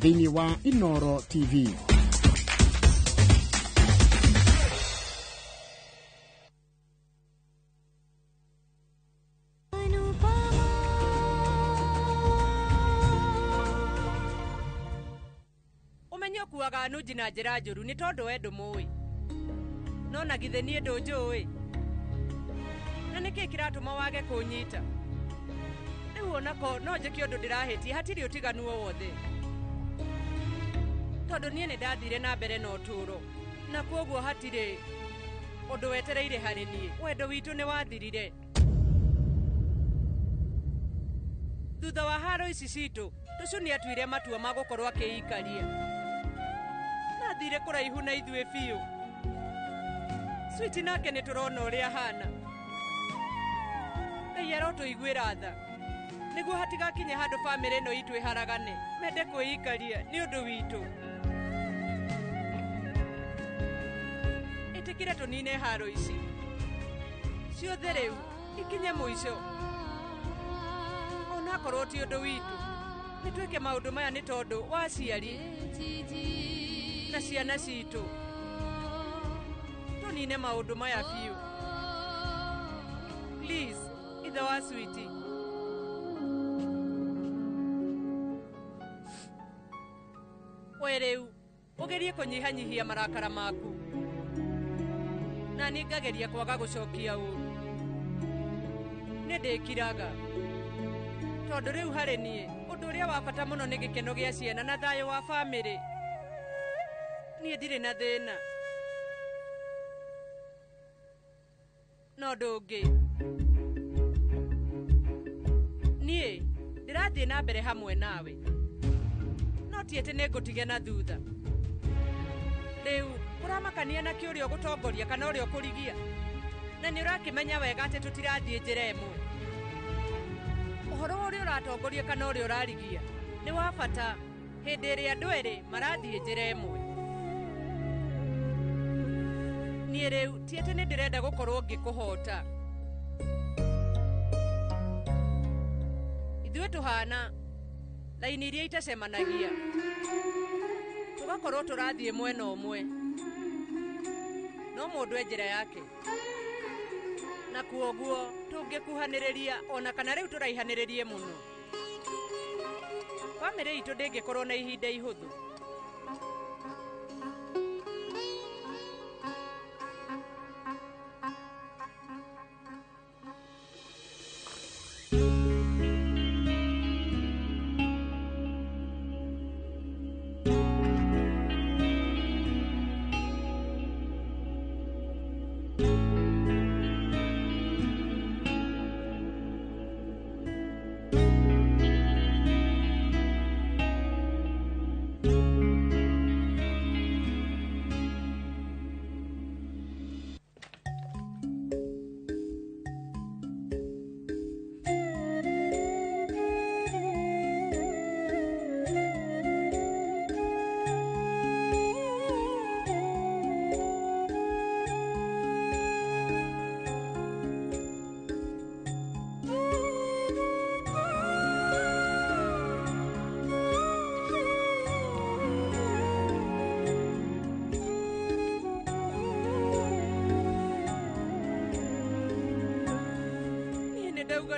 Thĩinĩ wa Inoro TV. Ũkuaga Anuji na njĩra njũru nĩ tondũ we ndũmũĩ. No na githĩ niĩ ndũnjũĩ? Na nĩkĩ kĩratũma wage kũnyita? Rĩu onako no njĩke ũndũ ndĩrahĩtia, hatirĩ ũtiganu o wothe. Tondũ niĩ nĩ ndathire na mbere na ũtũũro, na kwoguo hatirĩ ũndũ wetereire harĩ niĩ. Wendo witũ nĩ wathirire. Thutha wa haro ici citũ, Tũcũ nĩ atuire matua ma gũkorwo akĩikaria. Na athire kũraihu na ithuĩ biũ. Switi nake nĩ tũrona ũrĩa ahana. Ngai arotũiguĩra tha. Nĩguo hatigakinye handũ bamĩrĩ ĩno itũ ĩharagane, mende kwĩikaria nĩ ũndũ witũ. Ĩtĩkĩre tũnine haro ici ciothe rĩu ikinye mũico. Onakorwo ti ũndũ witũ, nĩ twĩke maũndũ maya nĩ tondũ wa aciari na ciana citũ. Tũnine maũndũ maya biũ. Please, ithe wa Switi. We rĩu ũgerie kũnyihanyihia marakara maku, na niĩ ngageria kwaga gũcokia ũru. Nĩ ndĩkiraga tondũ rĩu harĩ niĩ ũndũ ũrĩa wa bata mũno nĩ gĩkeno gĩa ciana na thayũ wa bamĩrĩ. Niĩ ndirĩ na thĩna. No ũndũ ũngĩ, niĩ ndĩrathiĩ na mbere hamwe nawe, no ti atĩ nĩngũtige na thutha. Rĩu ũramakania na kĩ ũrĩa ũgũtongoria kana ũrĩa ũkũrigia, na nĩ ũrakĩmenya wega atĩ tũtirathiĩ njĩra ĩmwe. Ũhoro wa ũrĩa ũratongoria kana ũrĩa ũrarigia nĩ wa bata hĩndĩ ĩrĩa andũ erĩ marathiĩ njĩra ĩmwe. Niĩ rĩu ti atĩ nĩ ndĩrenda gũkorwo ngĩkũhota. Ithuĩ tũhana raini iria itacemanagia, tũgakorwo tũrathiĩ mwena ũmwe, no mũndũ e njĩra yake, na kuoguo tũngĩkuhanĩrĩria ona kana rĩu tũraihanĩrĩrie mũno, bamĩrĩ itũ ndĩngĩkorwo na ihinda ihũthũ.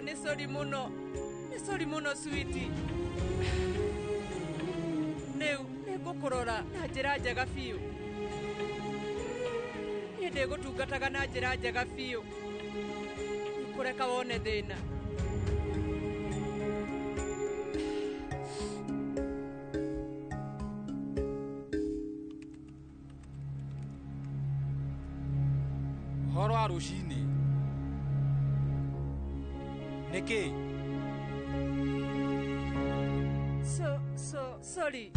Nĩ sorry mũno, nĩ sorry mũno Switi. Rĩu nĩngũkũrora na njĩra njega biũ. Niĩ ndĩgũtungataga na njĩra njega biũ, ndikũreka wone thĩna. Ũhoro wa rũcinĩ. Nĩkĩ? Sorry.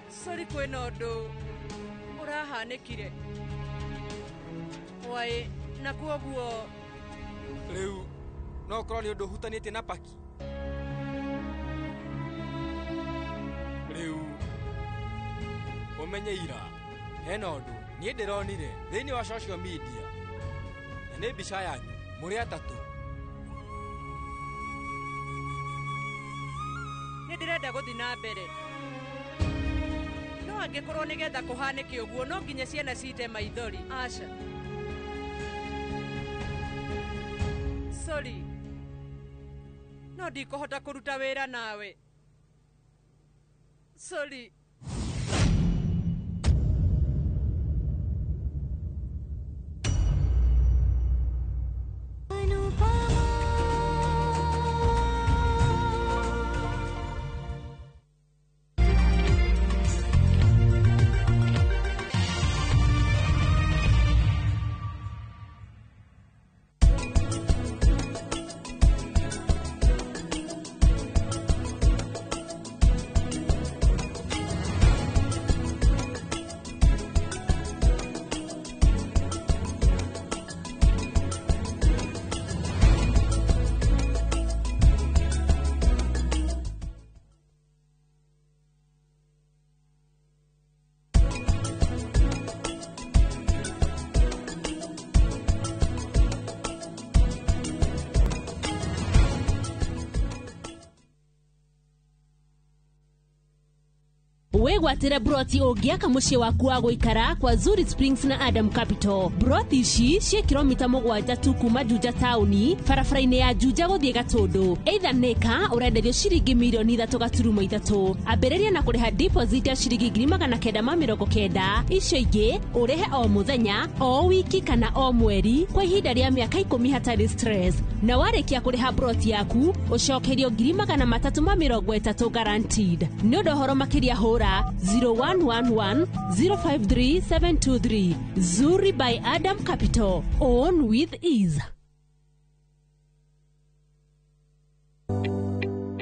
Sorry kwĩna ũndũ ũrahanĩkire. Wai, na kuoguo rĩu no ũkorwo nĩ ũndũ ũhutanĩtie na paki. Rĩu ũmenye ira hena ũndũ niĩ ndĩronire thĩinĩ wa social media, na nĩ mbica yanyu mũrĩ atatũ. Nĩ ndĩrenda gũthiĩ na mbere, no angĩkorwo nĩgetha kũhanĩke ũguo no nginya ciana cite maithori. Aca, sorry, no ndikũhota kũruta wĩra nawe. Sorry. Wĩgwatĩre broti ũngĩaka mũciĩ waku wa gũikara kwa Zuri Springs na Adam Capital. Broti ici ciĩ kilomita 7 tu kuma Juja taũni, barabara-inĩ ya Juja gũthiĩ Gatũndũ. Either nĩka ũrenderio ciringi mirioni 3.3. Ambĩrĩria na kũrĩha deposit ya ciringi 990, icio ingĩ ũrĩhe o mũthenya, o wiki kana o mweri kwa ihinda rĩa mĩaka 10 hatarĩ stress. Na warĩkia kũrĩha broti yaku ũcokerio 330 guaranteed. Nĩ ũndũ ũhoro makĩria hũra 0111 053 723. Zuri by Adam Capital. Own with ease.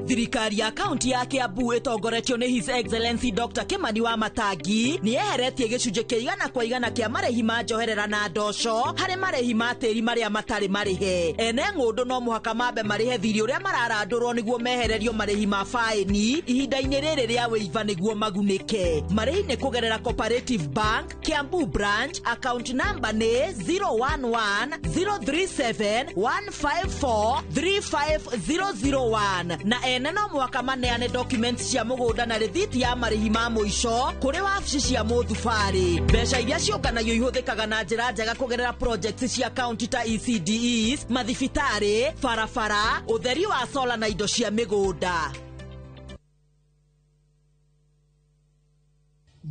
Thirikari ya kaunti ya Kiambu ĩtongoretio nĩ His Excellency Dr. Kimani wa Matangi nĩ yeheretie gĩcunjĩ kĩa 100% kĩa marĩhi ma njoherera na ndoco harĩ marĩhi ma tĩri marĩa matarĩ marĩhe. Ene ng'ũndũ no mũhaka mambe marĩhe thirĩ ũrĩa mararandũrwo nĩguo mehererio marĩhi ma faĩni ihinda-inĩ rĩrĩ rĩa wĩiva nĩguo magunĩke. Marĩhi nĩ kũgerera Cooperative Bank, Kiambu Branch, account number nĩ 011 037 154 35001 na ene no mwaka maneane documents cia mũgũnda na rĩthiti ya marĩhi ma mũico kũrĩ wabici cia mũthubarĩ. Mbeca iria ciũnganagio ihũthĩkaga na njĩra njega kũgerera projects cia county ta ECDEs, mathibitarĩ, barabara, ũtheri wa sola na indo cia mĩgũnda.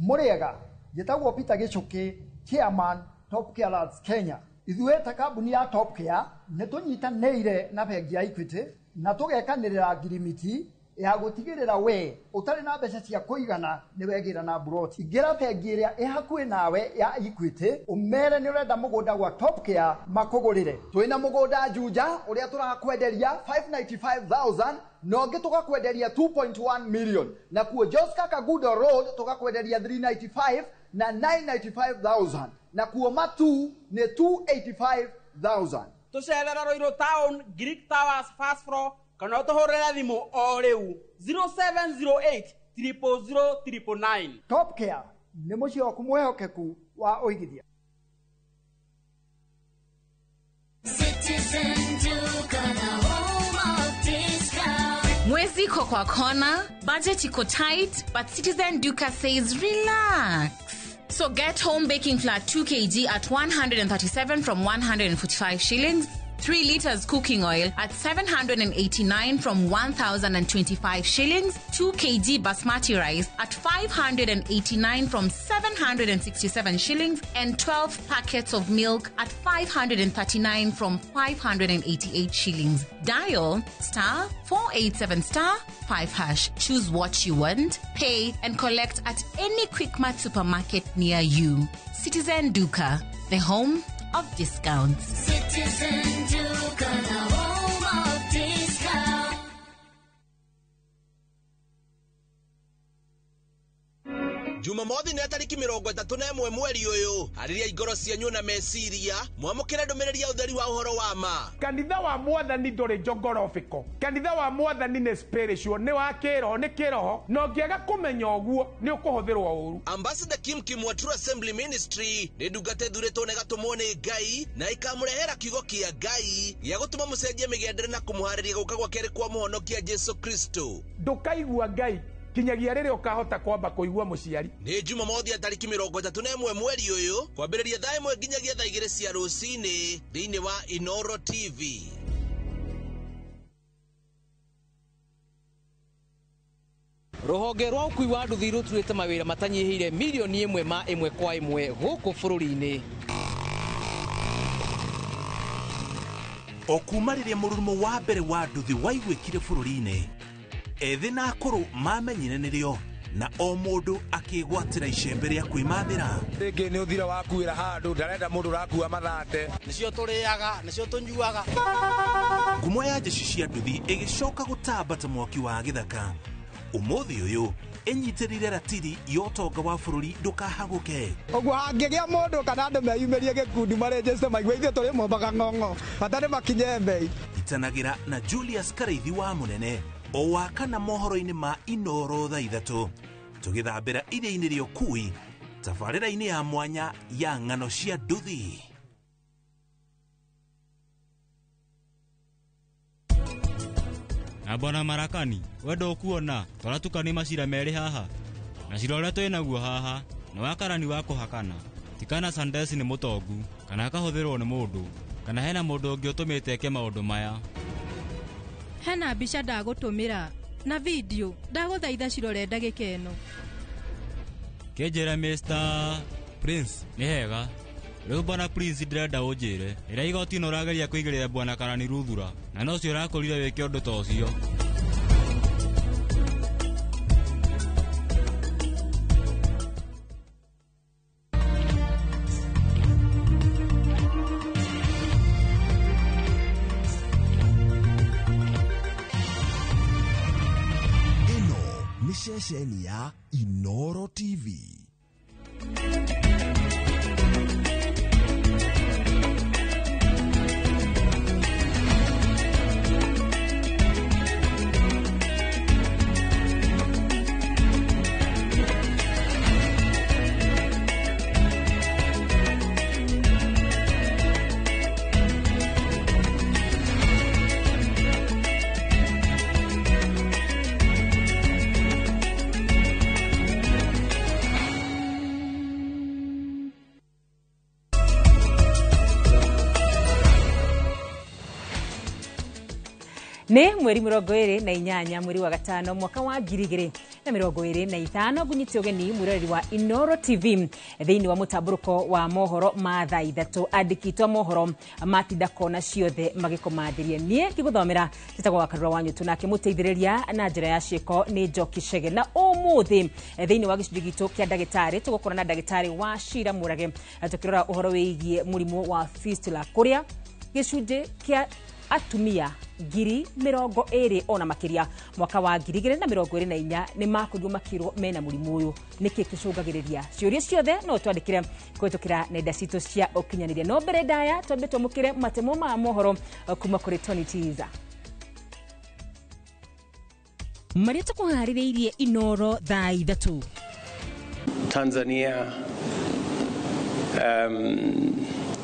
Mũrĩega, njĩtagwo Peter Gĩchũkĩ, chairman Top Care Lads Kenya. Ithuĩ ta kambuni ya Top Care nĩ tũnyitanĩire na bengi ya Equity na tũgekanĩrĩra ngirimiti ya gũtigĩrĩra we ũtarĩ na mbeca cia kũigana nĩ wegĩra na broti. Ingĩra bengi ĩrĩa ĩ hakuhĩ nawe ya Equity ũmere nĩ ũrenda mũgũnda gwa Top Care makũgũrĩre. Twĩna mũgũnda Juja ũrĩa tũrakwenderia 595,000 na ũngĩ tũgakwenderia 2.1 million, na kuo Joska Kagudo Road tũgakwenderia 395 na 995,000, na kuo Matu nĩ 285,000. Tucerera Ruiru Town, Greek Towers first floor, kana ũtũhũrĩre thimũ o rĩu 0708 000 999. Top Care nĩ mũciĩ waku mwĩhokeku wa ũigithia. Citizen Duka, the home of discount. Mwezi iko kwa kona, budget iko tight, but Citizen Duka says relax. So get home baking flour 2 kg at 137 from 145 shillings, 3 liters cooking oil at 789 from 1,025 shillings, 2 kg basmati rice at 589 from 767 shillings, and 12 packets of milk at 539 from 588 shillings. Dial star 487 star 5 hash. Choose what you want, pay, and collect at any Quickmart supermarket near you. Citizen Duka, the home of discounts. Citizen Duka, the home of discount. Jumamothi nĩ tarĩki 31 mweri ũyũ. Harĩria ingoro cianyu na meciria mwamũkĩre ndũmĩrĩri ya ũtheri wa ũhoro wa ma. Kanitha wa mwathani ndũrĩ njongorobĩko. Kanitha wa mwathani nĩ spiritual, nĩ wa kĩroho, nĩ kĩroho, na ũngĩaga kũmenya ũguo nĩ ũkũhũthĩrwo ũru. Ambassador Kim Kim wa True Assembly Ministry nĩ ndungata ĩthurĩtwo na ĩgatũmwo nĩ Ngai na ĩkamũrehera kiugo kĩa Ngai gĩa gũtũma mũcenjie mĩgendere na kũmũharĩria gũka gwa kerĩ kwa mũhonokia Jesu Kristo. Ndũkaigua Ngai kinyagia rĩrĩa ũkahota kwamba kũigua mũciari. Nĩ Jumamothi ya tarĩki 31 mweri ũyũ kwambĩrĩria thaa 1 nginyagia thaa 2 cia rũcinĩ thĩinĩ wa Inoro TV. Rũhonge rwa ũkui wa nduthi rũturĩte mawĩra matanyihĩire milioni ĩmwe ma ĩmwe kwa ĩmwe gũkũ bũrũri-inĩ. O kuma rĩrĩa mũrurumo wa mbere wa nduthi waiguĩkire bũrũri-inĩ, ethĩ na akũrũ mamenyire nĩrĩo na o mũndũ akĩgwatĩra icembe rĩa kwĩmathĩra. Rĩngĩ nĩ ũthira wakuĩra handũ ndarenda mũndũ ũrakua mathate. Nĩcio tũrĩaga, nĩcio tũnyuaga. Ngumo ya jeshi cia nduthi ĩgĩcoka gũtamba ta mwaki wa gĩthaka. Ũmũthĩ ũyũ ĩnyitĩrĩire ratiri ya ũtonga wa bũrũri ndũkahagũke. Ũguo hangĩgĩa mũndũ kana andũ meyumĩrie gĩkundi marĩnjĩte maigue ithuĩ tũrĩ mombaga ng'ong'o bata nĩ makinye mbei. Itanagĩra na Julius Karaithi wa Mũnene o wa kana mohoro-inĩ ma Inoro thaa 3 tũgĩthambĩra iria-inĩ rĩa ũkui tabarĩra-inĩ ya mwanya ya ng'ano cia nduthi. Na bwana Marakani, we ndũkuona tũratukania macira merĩ haha na cira ũrĩa twĩ naguo haha nĩ wa karani wa kũhakana tikana Sandesi nĩ mũtongu kana akahũthĩrwo nĩ mũndũ kana hena mũndũ ũngĩ ũtũmĩte eke maũndũ maya. Hena mbica ndagũtũmĩra na video ndagũthaitha cirore ndagĩka ĩno. Kĩnjĩre Mr. Prince nĩ hega. Rĩu bwana Prince ndĩrenda ũnjĩre ĩrĩa igoti-inĩ ũrageria kũigĩrĩra bwana Karani Ruthura na nocio ũrakũrire wĩke ũndũ ta ũcio. Ĩno nĩ ceceni ya Inoro TV. Nĩ mweri 28 mweri wa gatano mwaka wa 2025 ngunyite ũgeni mwĩroreri wa Inoro TV thĩinĩ wa mũtambũrũko wa mohoro ma thaa 3 andĩkitwo mohoro matinda kona ciothe magĩkũmathĩria niĩ ngĩgũthomera njĩtagwo Wakarura wa Nyũtũ nake mũteithĩrĩria na njĩra ya ciĩko nĩ Njoki Chege. Na ũmũthĩ thĩinĩ wa gĩcunjĩ gitũ kĩa ndagĩtarĩ tũgũkorwo na ndagĩtarĩ wa Shira Mũrage tũkĩrora ũhoro wĩgiĩ mũrimũ wa fistula kũrĩa gĩcunjĩ kĩa atumia 20,000 ona makiria mwaka wa 2024 nĩ makorirwo makĩrwo mena mũrimũ ũyũ. Nĩkĩ kĩcũngagĩrĩria ciũria ciothe no twandĩkĩre kũhĩtũkĩra nenda citũ cia ũkinyanĩria. No mbere ndaya twambe twamũkĩre matemo ma mohoro kuma kũrĩ Tony Tiza marĩa tũkũharĩrĩirie Inoro thaa 3. Tanzania,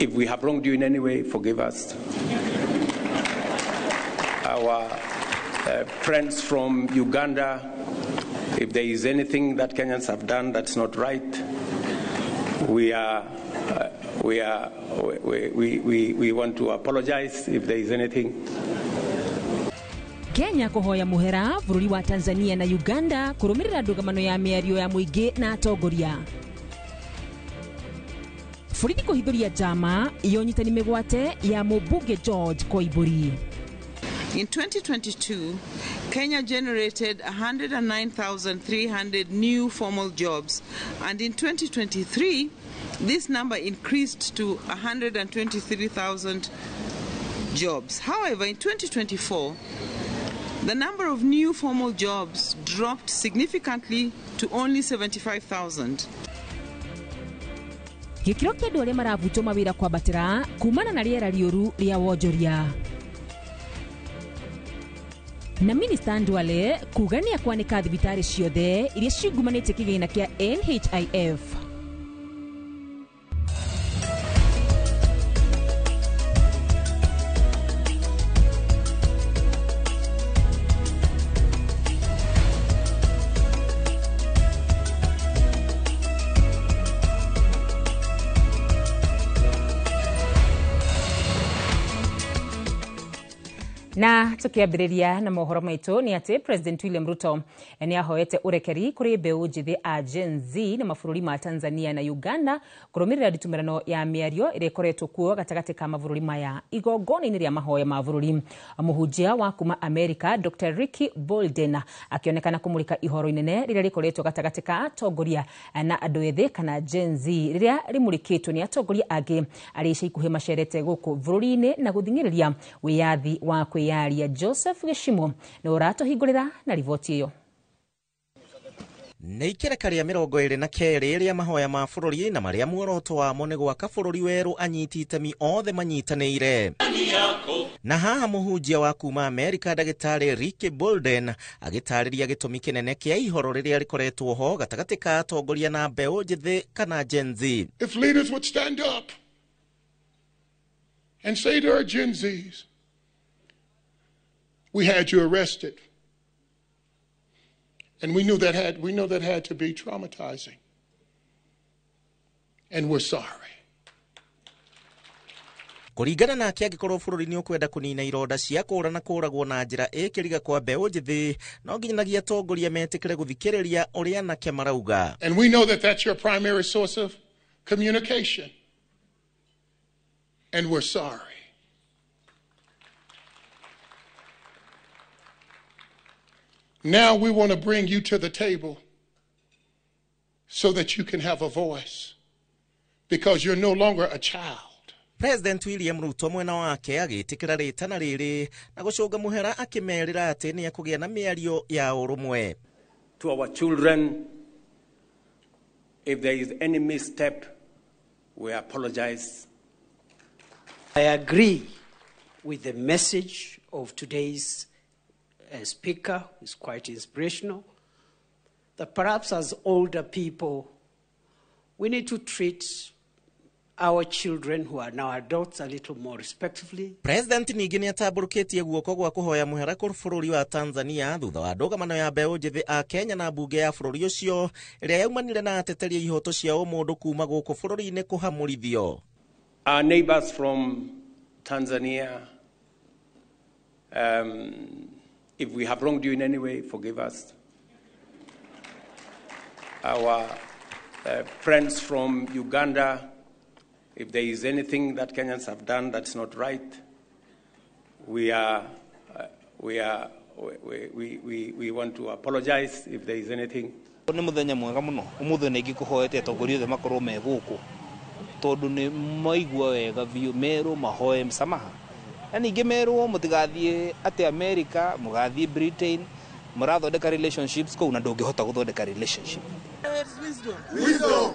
if we have wronged you in any way, forgive us. Our friends from Uganda, if there is anything that Kenyans have done that's not right, we want to apologize if there is anything. Kenya kũhoya mũhera bũrũri wa Tanzania na Uganda kũrũmĩrĩra ndũgamano ya mĩario ya mũingĩ na atongoria. Borithi kũhithũria njama ya ũnyitani mĩgwate ya mũmbunge George Koimburi. In 2022, Kenya generated 109,300 new formal jobs, and in 2023, this number increased to 123,000 jobs. However, in 2024, the number of new formal jobs dropped significantly to only 75,000. Gĩkĩro kĩa andũ arĩa marabutwo mawĩra kwambatĩra kumana na rĩera rĩũru rĩa wonjoria. Na Minister Ndwale kuga nĩ akwanĩka thibitarĩ ciothe iria ciungumanĩtie kĩgĩna kĩa NHIF. Na tukiambĩrĩria na mohoro maitũ nĩ atĩ President William Ruto nĩ ahoete ũrekeri kũrĩ mbeũ njĩthĩ a Gen Z na mabũrũri ma Tanzania na Uganda kũrũmĩrĩra nditimũrano ya mĩario ĩrĩa ĩkoretwo kuo gatagatĩ ka mabũrũri maya igongona-inĩ rĩa mahoya ma bũrũri. Mũhunjia wa kuma America Dr. Ricky Bolden akĩonekana kũmũrĩka ihoro inene rĩrĩa rĩkoretwo gatagatĩ ka atongoria na andũ ethĩ kana Gen Z rĩrĩa rĩmũrĩkĩtwo nĩ atongoria angĩ arĩa ica ikuhĩ macerete gũkũ bũrũri-inĩ na gũthing'ĩrĩria wĩyathi wa kwĩyaria. Joseph Gĩcimo nĩ ũratũhingũrĩra na riboti ĩyo. Nĩ ikereka rĩa 22 rĩa mahoya ma bũrũri na marĩa muoroto wamo nĩ gwaka bũrũri werũ anyiti itemi othe manyitanĩire. Na haha mũhunjia wa kuma Amerika ndagĩtarĩ Ricky Bolden agĩtarĩria gĩtũmi kĩnene kĩa ihoro rĩrĩa rĩkoretwo ho gatagatĩ ka atongoria na mbeũ njĩthĩ kana Gen Z. If leaders would stand up and say to our Gen Zs, we had you arrested. And we knew that had to be traumatizing. And we're sorry. Kũringana nake angĩkorwo bũrũri nĩ ũkwenda kũnina ironda cia kũũra na kũũragwo na njĩra ĩkĩriga kwa mbeũ njĩthĩ, no nginyagia atongoria metĩkĩre gũthikĩrĩria ũrĩa anake marauga. And we know that that's your primary source of communication. And we're sorry. Now we want to bring you to the table so that you can have a voice, because you're no longer a child. President William Ruto mwena wake agĩtĩkĩra rĩtana rĩrĩ na gũcũnga mũhera akĩmerĩra atĩ nĩ ekũgĩa na mĩario ya ũrũmwe. To our children, if there is any misstep, we apologize. I agree with the message of today's speaker, who is quite inspirational, that perhaps as older people, we need to treat our children who are now adults a little more respectfully. President ningĩ nĩ atambũrũkĩtie guoko gwa kũhoya mũhera kũrĩ bũrũri wa Tanzania thutha wa ndũgamano ya mbeũ njĩthĩ a Kenya na mbunge ya bũrũri ũcio ĩrĩa yaumanire na ateteria ihoto cia ũmũndũ kuma gũkũ bũrũri-inĩ kũhamũrithio. Our neighbors from Tanzania, if we have wronged you in any way, forgive us. Our friends from Uganda, if there is anything that Kenyans have done that's not right, we want to apologize if there is anything. Nĩ mũthenya mwega mũno ũmũthĩ nĩ ingĩkũhoete atongoria othe makorwo me gũkũ tondũ nĩ maigua wega biũ merwo mahoe msamaha na ningĩ merwo mũtigathiĩ atĩ America mũgathiĩ Britain mũrathondeka relationships kũu na ndũngĩhota gũthondeka relationship.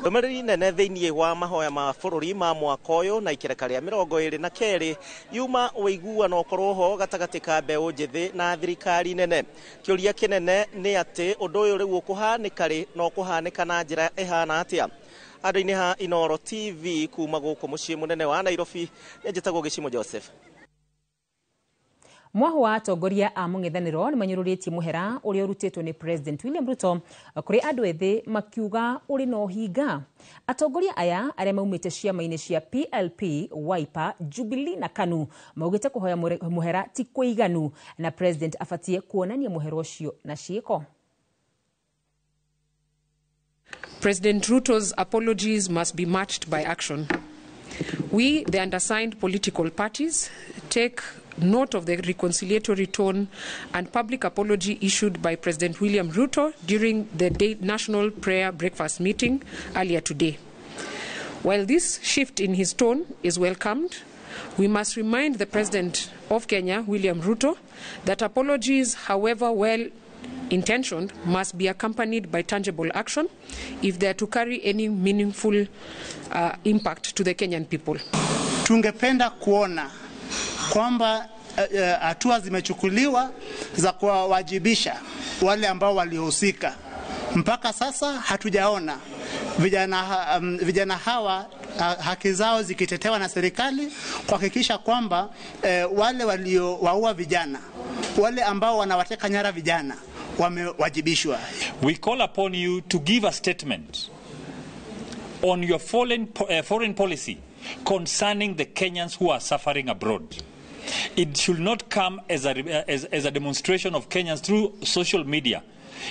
Ndũmĩrĩri nene thĩinĩ wa mahoya ma bũrũri ma mwaka ũyũ na ikereka rĩa 22 yuma ũiguano ũkorwo ho gatagatĩ ka mbeũ njĩthĩ na thirikari nene. Kĩũria kĩnene nĩ atĩ ũndũ ũyũ rĩu ũkũhanĩka rĩ na ũkũhanĩka na njĩra ĩhana atĩa. Andũ-inĩ ha Inooro TV kuma gũkũ mũciĩ mũnene wa Nairobi, njĩtagwo Gĩcimo Joseph. Mwaho wa atongoria a mũng'ethanĩro nĩ manyũrũrĩtie mũhera ũrĩa ũrutĩtwo nĩ President William Ruto kũrĩ andũ ethĩ makiuga ũrĩ na ũhinga. Atongoria aya arĩa maumĩte ciama-inĩ cia PLP, Wiper, Jubilee na KANU maugĩte kũhoya mũhera ti kũiganu na President abatie kuonania mũhera ũcio na ciĩko. President Ruto's apologies must be matched by action. We, the undersigned political parties, take note of the reconciliatory tone and public apology issued by President William Ruto during the National Prayer Breakfast meeting earlier today. While this shift in his tone is welcomed, we must remind the President of Kenya, William Ruto, that apologies, however well intentioned, must be accompanied by tangible action if they are to carry any meaningful impact to the Kenyan people. Tungependa kuona kwamba hatua zimechukuliwa za kuwawajibisha wale ambao walihusika. Mpaka sasa hatujaona vijana hawa haki zao zikitetewa na serikali kuhakikisha kwamba wale waliowaua vijana, wale ambao wanawateka nyara vijana wamewajibishwa. We call upon you to give a statement on your foreign policy concerning the Kenyans who are suffering abroad. It should not come as a demonstration of Kenyans through social media.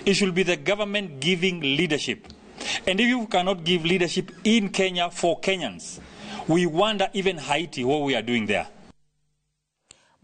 It should be the government giving leadership. And if you cannot give leadership in Kenya for Kenyans, we wonder even Haiti what we are doing there.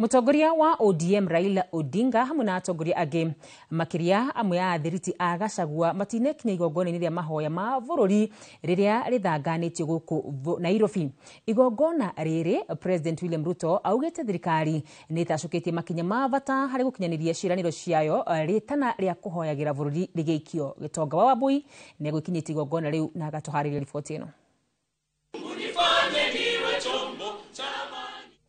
Mutongoria wa ODM Raila Odinga hamwe na atongoria angĩ makĩria amwe a athiriti a Gachagua matinekinya igongona-inĩ rĩa mahoya ma bũrũri rĩrĩa rĩthanganĩtio gũkũ Nairobi. Igongona rĩrĩ President William Ruto augĩte thirikari nĩ ĩtacũkĩtie makinya ma bata harĩ gũkinyanĩria ciĩranĩro ciayo rĩtana rĩa kũhoyagĩra bũrũri rĩgĩikio. Gĩtonga wa Wambui nĩegũkinyĩtie igongona rĩu na agatũharĩria riboti ĩno.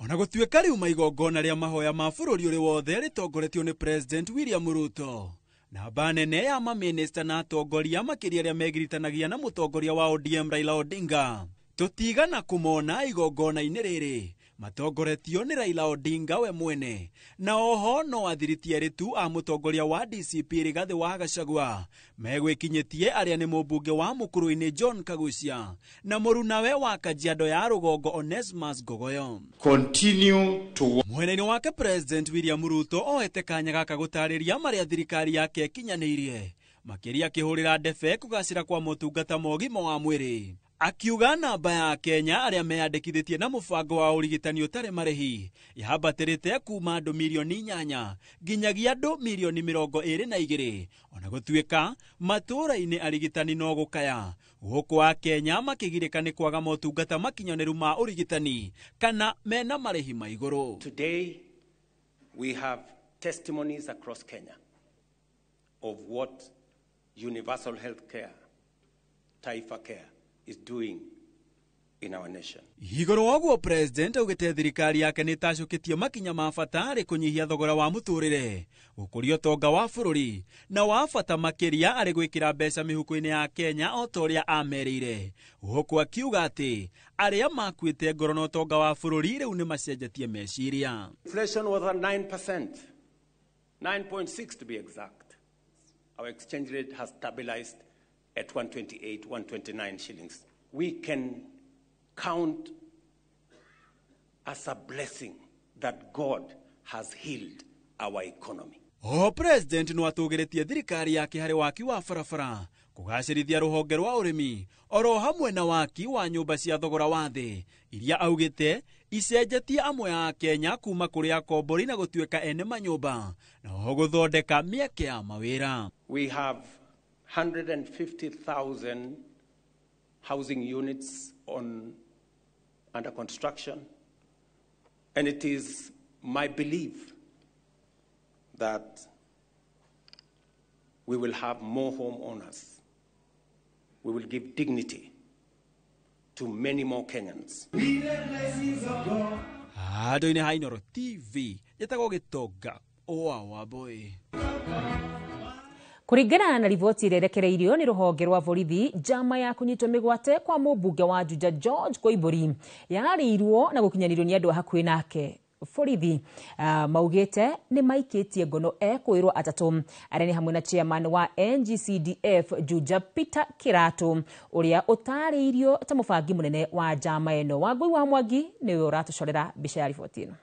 Ona gũtuĩka rĩu maigongona rĩa mahoya ma bũrũri ũrĩ wothe rĩtongoretio nĩ President William Ruto, namba nene ya mamĩnĩsta na atongoria makĩria arĩa megiritanagia na mũtongoria wa ODM Raila Odinga tũtigana kũmona igongona-inĩ rĩrĩ matongoretio nĩ Raila Odinga we mwene, na oho no athiriti erĩ tu a mũtongoria wa DCP Rigathĩ wa Gachagua megwĩkinyĩtie arĩa nĩ mũmbunge wa Mũkũrũ-inĩ John Kagucia na mũrunawe wa Kajiado ya Rũgongo Onesmus Ngogoyo. Continue to Mwena-inĩ wake President William Ruto oete kanya gaka gũtarĩria marĩa thirikari yake ĩkinyanĩirie makĩria akĩhũrĩra ndebe kũgacĩra kwa motungata ma ũgima wa mwĩrĩ. Akiuga namba ya Kenya arĩa meyandĩkithĩtie na mũbango wa ũrigitani ũtarĩ marĩhi yambatĩrĩte kuma andũ mirioni 8 nginyagia andũ mirioni 22, ona gũtuĩka matũũra-inĩ arigitani no gũkaya gũkũ a Kenya makĩgirĩka nĩ kwaga motungata makinyanĩru ma ũrigitani kana mena marĩhi ma igũrũ. Today we have testimonies across Kenya of what universal health care, Taifa Care, is doing in our nation. Igũrũ wa ũguo President augĩte thirikari yake nĩ ĩtacũkĩtie makinya ma bata harĩ kũnyihia thogora wa mũtũrĩre, gũkũria ũtonga wa bũrũri na wa bata makĩria arĩ gwĩkĩra mbeca mĩhuko-inĩ ya Kenya o ta ũrĩa amerĩire, gũkũ akiuga atĩ arĩa makuĩte ngoro na ũtonga wa bũrũri rĩu nĩ macenjetie meciria. Inflation was at 9%, 9.6 to be exact. Our exchange rate has stabilized at 128, 129 shillings. We can count as a blessing that God has healed our economy. O President no atũgĩrĩtie thirikari yake harĩ waki wa barabara, kũgacĩrithia rũhonge rwa ũrĩmi oro hamwe na waki wa nyũmba cia thogora wa thĩ iria augĩte icenjetie amwe a Kenya kuma kũrĩ akombori na gũtuĩka ene manyũmba na oho gũthondeka mĩeke ya mawĩra. We have 150,000 housing units under construction, and it is my belief that we will have more homeowners. We will give dignity to many more Kenyans. Handũ-inĩ ha Inooro TV njĩtagwo Gĩtonga wa Wambui. Kũringana na riboti ĩrĩa ĩrekereirio nĩ rũhonge rwa borithi, njama ya kũnyitwo mĩgwate kwa mũmbunge wa Juja George Koimbũri yarĩirwo na gũkinyanĩrio nĩ andũ a hakuhĩ nake. Borithi maugĩte nĩ maikĩtie ngono ekũĩrwo atatũ arĩa nĩ hamwe na chairman wa NGCDF Juja Peter Kĩratũ ũrĩa ũtarĩirio ta mũbangi mũnene wa njama ĩno. Wangui wa Mwangi nĩwe ũratũcorera mbica ya riboti ĩno.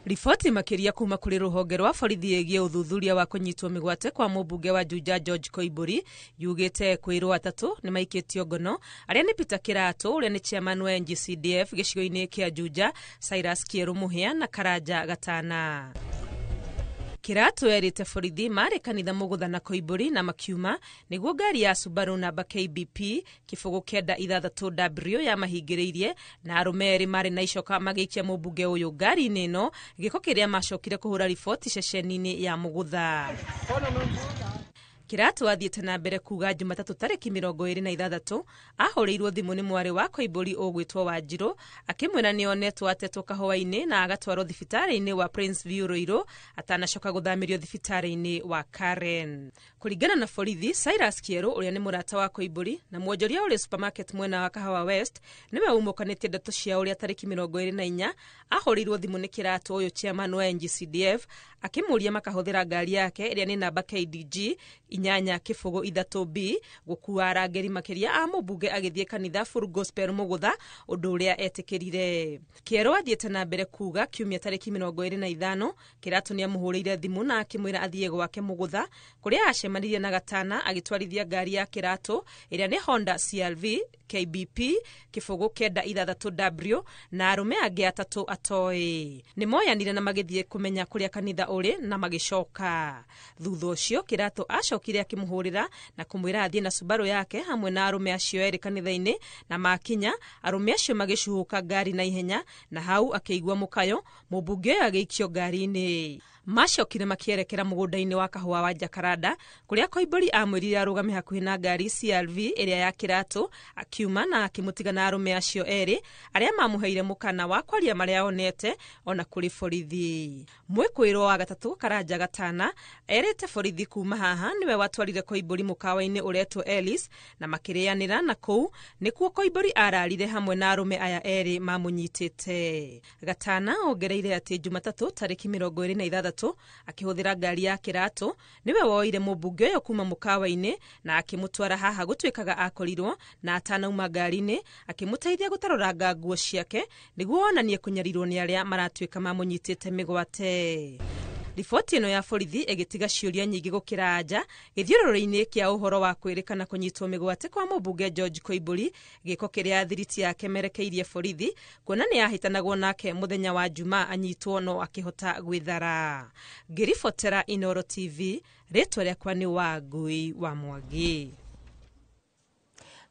Riboti makĩria kuma kũrĩ rũhonge rwa borithi ĩgiĩ ũthuthuria wa kũnyitwo mĩgwate kwa mũmbunge wa Juja George Koimbũri yugĩte kwĩrwo atatũ nĩ maikĩtio ngono arĩa nĩ Peter Kĩratũ ũrĩa nĩ chairman wa NGCDF gĩcigo-inĩ kĩa Juja, Cyrus Kĩerũ Mũhĩa na Karanja Gatana. Kĩratũ erĩte borithi marĩ kanitha Mũgũtha na Koimbũri na makiuma nĩguo ngari ya Subaru namba KBP 96W yamahingĩrĩirie na arũme erĩ marĩ na icoka magĩikia mũmbunge ũyũ ngari-inĩ ĩno, gĩko kĩrĩa macokire kũhũra riboti ceceni-inĩ ya Mũgũtha. Kĩratũ athiĩte na mbere kuga Jumatatũ tarĩki 26 ahũrĩirwo thimũ nĩ mwarĩ wa Koimbũri ũgwĩtwo Wanjirũ akĩmwĩra nĩonetwo atetwo kahũa-inĩ na agatwarwo thibitarĩ-inĩ wa Prince View Ruiru atanacoka gũthamĩrio thibitarĩ-inĩ wa Karen. Kũringana na borithi, Cyrus Kĩerũ ũrĩa nĩ mũrata wa Koimbũri na mwonjoria ũrĩ supermarket mwena wa Kahawa West nĩwe umũkanĩtie ndeto cia ũrĩa tarĩki 24 ahũrĩirwo thimũ nĩ Kĩratũ ũyũ chairman wa NGCDF Akĩmũria makahũthĩra ngari yake ĩrĩa nĩ namba KDG 803 B gũkua arangĩri makĩria a mũmbunge agĩthiĩ kanitha Full Gospel Mũgũtha, ũndũ ũrĩa etĩkĩrire. Kĩerũ athiĩte na mbere kuga kiumia tarĩki 25 Kĩratũ nĩamũhũrĩire thimũ na akĩmwĩra athiĩ gwake Mũgũtha kũrĩa acemanirie na Gatana agĩtwarithia ngari ya Kĩratũ ĩrĩa nĩ Honda CRV KBP 096 W na arũme angĩ atatũ atoĩ. Nĩmoyanire na magĩthiĩ kũmenya kũrĩa kanitha ũrĩ na magĩcoka. Thutha ũcio Kĩratũ acokire akĩmũhũrĩra na kũmwĩra athiĩ na Subaru yake hamwe na arũme acio erĩ kanitha-inĩ, na makinya arũme acio magĩcuhũka ngari na ihenya, na hau akĩigua mũkayo mũmbunge ũyũ agĩikio ngari-inĩ. Macokire makĩerekera mũgũnda-inĩ wa kahũa wa Jakaranda kũrĩa Koimbũri amwĩrire arũgame hakuhĩ na ngari CRV ĩrĩa ya Kĩratũ, akiuma na akĩmũtiga na arũme acio erĩ arĩa mamũheire mũkana wa kwaria marĩa onete ona kũrĩ borithi. Mwĩkũĩrwo wa gatatũ Karanja Gatana erĩte borithi kuma haha nĩwe watwarire Koimbũri mũkawa-inĩ ũretwo Ellis na makĩrĩanĩra, na kũu nĩkuo Koimbũri ararire hamwe na arũme aya erĩ mamũnyitĩte. Gatana ongereire atĩ Jumatatũ tarĩki 26 akĩhũthĩra ngari ya Kĩratũ nĩwe woire mũmbunge ũyũ kuma mũkawa-inĩ na akĩmũtwara haha gũtuĩkaga akorirwo na atanauma ngari-inĩ akĩmũteithia gũtarũranga nguo ciake nĩguo onanie kũnyarirwo nĩ arĩa maratuĩka mamũnyitĩte mĩgwate. Riboti ĩno ya borithi ĩgĩtiga ciũria nyingĩ gũkĩra anja gĩthiũrũrĩ-inĩ kĩa ũhoro wa kwĩrĩkana kũnyitwo mĩgwate kwa mũmbunge George Koimbũri, gĩko kĩrĩa thiriti yake merekeirie borithi kuona nĩ yahĩtanagwo nake mũthenya wa Jumaa anyitwo no akĩhota gwĩthara. Ngĩribotera Inooro TV, rĩtwa rĩakwa nĩ Wangui wa Mwangi.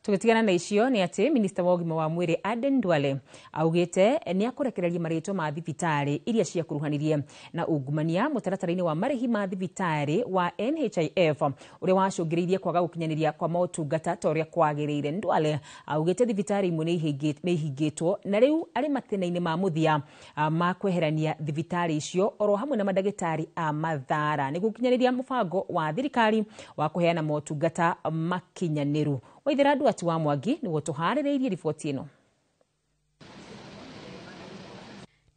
Tũgĩtigana na icio nĩ atĩ minista wa ũgima wa mwĩrĩ Aden Duale augĩte nĩ akũrekereria marĩtwa ma thibitarĩ iria ciakuruhanirie na ungumania mũtaratara-inĩ wa marĩhi ma thibitarĩ wa NHIF ũrĩa wacũngĩrĩirie kwaga gũkinyanĩria kwa motungata ta ũrĩa kwagĩrĩire. Duale augĩte thibitarĩ imwe nĩ ihingĩtwo na rĩu arĩ matĩna-inĩ ma mũthia ma kweherania thibitarĩ icio oro hamwe na mandagĩtarĩ a mathara nĩguo gũkinyanĩria mũbango wa thirikari wa kũheana motungata makinyanĩru. Waithera Duati wa Mwangi nĩguo tũharĩrĩirie riboti ĩno.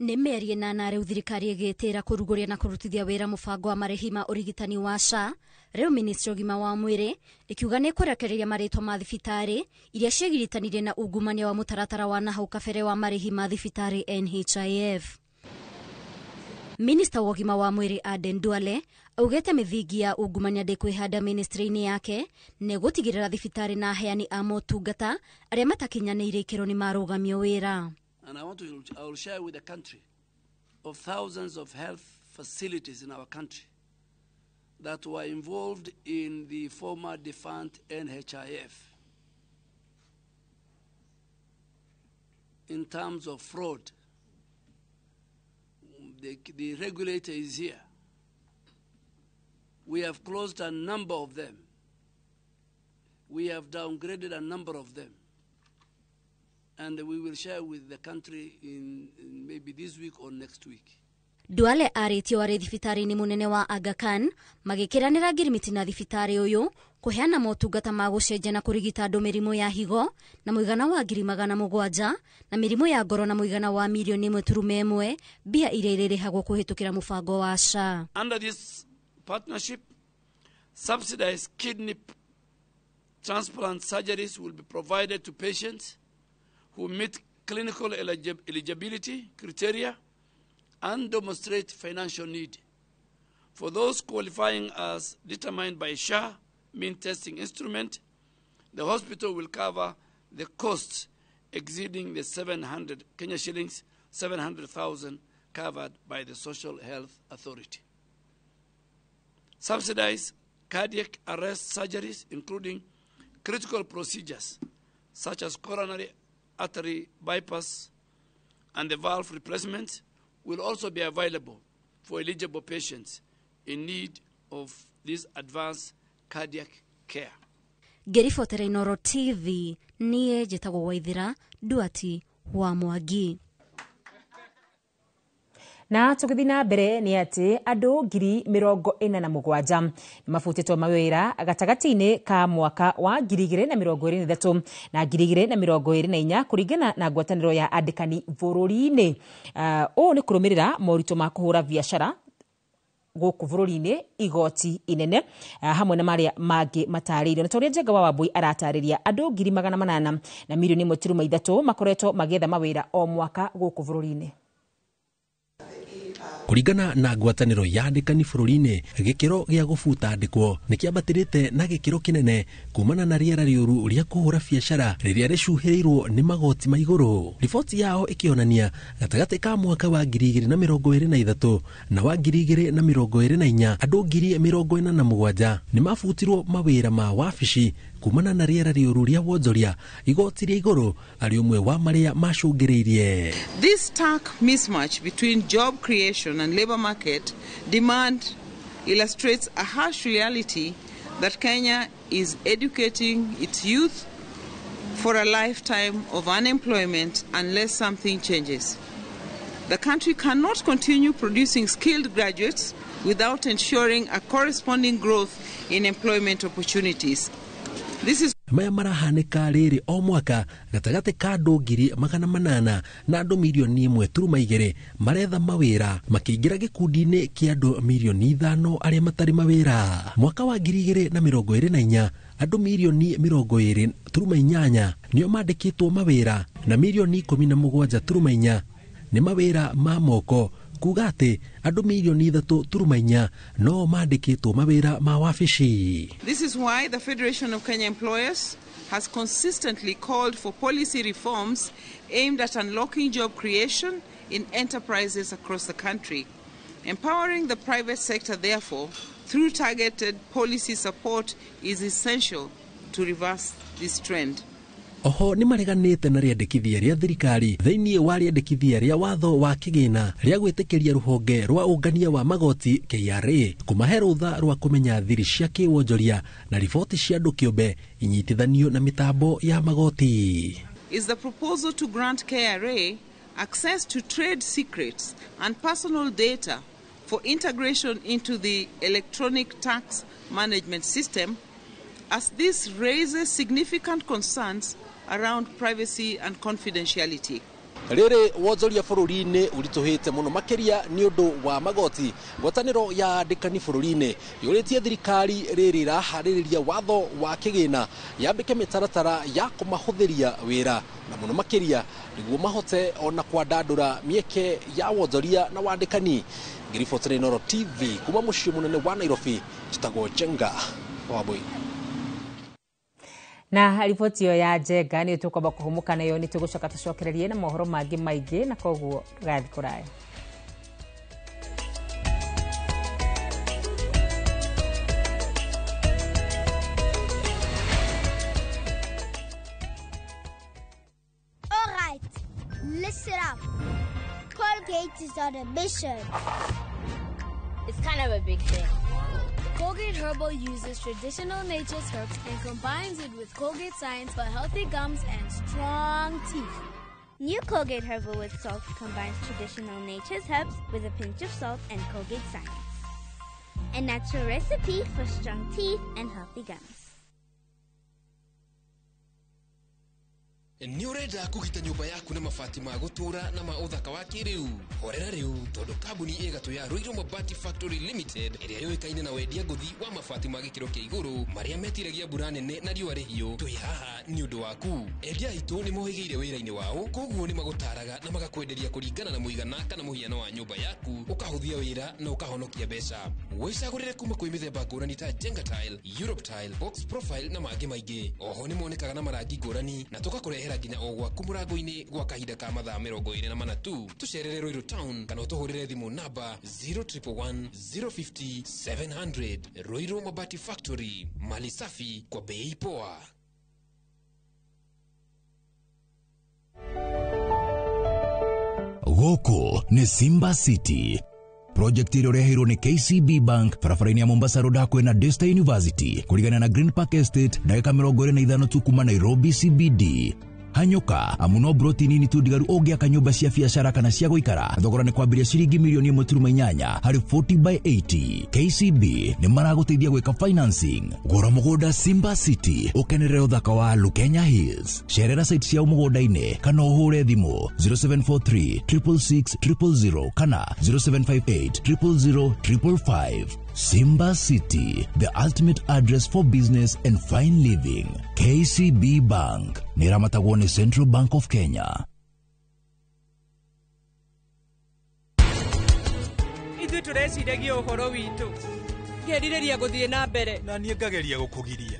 Nĩ mĩeri ĩnana rĩu thirikari ĩgĩtĩra kũrugũria na kũrutithia wĩra mũbango wa marĩhi ma ũrigitani wa SHA. Rĩu ministry ũgima wa mwĩrĩ ĩkiuga nĩ ĩkũrekereria marĩtwa ma thibitarĩ iria ciĩgiritanirie na ungumania wa mũtaratara wa nahau kabere wa marĩhi ma thibitarĩ NHIF. Minista wa ũgima wa mwĩrĩ Aden Duale augĩte mĩthingi ya ungumania ndĩkwĩhanda ministry-inĩ yake nĩ gũtigĩrĩra thibitarĩ na aheani a motungata arĩa matakinyanĩire ikĩro nĩ marũgamio wĩra. And I will share with the country of thousands of health facilities in our country that were involved in the former defunct NHIF in terms of fraud. The regulator is here. We have closed a number of them. We have downgraded a number of them. And we will share with the country in maybe this week or next week. Duale arĩtio arĩ thibitarĩ-inĩ mũnene wa Aga Khan magĩkĩranĩra ngirimiti na thibitarĩ ũyũ kũheana motungata ma gũcenjia na kũrigita andũ mĩrimũ ya higo na mũigana wa 700,000 na mĩrimũ ya ngoro na mũigana wa 1.1 million mbia iria irĩrĩhagwo kũhĩtũkĩra mũbango wa SHA. Under this partnership, subsidized kidney transplant surgeries will be provided to patients who meet clinical eligibility criteria and demonstrate financial need. For those qualifying as determined by SHA mean testing instrument, the hospital will cover the costs exceeding the 700 Kenya shillings, 700,000 covered by the Social Health Authority. Subsidized cardiac arrest surgeries, including critical procedures such as coronary artery bypass and the valve replacement, will also be available for eligible patients in need of this advanced cardiac care. Ngĩribotera Inooro TV, niĩ njĩtagwo Waithera Duati wa Mwangi. Na tũgĩthiĩ na mbere nĩ atĩ andũ 47,000 nĩmabutĩtwo mawĩra gatagatĩ-inĩ ka mwaka wa 2023 na 2024 kũringana na ngwatanĩro ya andĩkani bũrũri-inĩ. Ũũ nĩ kũrũmĩrĩra moritũ ma kũhũra biacara. gũkũ bũrũri-inĩ igoti inene hamwe na marĩa mangĩ matarĩirio. Na ta ũrĩa Njenga wa Wambui aratarĩria, andũ 800,000 na 1.3 million makoretwo magĩetha mawĩra o mwaka gũkũ bũrũri-inĩ. Kũringana na ngwatanĩro ya andĩkani bũrũri-inĩ, gĩkĩro gĩa gũbuta andĩkwo nĩ kĩambatĩrĩte na gĩkĩro kĩnene kumana na rĩera rĩũru rĩa kũhũra biacara rĩrĩa rĩcuhĩrĩirwo nĩ magoti ma igũrũ. Riboti yao ĩkĩonania gatagatĩ ka mwaka wa 2023 na wa 2024, andũ 47,000 nĩ mabutirwo mawĩra ma wabici kumana na rĩera rĩũru rĩa wonjoria, igoti rĩa igũrũ arĩ ũmwe wa marĩa macũngĩrĩirie. This stark mismatch between job creation and labor market demand illustrates a harsh reality that Kenya is educating its youth for a lifetime of unemployment unless something changes. The country cannot continue producing skilled graduates without ensuring a corresponding growth in employment opportunities. This is Maya marahanĩka rĩrĩ o mwaka gatagatĩ ka andũ 800,000 na andũ 1.2 million maretha mawĩra, makĩingĩra gĩkundi-inĩ kĩa andũ 5 million arĩa matarĩ mawĩra. Mwaka wa 2024, andũ 20.8 million nĩo mandĩkĩtwo mawĩra, na 17.4 million nĩ mawĩra ma moko, kuga atĩ andũ 3.4 million no mandĩkĩtwo mawĩra ma wabici. This is why the Federation of Kenya Employers has consistently called for policy reforms aimed at unlocking job creation in enterprises across the country. Empowering the private sector, therefore, through targeted policy support is essential to reverse this trend. Oho nĩ mareganĩte na rĩendekithia rĩa thirikari thĩinĩ wa rĩendekithia rĩa watho wa kĩgĩna rĩa gwĩtĩkĩria rũhonge rwa ũngania wa magoti KRA kũmahe rũtha rwa kũmenya thiri cia kĩwonjoria na riboti cia andũ kĩũmbe inyitithanio na mĩtambo ya magoti. Is the proposal to grant KRA access to trade secrets and personal data for integration into the electronic tax management system, as this raises significant concerns around privacy and confidentiality. Rĩrĩ wonjoria bũrũri-inĩ ũritũhĩte mũno makĩria nĩ ũndũ wa magoti, ngwatanĩro ya andĩkani bũrũri-inĩ yũrĩtie thirikari rĩrĩ ĩraharĩrĩria watho wa kĩgĩna yambĩke mĩtaratara ya kũmahũthĩria wĩra, na mũno makĩria nĩguo mahote ona kwandandũra mĩeke ya wonjoria na wandĩkani. Ngĩribotera Inooro TV kuma mũciĩ mũnene wa Nairobi, njĩtagwo Njenga Wambui. Na riboti ĩyo ya Njenga nĩ tũkwamba kũhũmũka nayo, nĩ tũgũcoka tũcokererie na mohoro mangĩ maingĩ, na koguo ndũgathiĩ kũraya. All right, listen up. Colgate is on a mission. It's kind of a big thing. Colgate Herbal uses traditional nature's herbs and combines it with Colgate science for healthy gums and strong teeth. New Colgate Herbal with Salt combines traditional nature's herbs with a pinch of salt and Colgate science. A natural recipe for strong teeth and healthy gums. Nĩ ũrenda kũgita nyũmba yaku na mabati ma gũtũũra na ma ũthaka wa kĩrĩu? Horera rĩu, tondũ kambuni ĩgatũ ya Ruiru Mabati Factory Limited, ĩrĩa yũĩkaine na wendia ngũthi wa mabati ma gĩkĩro kĩa igũrũ marĩa metiragia mbura nene na riũa rĩhiũ, twĩ haha nĩ ũndũ waku. Endia aitũ nĩ mohĩgĩire wĩra-inĩ wao, koguo nĩ magũtaraga na magakwenderia kũringana na mũigana kana mũhiano wa nyũmba yaku, ũkahũthia wĩra na ũkahonokia mbeca. Wĩcagũrĩre kuma kwĩ mĩthemba ngũrani ta Jenga Tile, Europe Tile, Box Profile na mangĩ maingĩ. Oho nĩ monekaga na marangi ngũrani na tũgakũrehera nginya o gwaku mũrango-inĩ gwa kahinda ka mathaa 24 tu. Tũcerere Ruiru Town kana ũtũhũrĩre thimũ namba 0111 050 700. Ruiru Mabati Factory, mali safi kwa bei poa. Gũkũ nĩ Simba City, project ĩrĩa ũreheirwo nĩ KCB Bank, barabara-inĩ ya Mombasa Road hakuhĩ na Daystar University, kũrigana na Green Park Estate, ndagĩka 25 tu kuma Nairobi CBD. Hanyũka amu no broti nini tu ndigaru ũngĩaka nyũmba cia biacara kana cia gũikara. Thogora nĩ kwambĩrĩria ciringi milioni 1.8 harĩ 40 by 80. KCB nĩ maragũteithia gwĩka financing. Gũra mũgũnda Simba City ũkenerere ũthaka wa Lukenya Hills. Cerera site ciao mũgũnda-inĩ kana ũhũre thimũ 0743 666 000 kana 0758 000 555. Simba City, the ultimate address for business and fine living. KCB Bank nĩramatagwo nĩ Central Bank of Kenya. Ithuĩ tũreciragia ũhoro witũ, ngerirĩria gũthiĩ na mbere, na niĩ ngageria gũkũgiria.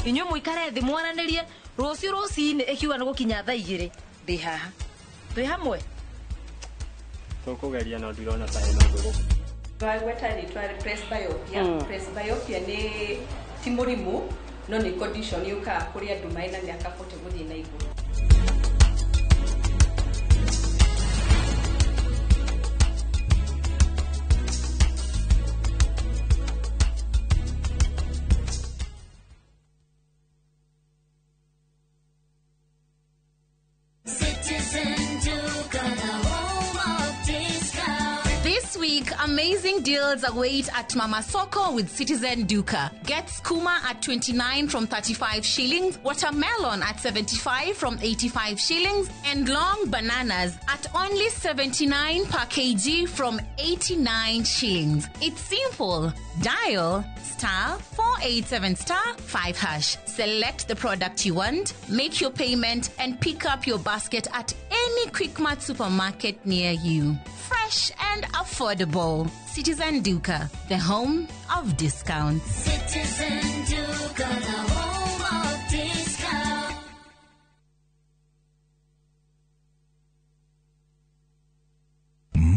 Inyuĩ mũikare thĩ mwaranĩrie rũciũ rũcinĩ ĩkiuga nĩ gũkinya thaa 2 ndĩ haha twĩ hamwe. Tũkũgeria no ndirona ta hena ũndũ. Twagweta rĩtwa presbyopia. Presbyopia nĩ ti mũrimũ no nĩ condition yũkaga kũrĩ andũ marĩ na mĩaka 40 gũthiĩ na igũrũ. This week, amazing deals await at Mama Soko with Citizen Duka. Get skuma at 29 from 35 shillings, watermelon at 75 from 85 shillings, and long bananas at only 79 per kg from 89 shillings. It's simple. Dial *487*5#. Select the product you want, make your payment, and pick up your basket at any Quickmart supermarket near you. Fresh and affordable. Citizen Duka, the home of discounts. Citizen Duka, the home of discounts.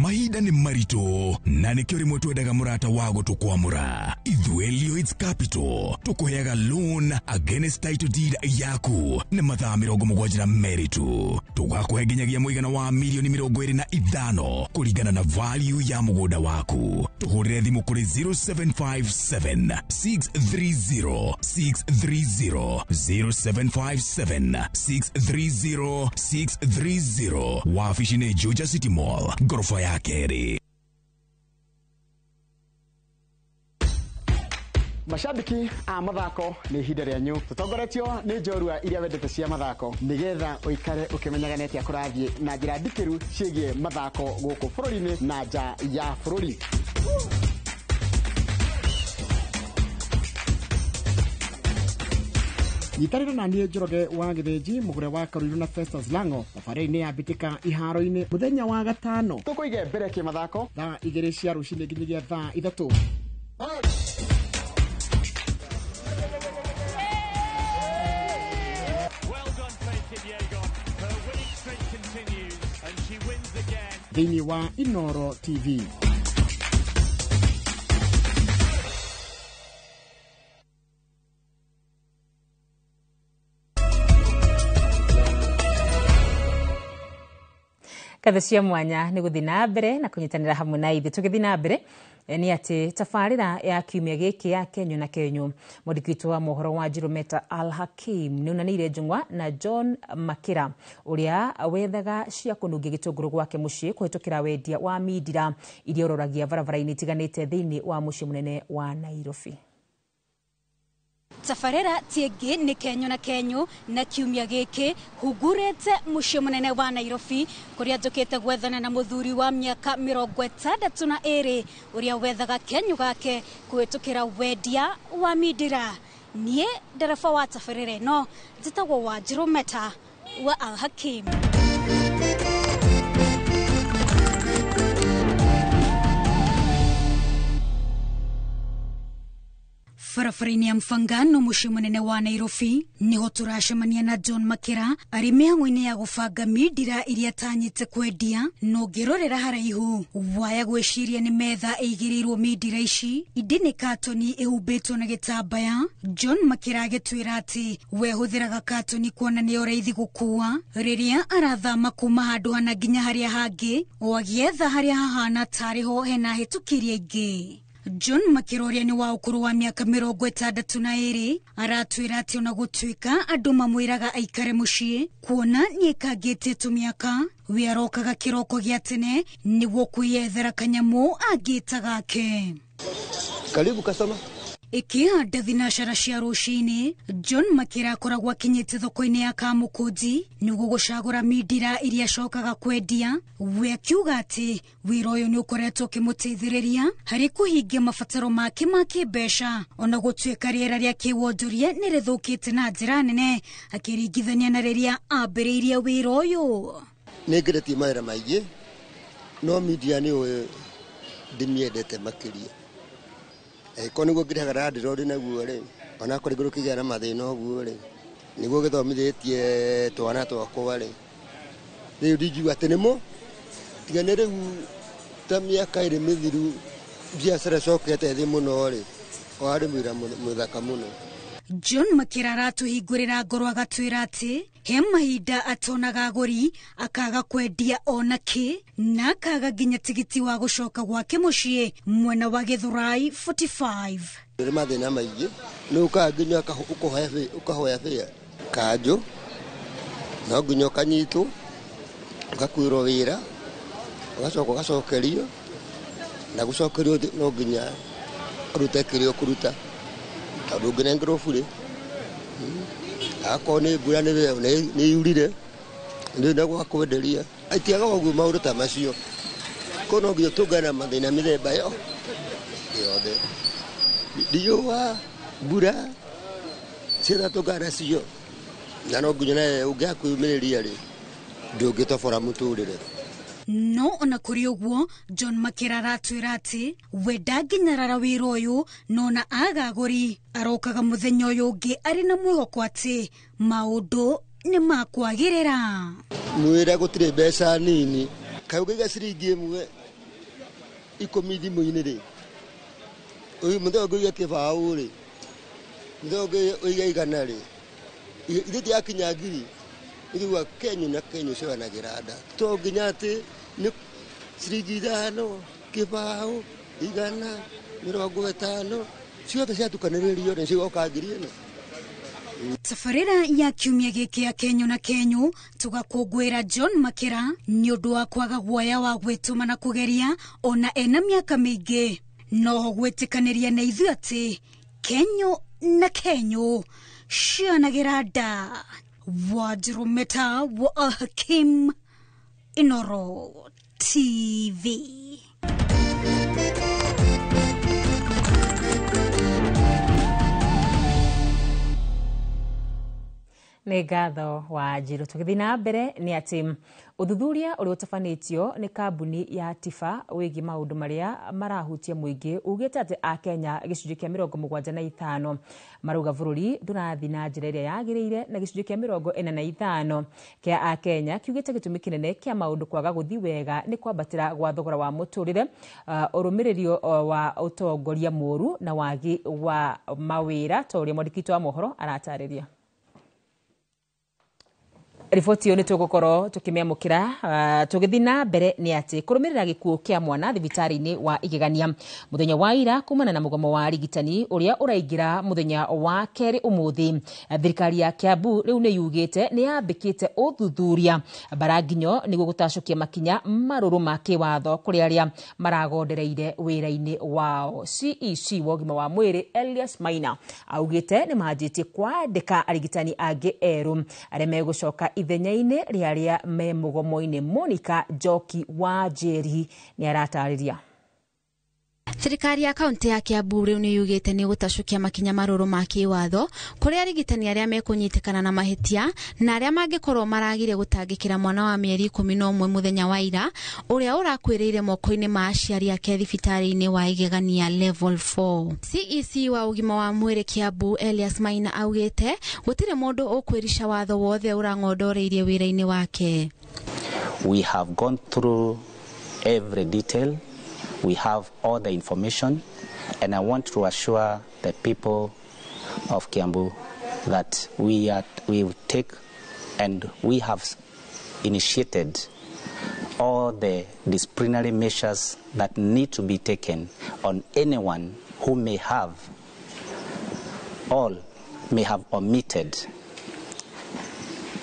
Mahinda nĩ maritũ na nĩkĩo rĩmwe twendaga mũrata wa gũtũkwamũra. Ithuĩ Lloyds Capital tũkũheaga loan against title deed yaku nĩ mathaa 72 tu. Tũgakũhe nginyagia mũigana wa milioni 25 kũringana na value ya mũgũnda waku. Tũhũrĩre thimũ kũrĩ 0757 630 630 0757 630 630. Wabici nĩ Juja City Mall, ngoroba ya kerĩ. Mashabiki a mathako nĩ ihinda rĩanyu tũtongoretio nĩ njorua iria wendete cia mathako nĩgetha ũikare ũkĩmenyaga nĩ atĩa kũrathiĩ na njĩra ndikĩru ciĩgiĩ mathako gũkũ bũrũri-inĩ na nja ya bũrũri. Nyitanĩra na niĩ Njoroge wa Gĩthĩnji mũgũre wa Karuiru na Festus Lango thabarĩ-inĩ ya mbĩtĩka iharo-inĩ mũthenya wa gatano tũkũige mbere kĩmathako thaa 2 cia rũcinĩ nginyagia thaa 3. Thĩinĩ wa Inoro TV. Katho cia mwanya nĩ gũthiĩ na mbere na kũnyitanĩra hamwe na ithuĩ. Tũgĩthiĩ na mbere nĩ atĩ tabarĩra ya kiumia gĩkĩ ya Kenyũ na Kenyũ, mwandĩki witũ wa mohoro wa Njirũmeta Al Hakim nĩ unanĩire njũng'wa na John Makĩra ũrĩa wethaga cia kũnungia gĩtũngũrũ gwake mũciĩ kũhĩtũkĩra wendia wa mindira iria ũroragia barabara-inĩ itiganĩte thĩinĩ wa mũciĩ mũnene wa Nairobi. Tabarĩra ti ĩngĩ nĩ Kenyũ na Kenyũ na kiumia gĩkĩ hungurĩte mũciĩ mũnene wa Nairobi kũrĩa njũkĩte gwethana na mũthuri wa mĩaka 62 ũrĩa wethaga kenyũ gake kũhĩtũkĩra wendia wa mindira. Niĩ ndereba wa tabarĩra ĩno njĩtagwo Wanjirũ Meta wa Al Hakim. Barabara-inĩ ya Mfangano mũciĩ mũnene wa Nairobi nĩho tũracemania na John Makĩra arĩ mĩhang'o-inĩ ya gũbanga mindira iria atanyĩte kwendia, na ũngĩrorera haraihu waya gwĩciria nĩ metha ĩigĩrĩirwo mindira ici indĩ nĩ katoni ĩhumbĩtwo na gĩtambaya. John Makĩra agĩtwĩra atĩ we hũthĩraga katoni kuona nĩyo raithi gũkua rĩrĩa arathama kuma handũ hana nginya harĩa hangĩ, o agĩetha harĩa hahana tarĩ ho hena ahĩtũkĩri aingĩ. John Makĩra ũrĩa nĩ wa ũkũrũ wa mĩaka 62 aratwĩra atĩ ona gũtuĩka andũ mamwĩraga aikare mũciĩ kuona nĩekangĩtie tũmĩaka, we arokaga kĩroko gĩa tene nĩguo kwĩyethera kanyamũ angĩta gake. Karibu customer. Ĩkĩhanda thinacara cia rũcinĩ, John Makĩra akoragwo akinyĩte thoko-inĩ ya Kamũkũnji nĩguo gũcagũra mindira iria acokaga kwendia. We akiuga atĩ wĩra ũyũ nĩ ũkoretwo ũkĩmũteithĩrĩria harĩ kũhingia mabataro make ma kĩmbeca, ona gũtuĩka rĩera rĩa kĩwonjoria nĩ rĩthũkĩte na njĩra nene akĩringithania na rĩrĩa ambĩrĩirie wĩra ũyũ. Nĩ ngeretie mawĩra maingĩ, no media nĩyo ndĩmĩendete makĩria. Angĩkorwo nĩguo ngĩrĩhaga landlord naguo rĩ, onakorwo rĩngĩ rũkĩgĩa na mathĩna ũguo rĩ, nĩguo gĩthomithĩtie twana twakwa rĩ, rĩu ndingiuga atĩ nĩmo, tiga nĩ rĩu ta mĩaka ĩrĩ mĩthiru biacara ĩcokete thĩ mũno rĩ, warĩ wĩra mũthaka mũno. John Makĩra aratũhingũrĩra ngoro agatwĩra atĩ he mahinda atonaga agũri, akaga kwendia ona kĩ, na akaga nginya tigiti wa gũcoka gwake mũciĩ mwena wa Gĩthũrai 45. Nĩ mathĩna maingĩ, nĩ ũkaga nginya ũkahoya bĩa kanjũ, no nginya ũkanyitwo, ũgakuĩrwo wĩra, ũgacoka ũgacokerio, na gũcokerio no nginya ũrute kĩrĩa ũkũruta, tondũ ũngĩnengerwo burĩ. Akorwo nĩ mbura nĩ yurire, nĩ na gwa kwenderia. Itiagaga ũguo maũndũ ta macio. Koguo no nginya tũngane na mathĩna mĩthemba yothe. Riũa, mbura, ciothe tũngana nacio. Na no nginya nawe ũngĩaga kwĩyũmĩrĩria rĩ, ndũngĩtobora mũtũrĩre. No ona kũrĩ ũguo, John Makĩra aratwĩra atĩ we ndangĩnyarara wĩra ũyũ, no na aga agũri arokaga mũthenya ũyũ ũngĩ arĩ na mwĩhoko atĩ maũndũ nĩ makwagĩrĩra. Mwĩra gũtirĩ mbeca nini, kaĩ ũngĩiga ciringi 1 10 thimũ-inĩ rĩ, ũyũ mũthenya ũngĩ ũige kĩbaũ rĩ, mũthenya ũngĩ ũige 100 rĩ, ithuĩ tiakinya 1000. Ithuĩ kenyũ na kenyũ cioyanagĩra nda. To nginya atĩ nĩ ciringi 5, kĩbaũ, 100, 50, ciothe ciatukanĩrĩrio nĩ cigoka 1000. Tabarĩra ya kiumia gĩkĩ ya Kenyũ na Kenyũ tũgakũngũĩra John Makĩra nĩ ũndũ wa kwaga guoya wa gwĩtũma na kũgeria ona ena mĩaka mĩingĩ. Noho gwĩtĩkanĩria na ithuĩ atĩ Kenyũ na Kenyũ cionagĩra nda. Wajirumeta wa Hakim, Inoro TV. Nĩ ngatho wa Njirũ. Tũgĩthiĩ na mbere nĩ atĩ ũthuthuria ũrĩa ũtabanĩtio nĩ kambuni ya Tifa wĩgiĩ maũndũ marĩa marahutia mũingĩ ugĩte atĩ Akenya gĩcunjĩ kĩa 75 marauga bũrũri ndũrathiĩ na njĩra ĩrĩa yagĩrĩire, na gĩcunjĩ kĩa 45 kĩa Akenya kiugĩte gĩtũmi kĩnene kĩa maũndũ kwaga gũthiĩ wega nĩ kwambatĩra gwa thogora wa mũtũrĩre, ũrũmĩrĩrio wa ũtongoria mũũru na wagi wa mawĩra, ta ũrĩa mwandĩki witũ wa mohoro aratarĩria. Riboti ĩyo nĩ tũgũkorwo tũkĩmĩamũkĩra. Tũgĩthiĩ na mbere nĩ atĩ kũrũmĩrĩra gĩkuũ kĩa mwana thibitarĩ-inĩ wa Igegania mũthenya wa ira kumana na mũgomo wa arigitani ũrĩa ũraingĩra mũthenya wa kerĩ ũmũthĩ, thirikari ya Kiambu rĩu nĩ yugĩte nĩ yambĩkĩte ũthuthuria mbaranginyo nĩguo gũtacũkia makinya marũrũ ma kĩwatho kũrĩ arĩa maragondereire wĩra-inĩ wao. CEC wa ũgima wa mwĩrĩ Elias Maina augĩte nĩ manjĩtie kwandĩka arigitani angĩ erũ arĩa megũcoka ithenya-inĩ rĩa arĩa me mũgomo-inĩ. Monica Njoki wa Njeri nĩ aratarĩria. Thirikari ya kaunti ya Kiambu rĩu nĩ yugĩte nĩ gũtacũkia makinya marũrũ ma kĩwatho kũrĩ arigitani arĩa mekũnyitĩkana na mahĩtia na arĩa mangĩkorwo maragire gũtangĩkĩra mwana wa mĩeri 11 mũthenya wa ira ũrĩa ũrakuĩrĩire moko-inĩ ma aciari ake thibitarĩ-inĩ wa Igegania level 4. CEC wa ũgima wa mwĩrĩ Kiambu Elias Maina augĩte gũtirĩ mũndũ ũkwĩrica watho wothe ũrang'ondoreirie wĩra-inĩ wake. We have gone through every detail. We have all the information, and I want to assure the people of Kiambu that we will take and we have initiated all the disciplinary measures that need to be taken on anyone who may have all may have omitted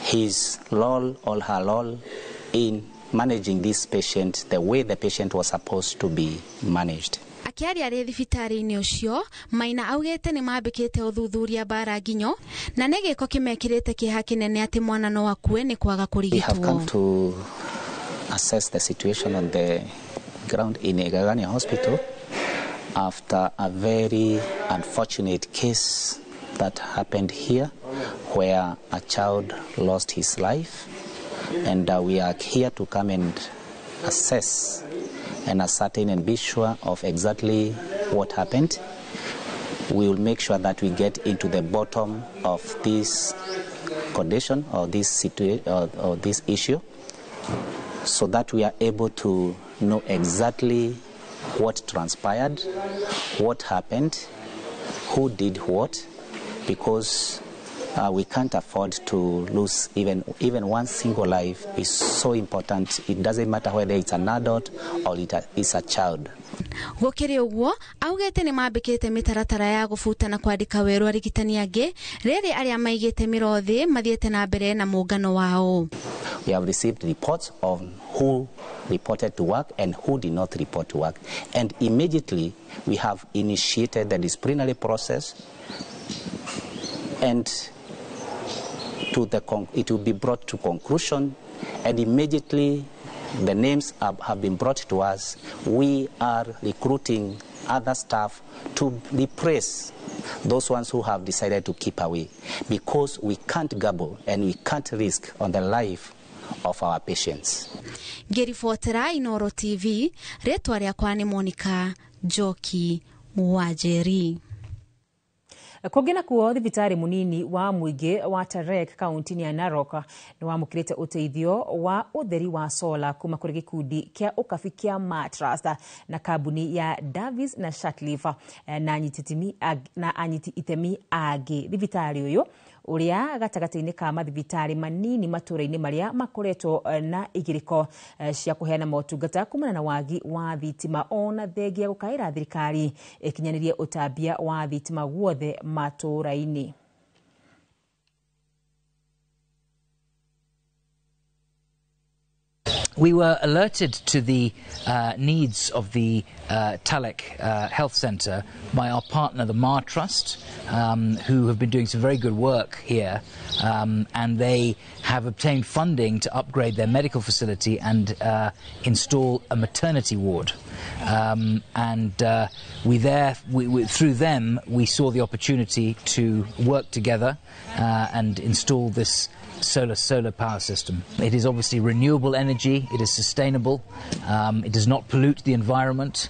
his role or her role in managing this patient the way the patient was supposed to be managed. Akiaria arĩ thibitarĩ-inĩ ũcio, Maina augĩte nĩ mambĩkĩte ũthuthuria mbara nginyo na nĩ gĩko kĩmekĩrĩte kĩeha kĩnene atĩ mwana no akue nĩ kwaga We have kũrigitwo. come to assess the situation on the ground in Igagania Hospital after a very unfortunate case that happened here where a child lost his life, and we are here to come and assess and ascertain and be sure of exactly what happened. We will make sure that we get into the bottom of this condition or this or this issue, so that we are able to know exactly what transpired, what happened, who did what, because we can't afford to lose even one single life. Is so important. It doesn't matter whether it's an adult or it's a child. Gũkĩrĩ ũguo, augĩte nĩ mambĩkĩte mĩtaratara ya gũbuta na kwandĩka werũ arigitani angĩ rĩrĩ arĩa maigĩte mĩro thĩ mathiĩte na mbere na mũngano wao. We have received reports on who reported to work and who did not report to work. And immediately we have initiated the disciplinary process, and it will be brought to conclusion, and immediately the names have been brought to us. We are recruiting other staff to replace those ones who have decided to keep away, because we can't gamble and we can't risk on the life of our patients. Ngĩribotera Inoro TV, rĩtwa rĩakwa nĩ Monica Njoki Wanjeri. Kũngĩ nakuo, thibitarĩ mũnini wa mũingĩ wa Tarek kaunti-inĩ ya Narok nĩ wamũkĩrĩte ũteithio wa ũtheri wa sola kuma kũrĩ gĩkundi kĩa ũkabi kĩa Matrust na kambuni ya Davis na Shatliff na anyiti itemi angĩ. Thibitarĩ ũyũ ũrĩa gatagatĩ-inĩ ka mathibitarĩ manini matũra-inĩ marĩa makoretwo na igĩrĩko cia kũheana motungata kumana na wagi wa thitima, ona thengia gũkaĩra thirikari ĩkinyanĩrie ũtambia wa thitima guothe matũra-inĩ. We were alerted to the needs of the Talek Health Centre by our partner, the Mar Trust, who have been doing some very good work here, and they have obtained funding to upgrade their medical facility and install a maternity ward. Through them, we saw the opportunity to work together and install this solar power system. It is obviously renewable energy, it is sustainable, it does not pollute the environment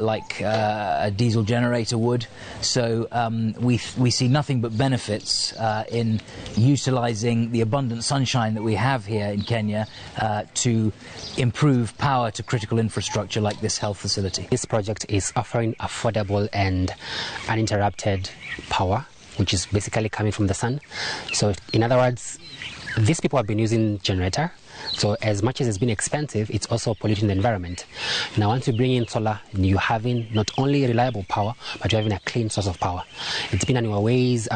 like a diesel generator would. So we see nothing but benefits in utilizing the abundant sunshine that we have here in Kenya to improve power to critical infrastructure like this health facility. This project is offering affordable and uninterrupted power, which is basically coming from the sun. So in other words, these people have been using generator. So as much as it's been expensive, it's also polluting the environment. Now, once you bring in solar, you're having not only reliable power, but you're having a clean source of power. It's been on our ways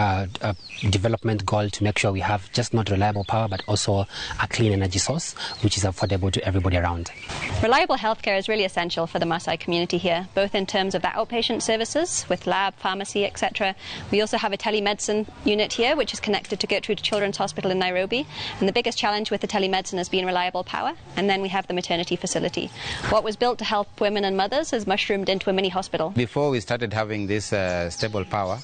development goal to make sure we have just not reliable power, but also a clean energy source, which is affordable to everybody around. Reliable healthcare is really essential for the Maasai community here, both in terms of the outpatient services with lab, pharmacy, etc. We also have a telemedicine unit here, which is connected to Gertrude Children's Hospital in Nairobi. And the biggest challenge with the telemedicine has been reliable power. And then we have the maternity facility. What was built to help women and mothers has mushroomed into a mini hospital. Before we started having this stable power,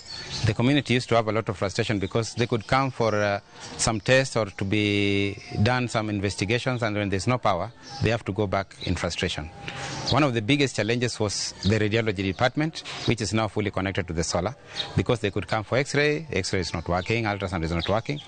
the community used to have a lot of frustration because they could come for some tests or to be done some investigations, and when there's no power, they have to go back in frustration. One of the biggest challenges was the radiology department, which is now fully connected to the solar, because they could come for X-ray, X-ray is not working, ultrasound is not working.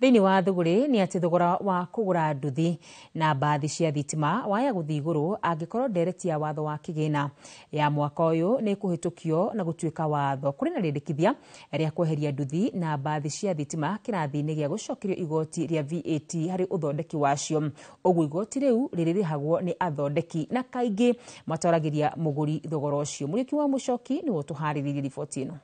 Thĩinĩ Thĩinĩ wa thũgũrĩ nĩ atĩ thogora wa kũgũra nduthi na mbathi cia thitima waya gũthiĩ igũrũ angĩkorwo ndereti ya watho wa kĩgĩna ya mwaka ũyũ nĩ kũhĩtũkio na gũtuĩka watho. Kũrĩ na rĩendekithia rĩa kweheria nduthi na mbathi cia thitima kĩrathi-inĩ gĩa gũcokerio igoti rĩa VAT harĩ ũthondeki wacio. Ũguo igoti rĩu rĩrĩrĩhagwo nĩ athondeki na kaingĩ matwaragĩria mũgũri thogora ũcio. Mũriũki wa Mũcoki nĩwe ũtũharĩrĩirie riboti ĩno.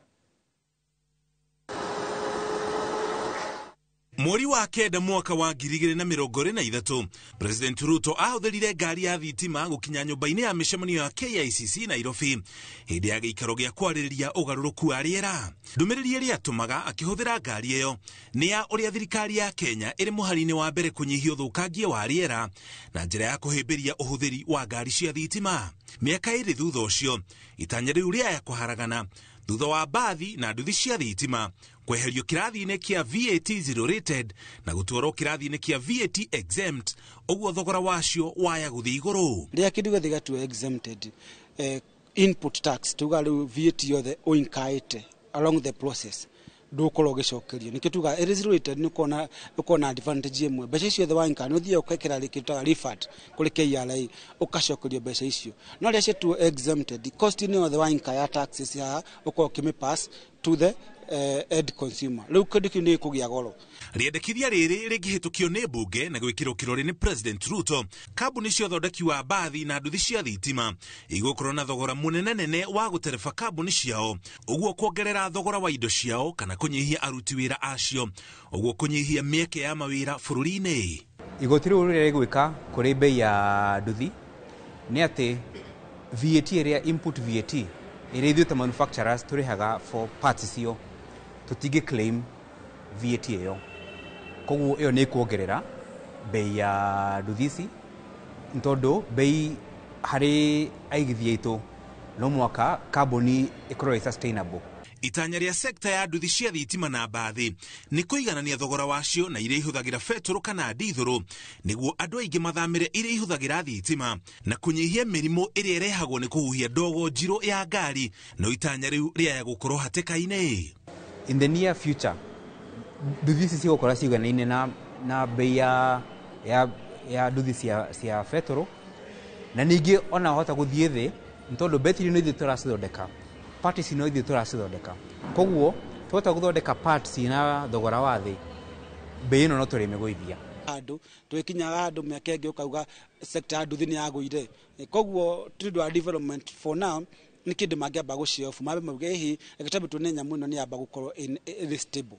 Mweri wa kenda mwaka wa 2023 President Ruto ahũthĩrire ngari ya thitima gũkinya nyũmba-inĩ ya mĩcemanio ya KICC Nairobi hĩndĩ ya gĩikaro gĩa kwarĩrĩria ũgarũrũku wa rĩera. Ndũmĩrĩri ĩrĩa atũmaga akĩhũthĩra ngari ĩyo nĩ ya ũrĩa thirikari ya Kenya ĩrĩ mũhari-inĩ wa mbere kũnyihia ũthũkangia wa rĩera na njĩra ya kũhĩmbĩria ũhũthĩri wa ngari cia thitima. Mĩaka 2 thutha ũcio itanya rĩu rĩaya kũharagana thutha wa mbathi na nduthi cia thitima kweherio kĩrathi-inĩ kĩa VAT zero rated na gũtwarwo kĩrathi-inĩ kĩa VAT exempt, ũguo thogora wacio waya gũthiĩ igũrũ. Rĩrĩa kĩndũ gĩothe gĩatua exempted, input tax tuga rĩu VAT yothe ũinkaĩte along the process ndũgũkorwo ũgĩcokerio. Nĩkĩo tugaga ĩrĩ zero rated nĩ ũkorwo na advantage ĩmwe, mbeca icio ciothe wainka nĩ ũthiaga ũkekĩra kĩndũ ta refund kũrĩ KRA ũgacokerio mbeca icio. No rĩrĩa ciatuo exempted, cost ĩno yothe wainka ya taxes haha ũkorwo ũkĩmĩ-pass to the end consumer. Rĩu kĩndũ kĩu nĩ gĩkũgĩa goro. Rĩendekithia rĩrĩ rĩngĩhĩtũkio nĩ mbunge na gwĩkĩrwo kĩrore nĩ President Ruto, kambuni cia ũthondeki wa mbathi na nduthi cia thitima igũkorwo na thogora mũnenanene wa gũtereba kambuni ciao, ũguo kuongerera thogora wa indo ciao kana kũnyihia aruti wĩra acio, ũguo kũnyihia mĩeke ya mawĩra bũrũri-inĩ. Igoti rĩu rĩrĩa rĩgwĩka kũrĩ bei ya nduthi nĩ atĩ VAT ĩrĩa input VAT ĩrĩa ithuĩ ta manufacturers tũrĩhaga for parts icio tũtingĩ claim VAT ĩyo, koguo ĩyo nĩ ĩkuongerera bei ya nduthi ici nĩ tondũ bei harĩ aigithia aitũ no mwaka kambuni ĩkorwo ĩ sustainable. Itanya rĩa sekta ya nduthi cia thitima na mbathi nĩ kũiganania thogora wacio na iria ihũthagĩra betũrũ kana ndithũrũ nĩguo andũ aingĩ mathamĩre iria ihũthagĩra thitima na kũnyihia mĩrimũ ĩrĩa ĩrehagwo nĩ kũhuhia ndogo njirũ ya ngari, no itanya rĩu rĩaya gũkorwo hatĩka-inĩ. In the near future nduthi ici cigũkorwo ciganaine na bei ya nduthi cia betũrũ, na ningĩ ona wahota gũthiĩ thĩ nĩ tondũ betiri no ithuĩ tũracithondeka, parts no ithuĩ tũracithondeka, koguo twahota gũthondeka parts na thogora wa thĩ, bei ĩno no tũrĩmĩgũithia. Handũ twĩkinyaga handũ mĩaka ĩngĩ ũkauga sector ya nduthi nĩ yagũire, koguo tĩ ũndũ wa development for now nĩ kĩndũ mangĩamba gũciobu mambe mauge ĩhĩ reke twambe tuone nyamũ ĩno nĩ yamba gũkorwo ĩrĩ stable.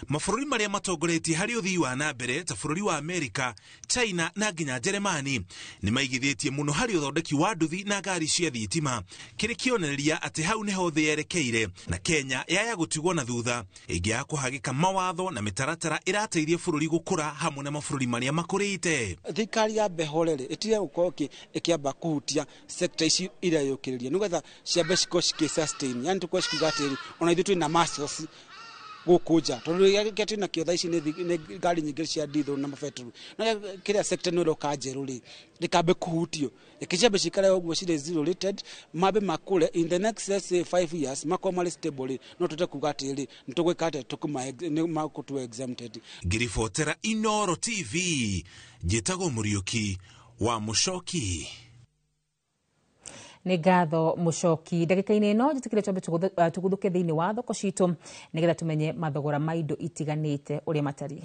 Mabũrũri marĩa matongoretie harĩ ũthii wa na mbere ta bũrũri wa Amerika, China na nginya Jeremani nĩ maigithĩtie mũno harĩ ũthondeki wa nduthi na ngari cia thitima, kĩrĩ kĩonereria atĩ hau nĩho thĩ yerekeire na Kenya yaya gũtigwo na thutha ĩngĩaga kũhagĩka mawatho na mĩtaratara ĩrateithia bũrũri gũkũra hamwe na mabũrũri marĩa makũrĩte. Thirikari yambe horere ĩtige gũkorwo ĩkĩamba kũhutia sector ici ireyũkĩrĩria nĩgetha ciambe cikorwo cikĩ sustain, yani tũkorwo cikiuga atĩrĩ ona ithuĩ twĩna muscles gũkũ nja tondũ kĩrĩa twĩna kĩo thaa ici nĩ ngari nyingĩ cia ndithũ na mabetũrũ, no kĩrĩa sector ĩno ĩroka njerũ rĩ rĩkambe kũhutio, reke ciambe cikare ũguo cirĩ zero rated, mambe makũre in the next let's say 5 years makorwo marĩ stable rĩ, no tũhote kuga atĩrĩ nĩ tũgwĩka atĩa tũkũma exempted. Ngĩribotera Inooro TV njĩtagwo Mũriũki wa Mũcoki. Nĩ ngatho Mũcoki. Ndagĩka-inĩ ĩno njĩtĩkĩre twambe tũgũthũke thĩinĩ wa thoko citũ nĩgetha tũmenye mathogora ma indo itiganĩte ũrĩa matariĩ.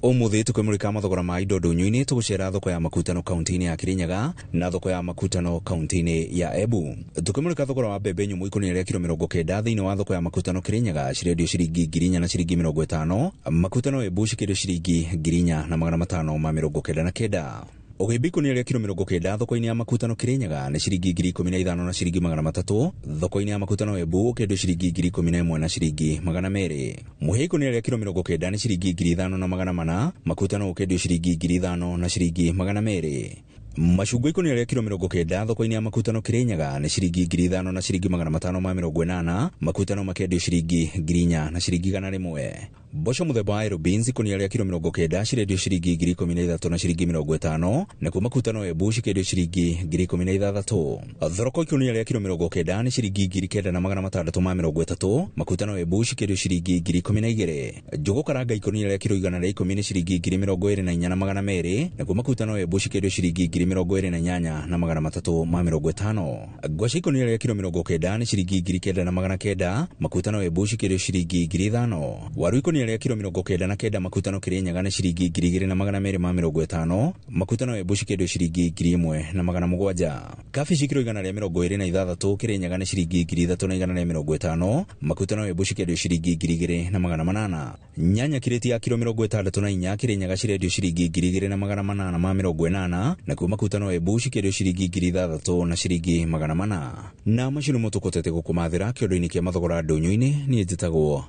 Ũmũthĩ tũkĩmũrĩka mathogora ma indo ndũnyũ-inĩ tũgũcera thoko ya Makutano kaunti-inĩ ya Kirinyaga na thoko ya Makutano kaunti-inĩ ya Embu. Tũkĩmũrĩka thogora wa mbembe nyũmũ ikũnia rĩa kiro 90 thĩinĩ wa thoko ya Makutano Kirinyaga cirendio ciringi 4,000 na ciringi 50, Makutano Embu cikĩendio ciringi 4,599. Ũgĩmbi ikũnia rĩa kiro 90 thoko-inĩ ya Makutano Kirinyaga nĩ ciringi 15,000 na ciringi 300, thoko-inĩ ya Makutano Embu ũkĩendio ciringi 11,000 na ciringi 200. Mũhĩa ikũnia rĩa kiro 90 nĩ ciringi 5,400, Makutano ũkĩendio ciringi 5,000 na ciringi 200. Macungwa ikũnia rĩa kiro 90 thoko-inĩ ya Makutano Kirinyaga nĩ ciringi 5,000 na ciringi 580, Makutano makendio ciringi 4,000 na ciringi 100. Mboco mũthemba wa Aero Beans ikũnia rĩa kiro 90 cirendio ciringi 13,000 na ciringi 50, nakuo Makutano Embu cikendio ciringi 16,000. Thoroko ikũnia rĩa kiro 90 nĩ ciringi 9,630, Makutano Embu cikendio ciringi 12,000. Njũgũ karanga ikũnia rĩa kiro 110 nĩ ciringi 24,200, nakuo Makutano Embu cikendio ciringi 28,350. Ngwacĩ ikũnia rĩa kiro 90 nĩ ciringi 9,900, Makutano Embu cikendio ciringi 5,000. Waru ikũnia rĩa kiro 99 Makutano Kirinyaga nĩ ciringi 2,250, Makutano Embu cikendio ciringi 1,700. Kabici kiro 126 Kirinyaga nĩ ciringi 3,150, Makutano Embu cikendio ciringi 2,800. Nyanya kireti ya kiro 64 Kirinyaga cirendio ciringi 2,880, nakuo Makutano Embu cikendio ciringi 3,000 na ciringi 400. Na macio nĩmo tũkũtete gũkũmathĩra kĩondo-inĩ kĩa mathogora ndũnyũ-inĩ. Niĩ njĩtagwo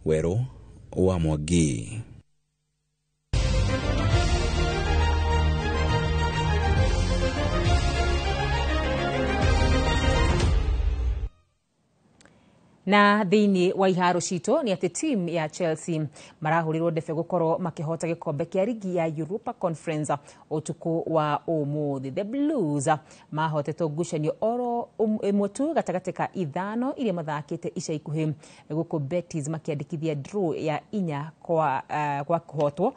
Werũ wa Mwangi. Na thĩinĩ wa iharo citũ nĩ atĩ team ya Chelsea marahũrirwo ndebe gũkorwo makĩhota gĩkombe kĩa rigi ya Europa Conference ũtukũ wa ũmũthĩ. The Blues mahotetwo ngucanio oro ĩmwe tu gatagatĩ ka 5 iria mathakĩte ica ikuhĩ, gũkũ Betis makĩandĩkithia draw ya 4 kwa kũhotwo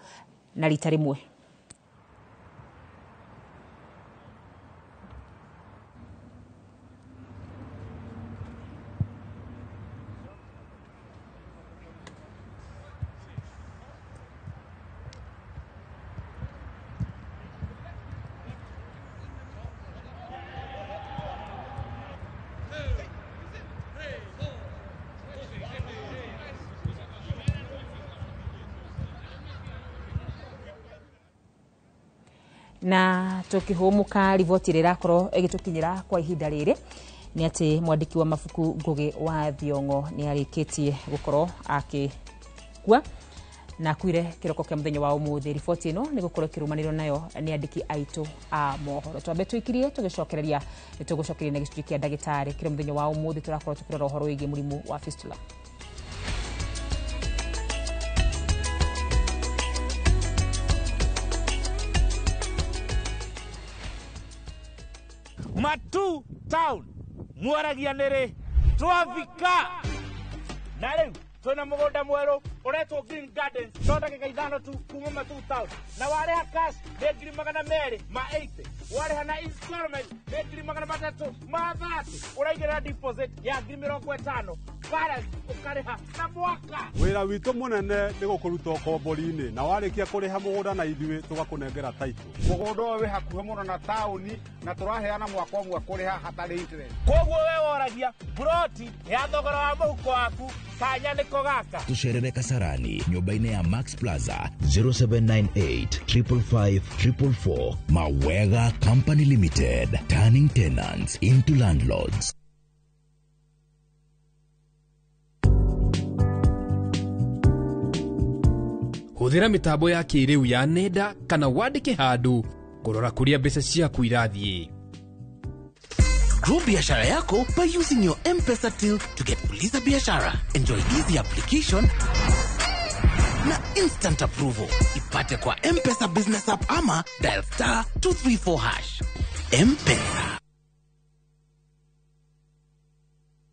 na rita rĩmwe. Na tukihumuka riboti ĩrĩa ĩrakorwo ĩgĩtũkinyĩra kwa ihinda rĩrĩ nĩ atĩ mwandĩki wa mabuku Ngugi wa Thiong'o nĩ arĩkĩtie gũkorwo akĩkua na akuire kĩroko kĩa mũthenya wa ũmũthĩ. Riboti ĩno nĩ gũkorwo ĩkĩrũmanĩrwo nayo nĩ andĩki aitũ a mohoro. Twambe tũikirie tũgĩcokereria nĩ tũgũcokereria na gĩcunjĩ kĩa ndagĩtarĩ kĩrĩa mũthenya wa ũmũthĩ tũrakorwo tũkĩrora ũhoro wĩgiĩ mũrimũ wa fistula. Matu town mwaragia nĩrĩ twafika na rĩu twĩna mũgũnda mwerũ ũretwo Green Gardens no ndagĩka 5 tu kuma Matu town, na warĩha cash nĩ 280,000, warĩha na installment nĩ 330,000, ũraigĩrĩra deposit ya 50,000, balance ũkarĩha na mwaka. Wĩra witũ mũnene nĩ gũkũruta ũkombori-inĩ, na warĩkia kũrĩha mũgũnda na ithuĩ tũgakũnengera title. Mũgũnda ũyũ wĩ hakuhĩ mũno na taũni na tũraheana mwaka ũmwe kũrĩha hatarĩ interest. Koguo we woragia buroti ya thogora wa mũhuko waku kanya nĩko gaka. Tũcerere Kasarani nyũmba-inĩ ya Max Plaza 0798 555 444. Mawega Company Limited, turning tenants into landlords. Hũthĩra mĩtambo ya kĩrĩu ya nenda kana wandĩke handũ kũrora kũrĩa mbeca ciaku irathiĩ. Grow biashara yako by using your M-Pesa till to get Fuliza Biashara. Enjoy easy application na instant approval. Ipate kwa M-Pesa Business App ama dial *234#. M-Pesa.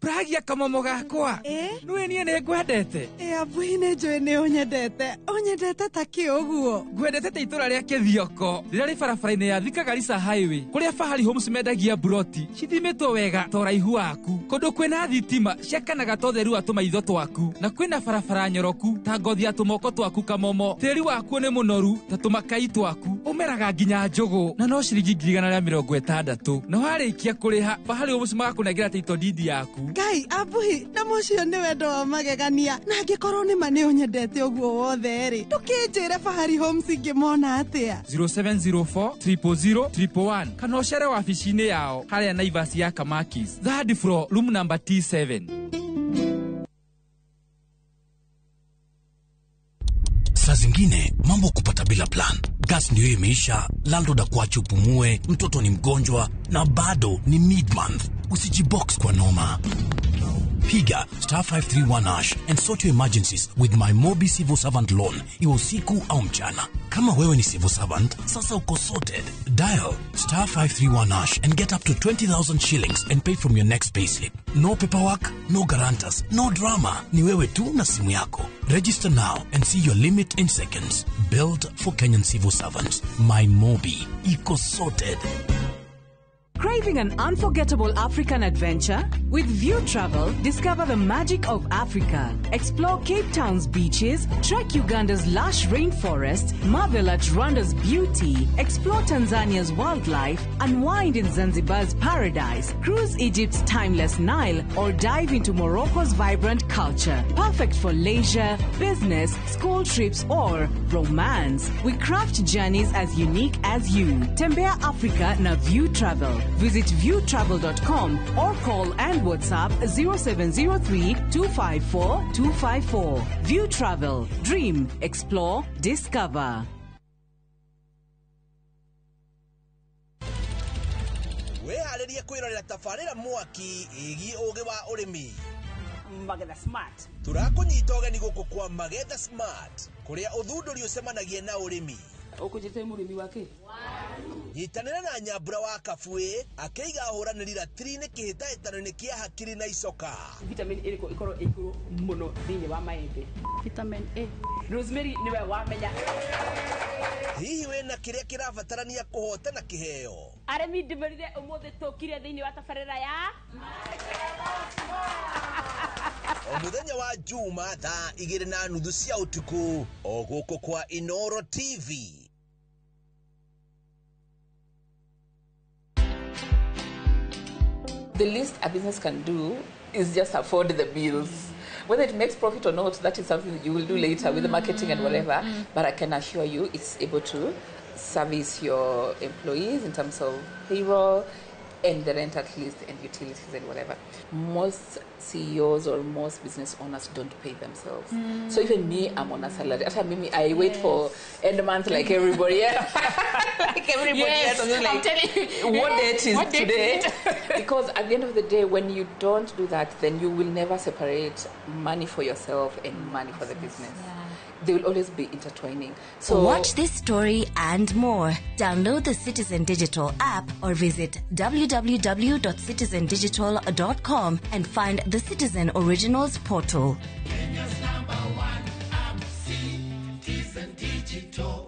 Pragia kamomo gakwa. Nĩwe niĩ nĩ ngwendete. Abuhi nĩ njũĩ nĩ ũnyendete. Ũnyendete ta kĩ ũguo? Ngwendete ta itũra rĩa Kĩthioko rĩrĩa rĩ barabara-inĩ ya Thika Garissa Highway, kũrĩa Fahari Homes mendagia buroti cithimĩtwo wega ta ũraihu waku, kũndũ kwĩna thitima ciakanaga ta ũtheru wa tũmaitho twaku, na kwĩna barabara nyoroku ta ngothi ya tũmoko twaku kamomo. Tĩri wakuo nĩ mũnoru ta tũmakai twaku, ũmeraga nginya njũgũ na no ciringi 160,000. Na warĩkia kũrĩha Fahari Homes magakũnengera title deed yaku. Ngai abuhi na mũcio nĩ wendo wa magegania, na angĩkorwo nĩ ma nĩ ũnyendete ũguo wothe rĩ, ndũkĩnjĩre Fahari Homes ingĩmona atĩa? 0704 000 111 kana ũcere wabici-inĩ yao harĩa Naivas ya Kamakis, third floor, room number T7. Saa zingine mwingine mambo kupata bila plan. Gas ndio imeisha, landlord akuache upumue, mtoto ni mgonjwa na bado ni mid-month. Usijibox kwa noma. Piga *531# and sort your emergencies with my Mobi Civil Servant Loan, iwe usiku au mchana. Kama wewe ni civil servant, sasa uko sorted. Dial *531# and get up to 20,000 shillings and pay from your next payslip. No paperwork, no guarantors, no drama. Ni wewe tu na simu yako. Register now and see your limit in seconds. Built for Kenyan civil servants. My Mobi. Iko sorted. Craving an unforgettable African adventure? With View Travel, discover the magic of Africa. Explore Cape Town's beaches, trek Uganda's lush rainforest, marvel at Rwanda's beauty, explore Tanzania's wildlife, unwind in Zanzibar's paradise, cruise Egypt's timeless Nile, or dive into Morocco's vibrant culture. Perfect for leisure, business, school trips, or romance. We craft journeys as unique as you. Tembea Africa na View Travel. Visit viewtravel.com or call and WhatsApp 0703 254 254. View Travel. Dream, explore, discover. Wĩharĩrie kwĩrorera tabarĩra mwaki ĩgiĩ ũgĩ wa ũrĩmi. Magetha Smart. Tũrakũnyita ũgeni gũkũ kwa Magetha Smart, kũrĩa ũthundũri ũcemanagia na ũrĩmi. Ũkũnjĩte mũrĩmi wake? Nyitanĩra na Nyambura wa Kabue akĩiga ahũranĩri ratiri-inĩ kĩhĩtahĩtano-inĩ kĩa hakiri na icoka. Vitamin ĩrĩkũ ĩkorwo ĩ igũrũ mũno thĩinĩ wa maembe? Vitamin A. Rosemary nĩwe wamenya. Hihi wĩna kĩrĩa kĩrabatarania kũhotana kĩheo? Arĩmi ndĩmerire ũmũthĩ tũkire thĩinĩ wa tabarĩra ya O mũthenya wa Juma thaa 2:30 cia ũtukũ o gũkũ kwa Inoro TV. The least a business can do is just afford the bills. Whether it makes profit or not, that is something that you will do later with the marketing and whatever. But I can assure you it's able to service your employees in terms of payroll and the rent at least and utilities and whatever. Most CEOs or most business owners don't pay themselves. So even me, I'm on a salary. After me, I wait for end month like everybody else. Like everybody else. I'm like, telling you, what date is what date today? Is it? Because at the end of the day, when you don't do that, then you will never separate money for yourself and money for the business. They will always be intertwining. So watch this story and more. Download the Citizen Digital app or visit www.citizendigital.com and find the Citizen Originals portal. Kenya's number one app, Citizen Digital.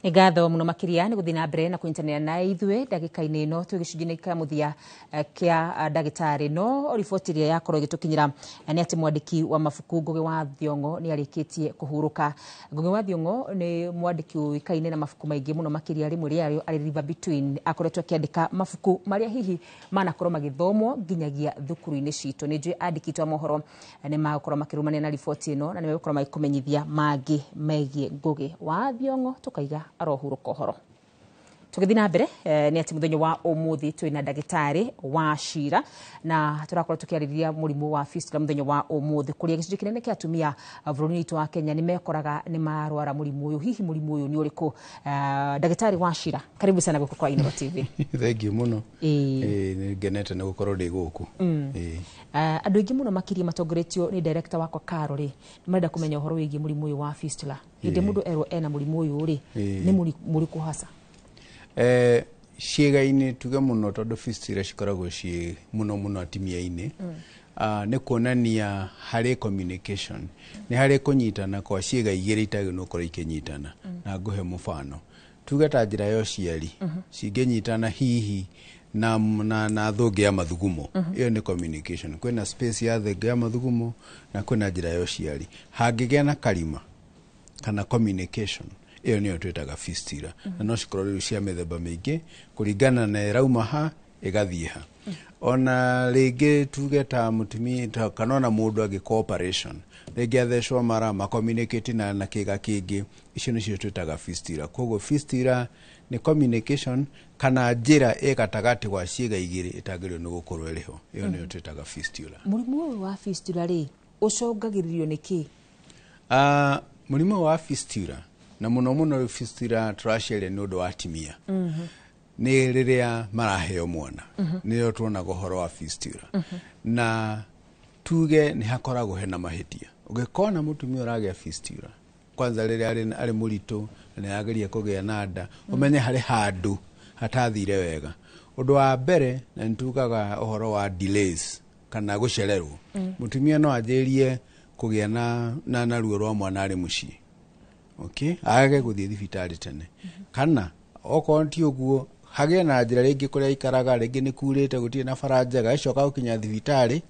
Nĩ ngatho mũno makĩria nĩ gũthiĩ na mbere na kũnyitanĩra na ithuĩ ndagĩka-inĩ ĩno twĩ gĩcunjĩ-inĩ kĩa mũthia kĩa ndagĩtarĩ. No riboti ĩrĩa yakorwo ĩgĩtũkinyĩra nĩ atĩ mwandĩki wa mabuku Ngũgĩ wa Thiong'o nĩ arĩkĩtie kũhurũka. Ngũgĩ wa Thiong'o nĩ mwandĩki ũĩkaine na mabuku maingĩ mũno makĩria, rĩmwe rĩarĩo arĩ River Between. Akoretwo akĩandĩka mabuku marĩa hihi manakorwo magĩthomwo nginyagia thukuru-inĩ citũ. Nĩ njũĩ andĩki a mohoro nĩ magũkorwo makĩrũmanĩra na riboti ĩno na nĩ megũkorwo magĩkũmenyithia mangĩ megiĩ Ngũgĩ wa Thiong'o. Tũkaiga arohurũka ũhoro. Tũgĩthiĩ na mbere nĩ atĩ mũthenya wa ũmũthĩ twĩna ndagĩtarĩ wa Cira na tũrakorwo tũkĩarĩrĩria mũrimũ wa fistula mũthenya wa ũmũthĩ, kũrĩa gĩcunjĩ kĩnene kĩa atumia bũrũri-inĩ witũ wa Kenya nĩ mekoraga nĩ marwara mũrimũ ũyũ. Hihi mũrimũ ũyũ nĩ ũrĩkũ? Ndagĩtarĩ wa Cira, karibu sana gũkũ kwa Inoro TV. Thank you mũno. Nĩ ngenete nĩ gũkorwo ndĩ gũkũ. Andũ aingĩ mũno makĩria matongoretio nĩ director wakwa Caro rĩ, nĩ marenda kũmenya ũhoro wĩgiĩ mũrimũ ũyũ wa fistula. Hĩndĩ mũndũ erwo ena mũrimũ ũyũ rĩ, nĩ mũrĩkũ hasa? Ciĩga-inĩ tuge mũno tondũ fistula cikoragwo ciĩ mũno mũno atumia-inĩ. Nĩ kuonania harĩ communication, nĩ harĩ kũnyitana kwa ciĩga igĩrĩ itagĩrĩirwo gũkorwo ikĩnyitana. Na ngũhe mũbano, tuge ta njĩra ya ũciari cingĩnyitana hihi na thũngĩ ya mathugumo, ĩyo nĩ communication. Kwĩna space ya thũngĩ ya mathugumo na kwĩna njĩra ya ũciari. Hangĩgĩa na karima kana communication, ĩyo nĩyo twĩtaga fistula. Na no cikorwo rĩu cia mĩthemba mĩingĩ kũringana na ĩrauma ha, Ĩgathiĩ ha ona rĩngĩ tuge ta mũtumia kana ona mũndũ agĩkwo operation, rĩngĩ athecwo mara macommunicate na kĩga kĩngĩ, icio nĩcio twĩtaga fistula. Koguo fistula nĩ communication kana njĩra ĩ gatagatĩ gwa ciĩga igĩrĩ ĩtagĩrĩirwo nĩ gũkorwo ĩrĩ ho, ĩyo nĩyo twĩtaga fistula. Mũrimũ ũyũ wa fistula rĩ, ũcũngagĩrĩrio nĩ kĩ? Mũrimũ wa fistula, na mũno mũno fistula tũraciaria nĩ ũndũ wa atimia, nĩ rĩrĩa maraheo mwana, nĩrĩo tuonaga ũhoro wa fistula. Na tuge nĩ hakoragwo hena mahĩtia. Ũngĩkona mũtumia ũragĩa fistula kwanza rĩrĩa arĩ mũritũ na nĩarageria kũgĩa na nda, ũmenye harĩ handũ hatathire wega. Ũndũ wa mbere na nĩtugaga ũhoro wa delays kana gũcererwo. Mũtumia no anjĩrĩrie kũgĩa na ruo rwa mwana arĩ mũciĩ, okay, age gũthiĩ thibitarĩ tene, kana okorwo ti ũguo hagĩe na njĩra rĩngĩ kũrĩa aikaraga, rĩngĩ nĩ kurĩte, gũtirĩ na bara njega, acoka gũkinya thibitarĩ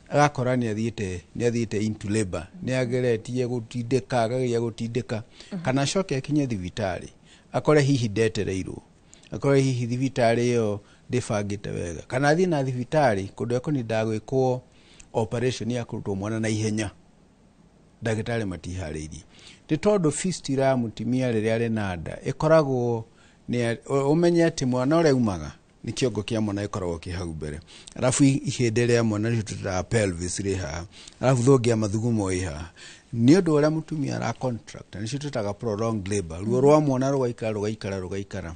agakora nĩ athiĩte into labor, nĩ ageretie gũtindĩka, akageria gũtindĩka, kana acoke akinye thibitarĩ akore hihi ndetereirwo, akore hihi thibitarĩ ĩyo ndĩbangĩte wega, kana athiĩ na thibitarĩ kũndũ ekũnindaga gwĩkwo operation ya kũrutwo mwana na ihenya, ndagĩtarĩ matiharĩirie. Nĩ tondũ fistula ya mũtumia rĩrĩa arĩ na nda ĩkoragwo nĩ ũmenye atĩ mwana ũrĩa umaga nĩ kĩongo kĩa mwana gĩkoragwo kĩ hau mbere, arabu ihĩndĩ rĩa mwana nĩcio twĩtaga pelvis rĩ haha, arabu thũngĩ ya mathugumo ĩ haha. Nĩ ũndũ ũrĩa mũtumia ara contract, nĩcio twĩtaga prolonged labor, ruo rwa mwana rũgaikara, rũgaikara, rũgaikara,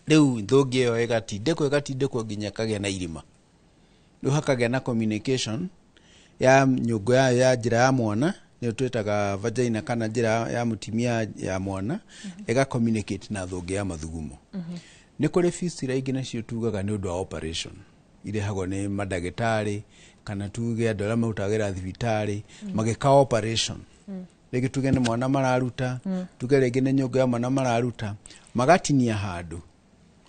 rĩu thũngĩ ĩyo ĩgatindĩkwo, ĩgatindĩkwo nginya ĩkagĩa na irima, rĩu hakagĩa na communication ya nyũngũ ya njĩra ya mwana, nĩyo twĩtaga vagina, kana njĩra ya mũtumia ya mwana ĩga communicate na thũngĩ ya mathugumo. Nĩ kũrĩ fistula ingĩ nacio tugaga nĩ ũndũ wa operation irehagwo nĩ mandagĩtarĩ, kana tuge andũ arĩa marutaga wĩra thibitarĩ magĩka operation, rĩngĩ tuge nĩ mwana mararuta, tuge rĩngĩ nĩ nyũngũ ya mwana mararuta, magatinia handũ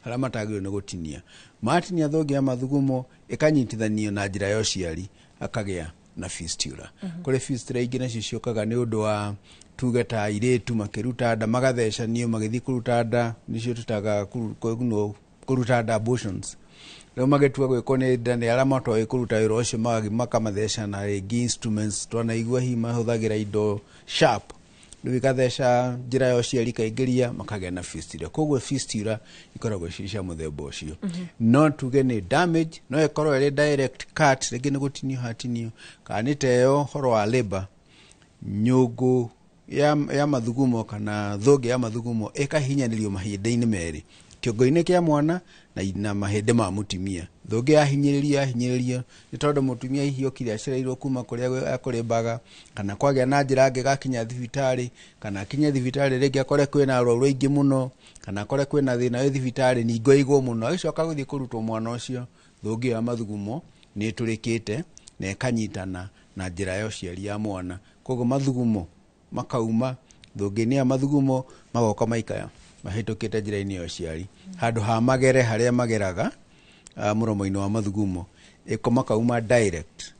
harĩa matagĩrĩirwo nĩ gũtinia, matinia thũngĩ ya mathugumo ĩkanyitithanio na njĩra ya ũciari, akagĩa na fistula. Kũrĩ fistula ingĩ nacio ciũkaga nĩ ũndũ wa tuge ta airĩtu makĩruta nda, magathecanio magĩthiĩ kũruta nda, nĩcio tũtaga kũruta nda, abortions. Rĩu magĩtua gwĩkwo nĩ nda nĩ arĩa matoĩ kũruta wĩra ũcio, makamatheca na rĩngĩ instruments twanaigua hihi mahũthagĩra indo sharp, rĩu ikatheca njĩra ya ũciari, ikaingĩria, makagĩa na fistula. Koguo fistula ikoragwo ci cia mũthemba ũcio. No tuge nĩ damage, no ĩkorwo ĩrĩ direct cut, rĩngĩ nĩ gũtinio hatinio, kana nĩ ta ĩyo ũhoro wa labor, nyũngũ ya mathugumo kana thũngĩ ya mathugumo ĩkahinyanĩrio mahĩndĩ-inĩ merĩ, kĩongo-inĩ kĩa mwana na mahĩndĩ ma mũtumia. Thũngĩ yahinyĩrĩrio nĩ tondũ mũtumia hihi okire acereirwo kuma kũrĩa akũrĩmbaga, kana kwagĩa na njĩra angĩgakinya thibitarĩ, kana akinye thibitarĩ rĩngĩ akore kwĩna arwaru aingĩ mũno, kana akore kwĩna thĩna wĩ thibitarĩ, ningo ĩigwo mũno, agĩcoka gũthiĩ kũrutwo mwana ũcio, thũngĩ ĩyo ya mathugumo nĩ ĩtũrĩkĩte na ĩkanyitana na njĩra ya ũciari ya mwana, koguo mathugumo makauma thũngĩ-inĩ ya mathugumo, magoka maikaya mahĩtũkĩte njĩra-inĩ ya ũciari handũ ha magere harĩa mageraga mũromo-inĩ wa mathugumo, ĩko makauma direct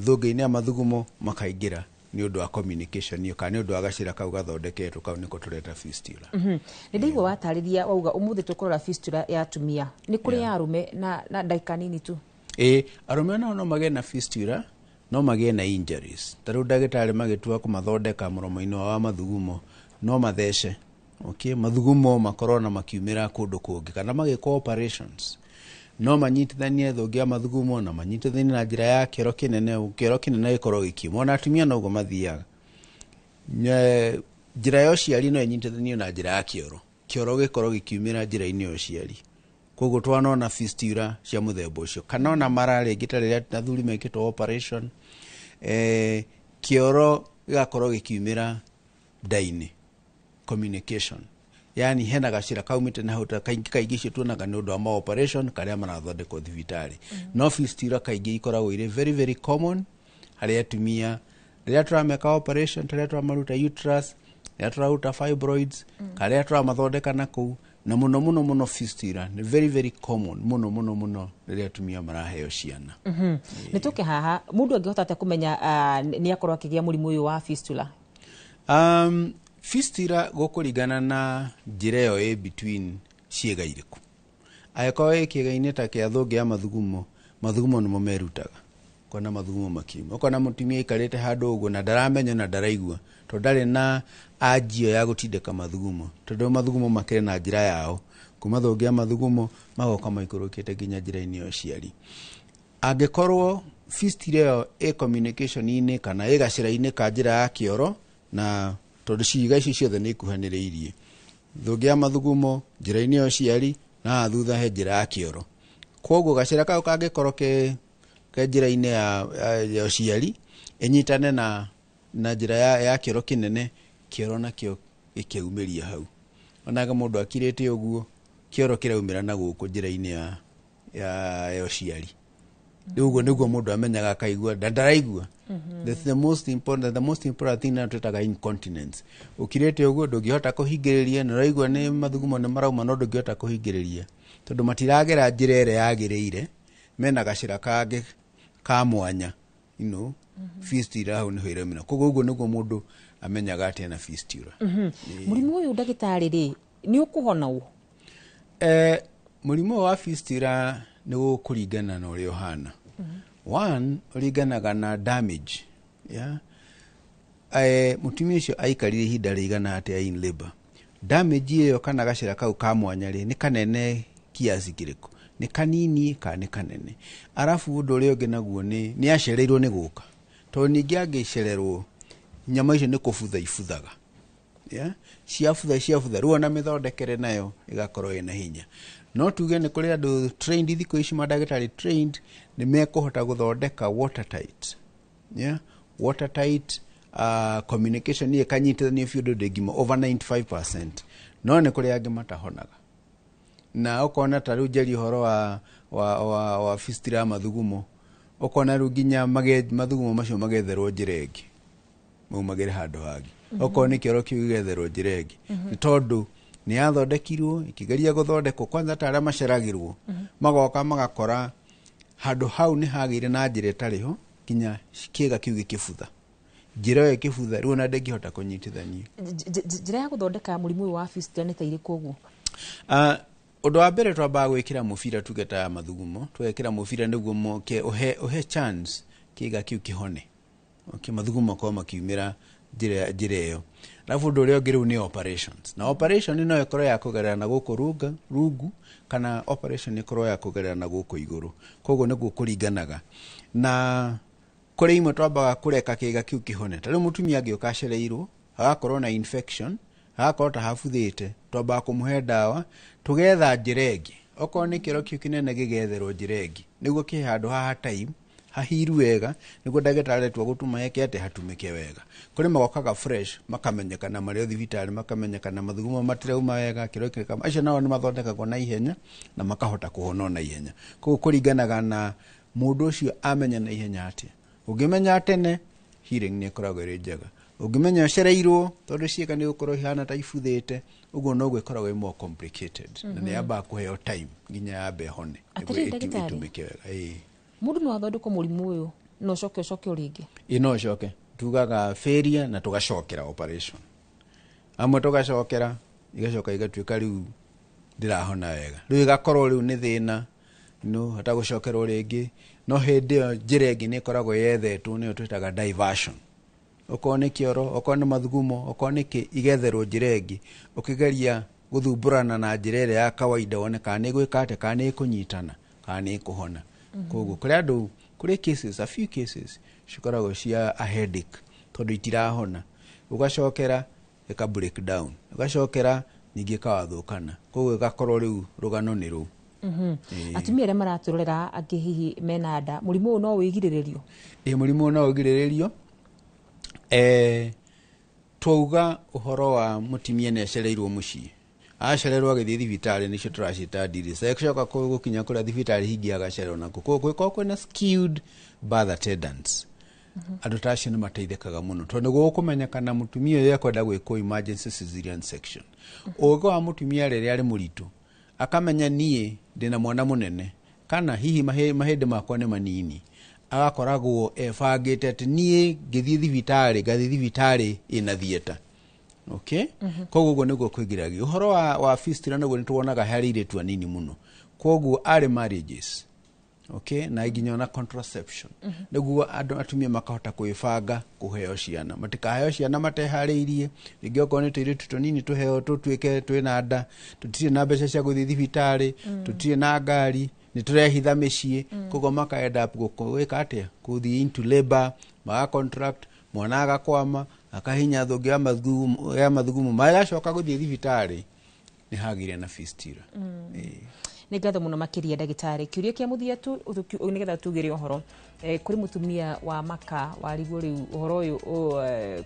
thũngĩ-inĩ ya mathugumo makaingĩra nĩ ũndũ wa communication ĩyo, kana nĩ ũndũ wa gacĩra kau gathondeketwo, kau nĩko tũreta fistula. Nĩ ndaigua watarĩria wauga ũmũthĩ tũkũrora fistula ya atumia, nĩ kũrĩ ya arũme na ndagĩka nini tu? Ĩ, arũme nao no magĩe na fistula, no magĩe na injuries. Ta rĩu ndagĩtarĩ magĩtua kũmathondeka mũromo-inĩ wao wa mathugumo, no mathece, okay, mathugumo makorwo na makiumĩra kũndũ kũngĩ, kana magĩkwo operations no manyitithanie thũngĩ ya mathugumo na manyitithanie na njĩra ya kĩoro kĩnene, kĩoro kĩnene gĩkorwo gĩkiuma. Ona atumia noguo mathiaga. Njĩra ya ũciari no ĩnyitithanio na njĩra ya kĩoro, kĩoro gĩkorwo gĩkiumĩra njĩra-inĩ ya ũciari, koguo twanona fistula cia mũthemba ũcio, kana ona mara rĩngĩ ta rĩrĩa athuri mekĩtwo operation, kĩoro gĩgakorwo gĩkiumĩra nda-inĩ, communication, yani hena gacĩra kaumĩte na hau. Kaingĩ kaingĩ icio tuonaga nĩ ũndũ wa ma operation karĩa marathondekwo thibitarĩ. No fistula kaingĩ ikoragwo irĩ very very common harĩ atumia rĩrĩa tũrameka operation, ta rĩrĩa tũramaruta uterus, rĩrĩa tũraruta fibroids, kana rĩrĩa tũramathondeka na kũu. Na mũno mũno mũno fistula nĩ very very common mũno mũno mũno rĩrĩa atumia maraheo ciana. Nĩ tũke haha, mũndũ angĩhota atĩa kũmenya nĩ akorwo akĩgĩa mũrimũ ũyũ wa fistula? Fistula gũkũringana na njĩra ĩyo ĩ between ciĩga irĩkũ. Angĩkorwo ĩ kĩĩga-inĩ ta kĩa thũngĩ ya mathugumo, mathugumo nĩmo merutaga, kona mathugumo makiuma. Ũkona mũtumia aikarĩte handũ ũguo na ndaramenya na ndaraigua, tondũ ndarĩ na anjio ya gũtindĩka mathugumo, tondũ mathugumo makĩrĩ na njĩra yao kuma thũngĩ ya mathugumo magoka maikũrũkĩte nginya njĩra-inĩ ya ũciari. Angĩkorwo fistula ĩyo ĩ communication-inĩ kana ĩ gacĩra-inĩ ka njĩra ya kĩoro, na tondũ ciĩga icio ciothe nĩ ikuhanĩrĩirie, thũngĩ ya mathugumo, njĩra-inĩ ya ũciari, na haha thutha he njĩra ya kĩoro. Koguo gacĩra kau kangĩkorwo ke njĩra-inĩ ya ũciari, ĩnyitane na njĩra ya kĩoro kĩnene, kĩoro nakĩo gĩkeumĩria hau. Onaga mũndũ akirĩte ũguo, kĩoro kĩraumĩra na gũkũ njĩra-inĩ ya ũciari. Rĩu ũguo nĩguo mũndũ amenyaga akaigua na ndaraigua. That's the most important thing na twĩtaga incontinence. Ũkirĩte ũguo ndũngĩhota kũhingĩrĩria, na ũraigua nĩ mathugumo nĩ marauma no ndũngĩhota kũhingĩrĩria, tondũ matiragera njĩra ĩrĩa yagĩrĩire, mena gacĩra kangĩ ka mwanya, you know, fistula hau nĩho ĩraumĩra. Koguo ũguo nĩguo mũndũ amenyaga atĩ ena fistula. Mũrimũ ũyũ ndagĩtarĩ rĩ, nĩ ũkũhona ũ? Mũrimũ wa fistula nĩ ũkũringana na ũrĩa ũhana. One, ũringanaga na damage. Yeah? Mũtumia ũcio aikarire ihinda rĩigana atĩa in labor. Damage ĩyo kana gacĩra kau ka mwanya rĩ, nĩ kanene kiasi kĩrĩkũ? Nĩ kanini kana nĩ kanene? Arabu ũndũ ũrĩa ũngĩ naguo nĩ acereirwo nĩ gũka. Tondũ ningĩ angĩcererwo, nyama icio nĩ kũbutha ibuthaga. Yeah? Ciabutha rĩu ona mĩthondekere nayo ĩgakorwo ĩna hinya. No tuge nĩ kũrĩ andũ trained thikũ ici, mandagĩtarĩ trained, nĩ mekũhota gũthondeka watertight. Yeah? Watertight communication ĩkanyitithanio biũ ndũngĩngima over 95%. No nĩ kũrĩ angĩ matahonaga. Na ũkona ta rĩu njarie ũhoro wa fistula ya mathugumo, ũkona rĩu nginya mathugumo macio magetherwo njĩra ĩngĩ, maumagĩre handũ hangĩ. Okorwo nĩ kĩoro kĩu gĩgetherwo njĩra ĩngĩ, nĩ tondũ nĩ yathondekirwo, ĩkĩgeria gũthondekwo kwanza ta arĩa maceragĩrwo, magoka magakora handũ hau nĩ hagĩire na njĩra ĩtarĩ ho, nginya kĩĩga kĩu gĩkĩbutha. Njĩra ĩyo ĩkĩbutha rĩu ona ndĩngĩhota kũnyitithanio. Njĩra ya gũthondeka mũrimũ ũyũ wa fistula nĩ ta ĩrĩkũ ũguo? Ũndũ wa mbere twambaga gwĩkĩra mũbira tuge ta mathugumo, twekĩra mũbira nĩguo ũhe chance kĩĩga kĩu kĩhone. Okay, mathugumo makorwo makiumĩra njĩra ĩyo. Alafu ũndũ ũrĩa ũngĩ rĩu nĩ operations. Na operation no ĩkorwo ya kũgerera na gũkũ rungu, kana operation ĩkorwo ya kũgerera na gũkũ igũrũ. Koguo nĩguo kũringanaga. Na kũrĩ imwe twambaga kũreka kĩĩga kĩu kĩhone. Ta rĩu mũtumia angĩũka acereirwo, agakorwo na infection, agakorwo ta habuthĩte, twambaga kũmũhe ndawa, tũgetha njĩra ĩngĩ. Okorwo nĩ kĩoro kĩu kĩnene gĩgetherwo njĩra ĩngĩ, nĩguo kĩhe handũ haha time, hahiru wega, nĩguo ndagĩtarĩ atua gũtuma eke atĩ hatumĩke wega. Kũrĩ magokaga fresh, makamenyekana marĩ o thibitarĩ, makamenyekana mathugumo matirauma wega, kĩoro kĩrĩ acio nao nĩ mathondekagwo na ihenya na makahota kũhona na ihenya. Koguo kũringanaga na mũndũ ũcio amenya na ihenya atĩa. Ũngĩmenya tene, healing nĩ ĩkoragwo ĩrĩ njega. Ũngĩmenya ũcereirwo, tondũ ciĩga nĩ gũkorwo ihana ta ibuthĩte, ũguo noguo ĩkoragwo ĩ more complicated. Na nĩ yambaga kũheo time nginya yambe ĩhone, nĩguo ĩtumĩke wega. Mũndũ no athondekwo mũrimũ ũyũ no ũcoke ũcoke o rĩngĩ? Ĩ no ũcoke. Tugaga failure na tũgacokera operation. Amwe tũgacokera, igacoka igatuĩka rĩu ndĩrahona wega. Rĩu ĩgakorwo rĩu nĩ thĩna, no hata gũcokerwo rĩngĩ. No hĩndĩ ĩyo njĩra ĩngĩ nĩ ĩkoragwo yethetwo, nĩyo twĩtaga diversion. Okorwo nĩ kĩoro, okorwo nĩ mathugumo, okorwo nĩ kĩ, igetherwo njĩra ĩngĩ. Ũkĩgeria gũthumbũrana na njĩra ĩrĩa ya kawaida wone kana nĩ ĩgwĩka atĩa, kana nĩ ĩkũnyitana, kana nĩ ĩkũhona. Koguo kũrĩ andũ, kũrĩ cases, a few cases cikoragwo cia a headache tondũ itirahona. Ũgacokera ĩka break down, ũgacokera ningĩ ĩkawathũkana. Koguo ĩgakorwo rĩu rũgano nĩ rũu. Atumia arĩa maratũrorera angĩ hihi mena nda, mũrimũ ũyũ no wĩgirĩrĩrio? Ĩ, mũrimũ ũyũ no ũgirĩrĩrio. Twauga ũhoro wa mũtumia nĩ acereirwo mũciĩ, acererwo agĩthiĩ thibitarĩ, nĩcio tũraciĩta delays. Agĩcoka gũkinya kũrĩa thibitarĩ hingi agacererwo nakuo. Koguo gwĩkorwo kwĩna skilled birth attendants, andũ ta acio nĩ mateithĩkaga mũno, tondũ nĩguo ũkũmenyekana mũtumia ũyũ ekwenda gwĩkwo emergency cesarean section. Ũgĩ wa mũtumia rĩrĩa arĩ mũritũ, akamenya niĩ ndĩna mwana mũnene, kana hihi mahĩndĩ makwa nĩ manini, agakoragwo ebangĩte atĩ niĩ ngĩthiĩ thibitarĩ, ngathiĩ thibitarĩ ĩna theatre. Okay? Koguo ũguo nĩguo kwĩgiragia. Ũhoro wa fistula naguo nĩ tuonaga harĩ airĩtu anini mũno. Kwoguo arĩ marriages, okay, na nginya ona contraception, nĩguo andũ atumia makahota kwĩbanga kũheo ciana, matikaheo ciana mateharĩirie. Rĩngĩ okorwo nĩ tũirĩtu tũnini tũheo tũtuĩke twĩna nda, tũtirĩ na mbeca cia gũthiĩ thibitarĩ, tũtirĩ na ngari, nĩ tũrehitha mĩciĩ, koguo maka end up gwĩka atĩa, gũthiĩ into labor, maga contract, mwana agakwama, akahinya thũngĩ ya mathugumo, magacoka gũthiĩ thibitarĩ nĩ hagĩire na fistula. Nĩ ngatho mũno makĩria, ndagĩtarĩ. Kĩũria kĩa mũthia tu nĩgetha tugĩre ũhoro, kũrĩ mũtumia wa maka warigwo rĩu ũhoro ũyũ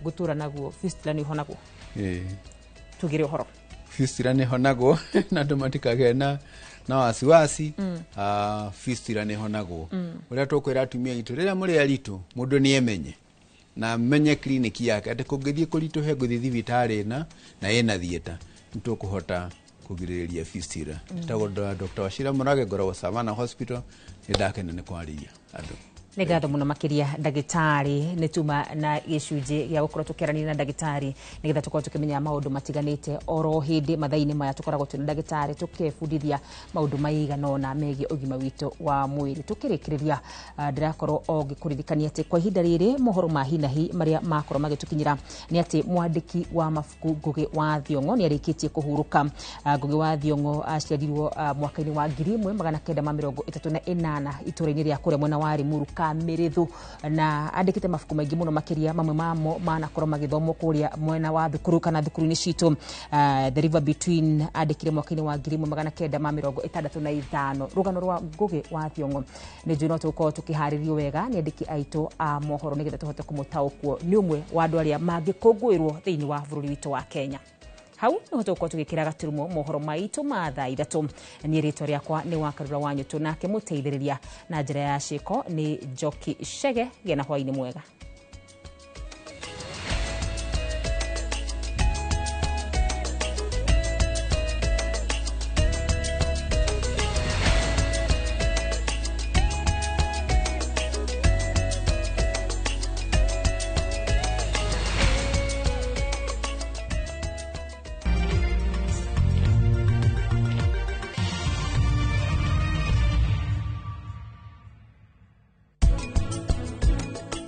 ngũtũra naguo, fistula nĩ ũhonagwo? Ĩĩ. Tugĩre ũhoro. Fistula nĩ honagwo, na andũ matikagĩe na wasiwasi. Fistula nĩ honagwo. Ũrĩa tũkwĩra atumia aitũ, rĩrĩa mũrĩ aritũ, mũndũ nĩ emenye na amenye kiriniki yake atĩ kũngĩthiĩ kũritũhe, ngũthiĩ thibitarĩ ĩna na ĩna theatre, nĩ tũkũhota kũgirĩrĩria fistula. Njĩtagwo Dr. Wachira Mũrage, ngoragwo Savannah Hospital. Nĩ ndakena nĩ kwarĩria andũ. Nĩ ngatho mũno makĩria, ndagĩtarĩ. Nĩ tuma na gĩcunjĩ gĩa gũkorwo tũkĩaranĩria na ndagĩtarĩ nĩgetha tũkorwo tũkĩmenya maũndũ matiganĩte. Oro hĩndĩ mathaa-inĩ maya tũkoragwo twĩna ndagĩtarĩ tũkebundithia maũndũ maigana ũna megiĩ ũgima witũ wa mwĩrĩ. Tũkĩrĩkĩrĩria, ndĩrakorwo o ngĩkũririkania atĩ kwa ihinda rĩrĩ mohoro ma hinahi marĩa makorwo magĩtũkinyĩra nĩ atĩ mwandĩki wa mabuku Ngugi wa Thiong'o nĩ arĩkĩtie kũhurũka. Ngugi wa Thiong'o aciarirwo mwaka-inĩ wa 1938 itũũra-inĩ rĩa kũrĩa mwena wa Limuru Kamĩrĩthũ, na andĩkĩte mabuku maingĩ mũno makĩria, mamwe mamo manakorwo magĩthomwo kũrĩa mwena wa thukuru kana thukuru-inĩ citũ. The River Between andĩkire mwaka-inĩ wa 1965. Rũgano rwa Ngugi wa Thiong'o nĩ njũĩ no tũgũkorwo tũkĩharĩrio wega nĩ andĩki aitũ a mohoro nĩgetha tũhote kũmũtaũkwo. Nĩ ũmwe wa andũ arĩa mangĩkũngũĩrwo thĩinĩ wa bũrũri witũ wa Kenya. Hau nĩho tũgũkorwo tũgĩkĩra gaturumo mohoro maitũ ma thaa 3. Niĩ rĩtwa rĩakwa nĩ Wakarura wa Nyũtũ, nake mũteithĩrĩria na njĩra ya ciĩko nĩ Njoki Chege. Gĩa na hwaĩ-inĩ mwega.